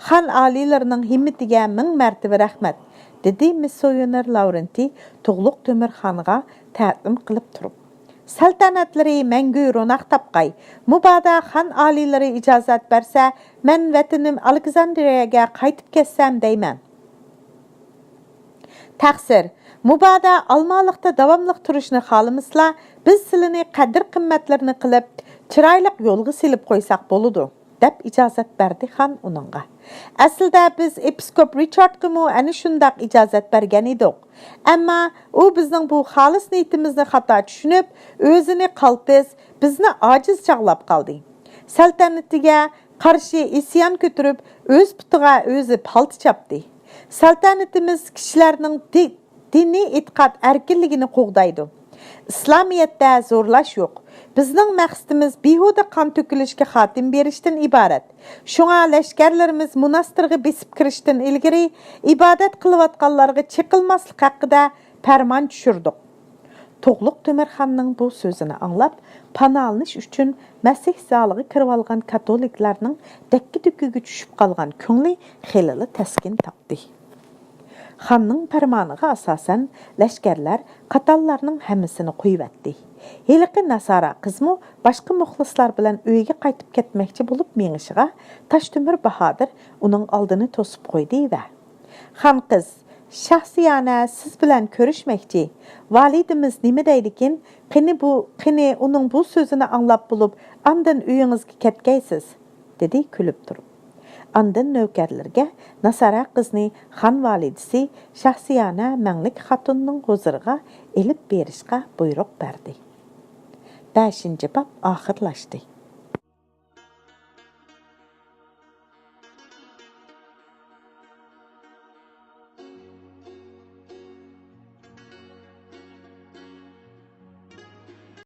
«خان ئالىيلىرىنىڭ ھىممىتىگە مىڭ مەرتىۋە رەھمەت»، دېدى مىسسىيونېر لاۋرېنتىي تۇغلۇق تۆمۈرخانغا تەزىم قىلىپ تۇرۇپ. «سەلتەنەتلىرى مەڭگۈ روناق تاپقاي. مۇبادا خان ئالىيلىرى ئىجازەت بەرسە، مەن ۋەتىنىم ئالېكساندرىيەگە قايتىپ كەتسەم دەيمەن.» «تەقسىر، مۇبادا ئالمالىقتا داۋاملىق تۇرۇشنى خالىمىسىلا، بىز سىلىنى قەدىر-قىممەتلىرىنى قىلىپ، چىرايلىق يولغا سېلىپ قويساق بولىدۇ.» دەپ ئىجازەت بەردى خان ئۇنىڭغا. «ئەسلىدە بىز ئېپىسكوپ رىچاردقىمۇ ئەنە شۇنداق ئىجازەت بەرگەن ئىدۇق. ئەمما ئۇ بىزنىڭ بۇ خالىس نىيىتىمىزنى خاتا چۈشىنىپ، ئۆزىنى قالتىس، بىزنى ئاجىز چاغلاپ قالدى. سەلتەنىتىگە قارشى ئىسيان كۆتۈرۈپ، ئۆز پۇتىغا ئۆزى پالتا چاپتى. سەلتەنىتىمىز كىشىلەرنىڭ دى-، دىنىي ئېتىقاد ئەركىنلىكىنى قوغدايدۇ. ئىسلامىيەتتە زورلاش يوق. بىزنىڭ مەقسىتىمىز بىھۇدە قان تۆكۈلۈشكە خاتىمە بېرىشتىن ئىبارەت. شۇڭا لەشكەرلىرىمىز موناستىرغا بېسىپ كىرىشتىن ئىلگىرى ئىبادەت قىلىۋاتقانلارغا چېقىلماسلىق ھەققىدە پەرمان چۈشۈردۇق.» تۇغلۇق تۆمۈرخاننىڭ بۇ سۆزىنى ئاڭلاپ، پاناھلىنىش ئۈچۈن مەسىھ زالىغا كىرىۋالغان كاتولىكلارنىڭ دەككە-دۈككىگە چۈشۈپ قالغان كۆڭلى خېلىلا تەسكىن تاپتى. خاننىڭ پەرمانىغا ئاساسەن، لەشكەرلەر قاتانلارنىڭ ھەممىسىنى قويۇۋەتتى. ھېلىقى ناسارا قىزمۇ باشقا مۇخلىسلار بىلەن ئۆيىگە قايتىپ كەتمەكچى بولۇپ مېڭىشىغا، تاشتۆمۈر باھادىر ئۇنىڭ ئالدىنى توسۇپ قويدى ۋە: «خان قىز، شاھزىيانە سىز بىلەن كۆرۈشمەكچى. ۋالىدىمىز نېمە دەيدىكىن؟ قېنى بۇ، قېنى ئۇنىڭ بۇ سۆزىنى ئاڭلاپ بولۇپ، ئاندىن ئۆيىڭىزگە كەتكەيسىز.» دېدى كۈلۈپ تۇرۇپ. ئاندىن نۆكەرلىرىگە ناسارا قىزنى خان ۋالىدىسى شاھزىيانە مەڭلىك خاتۇننىڭ ھۇزۇرىغا ئېلىپ بېرىشقا بۇيرۇق بەردى. بەشىنچى باب ئاخىرلاشتى.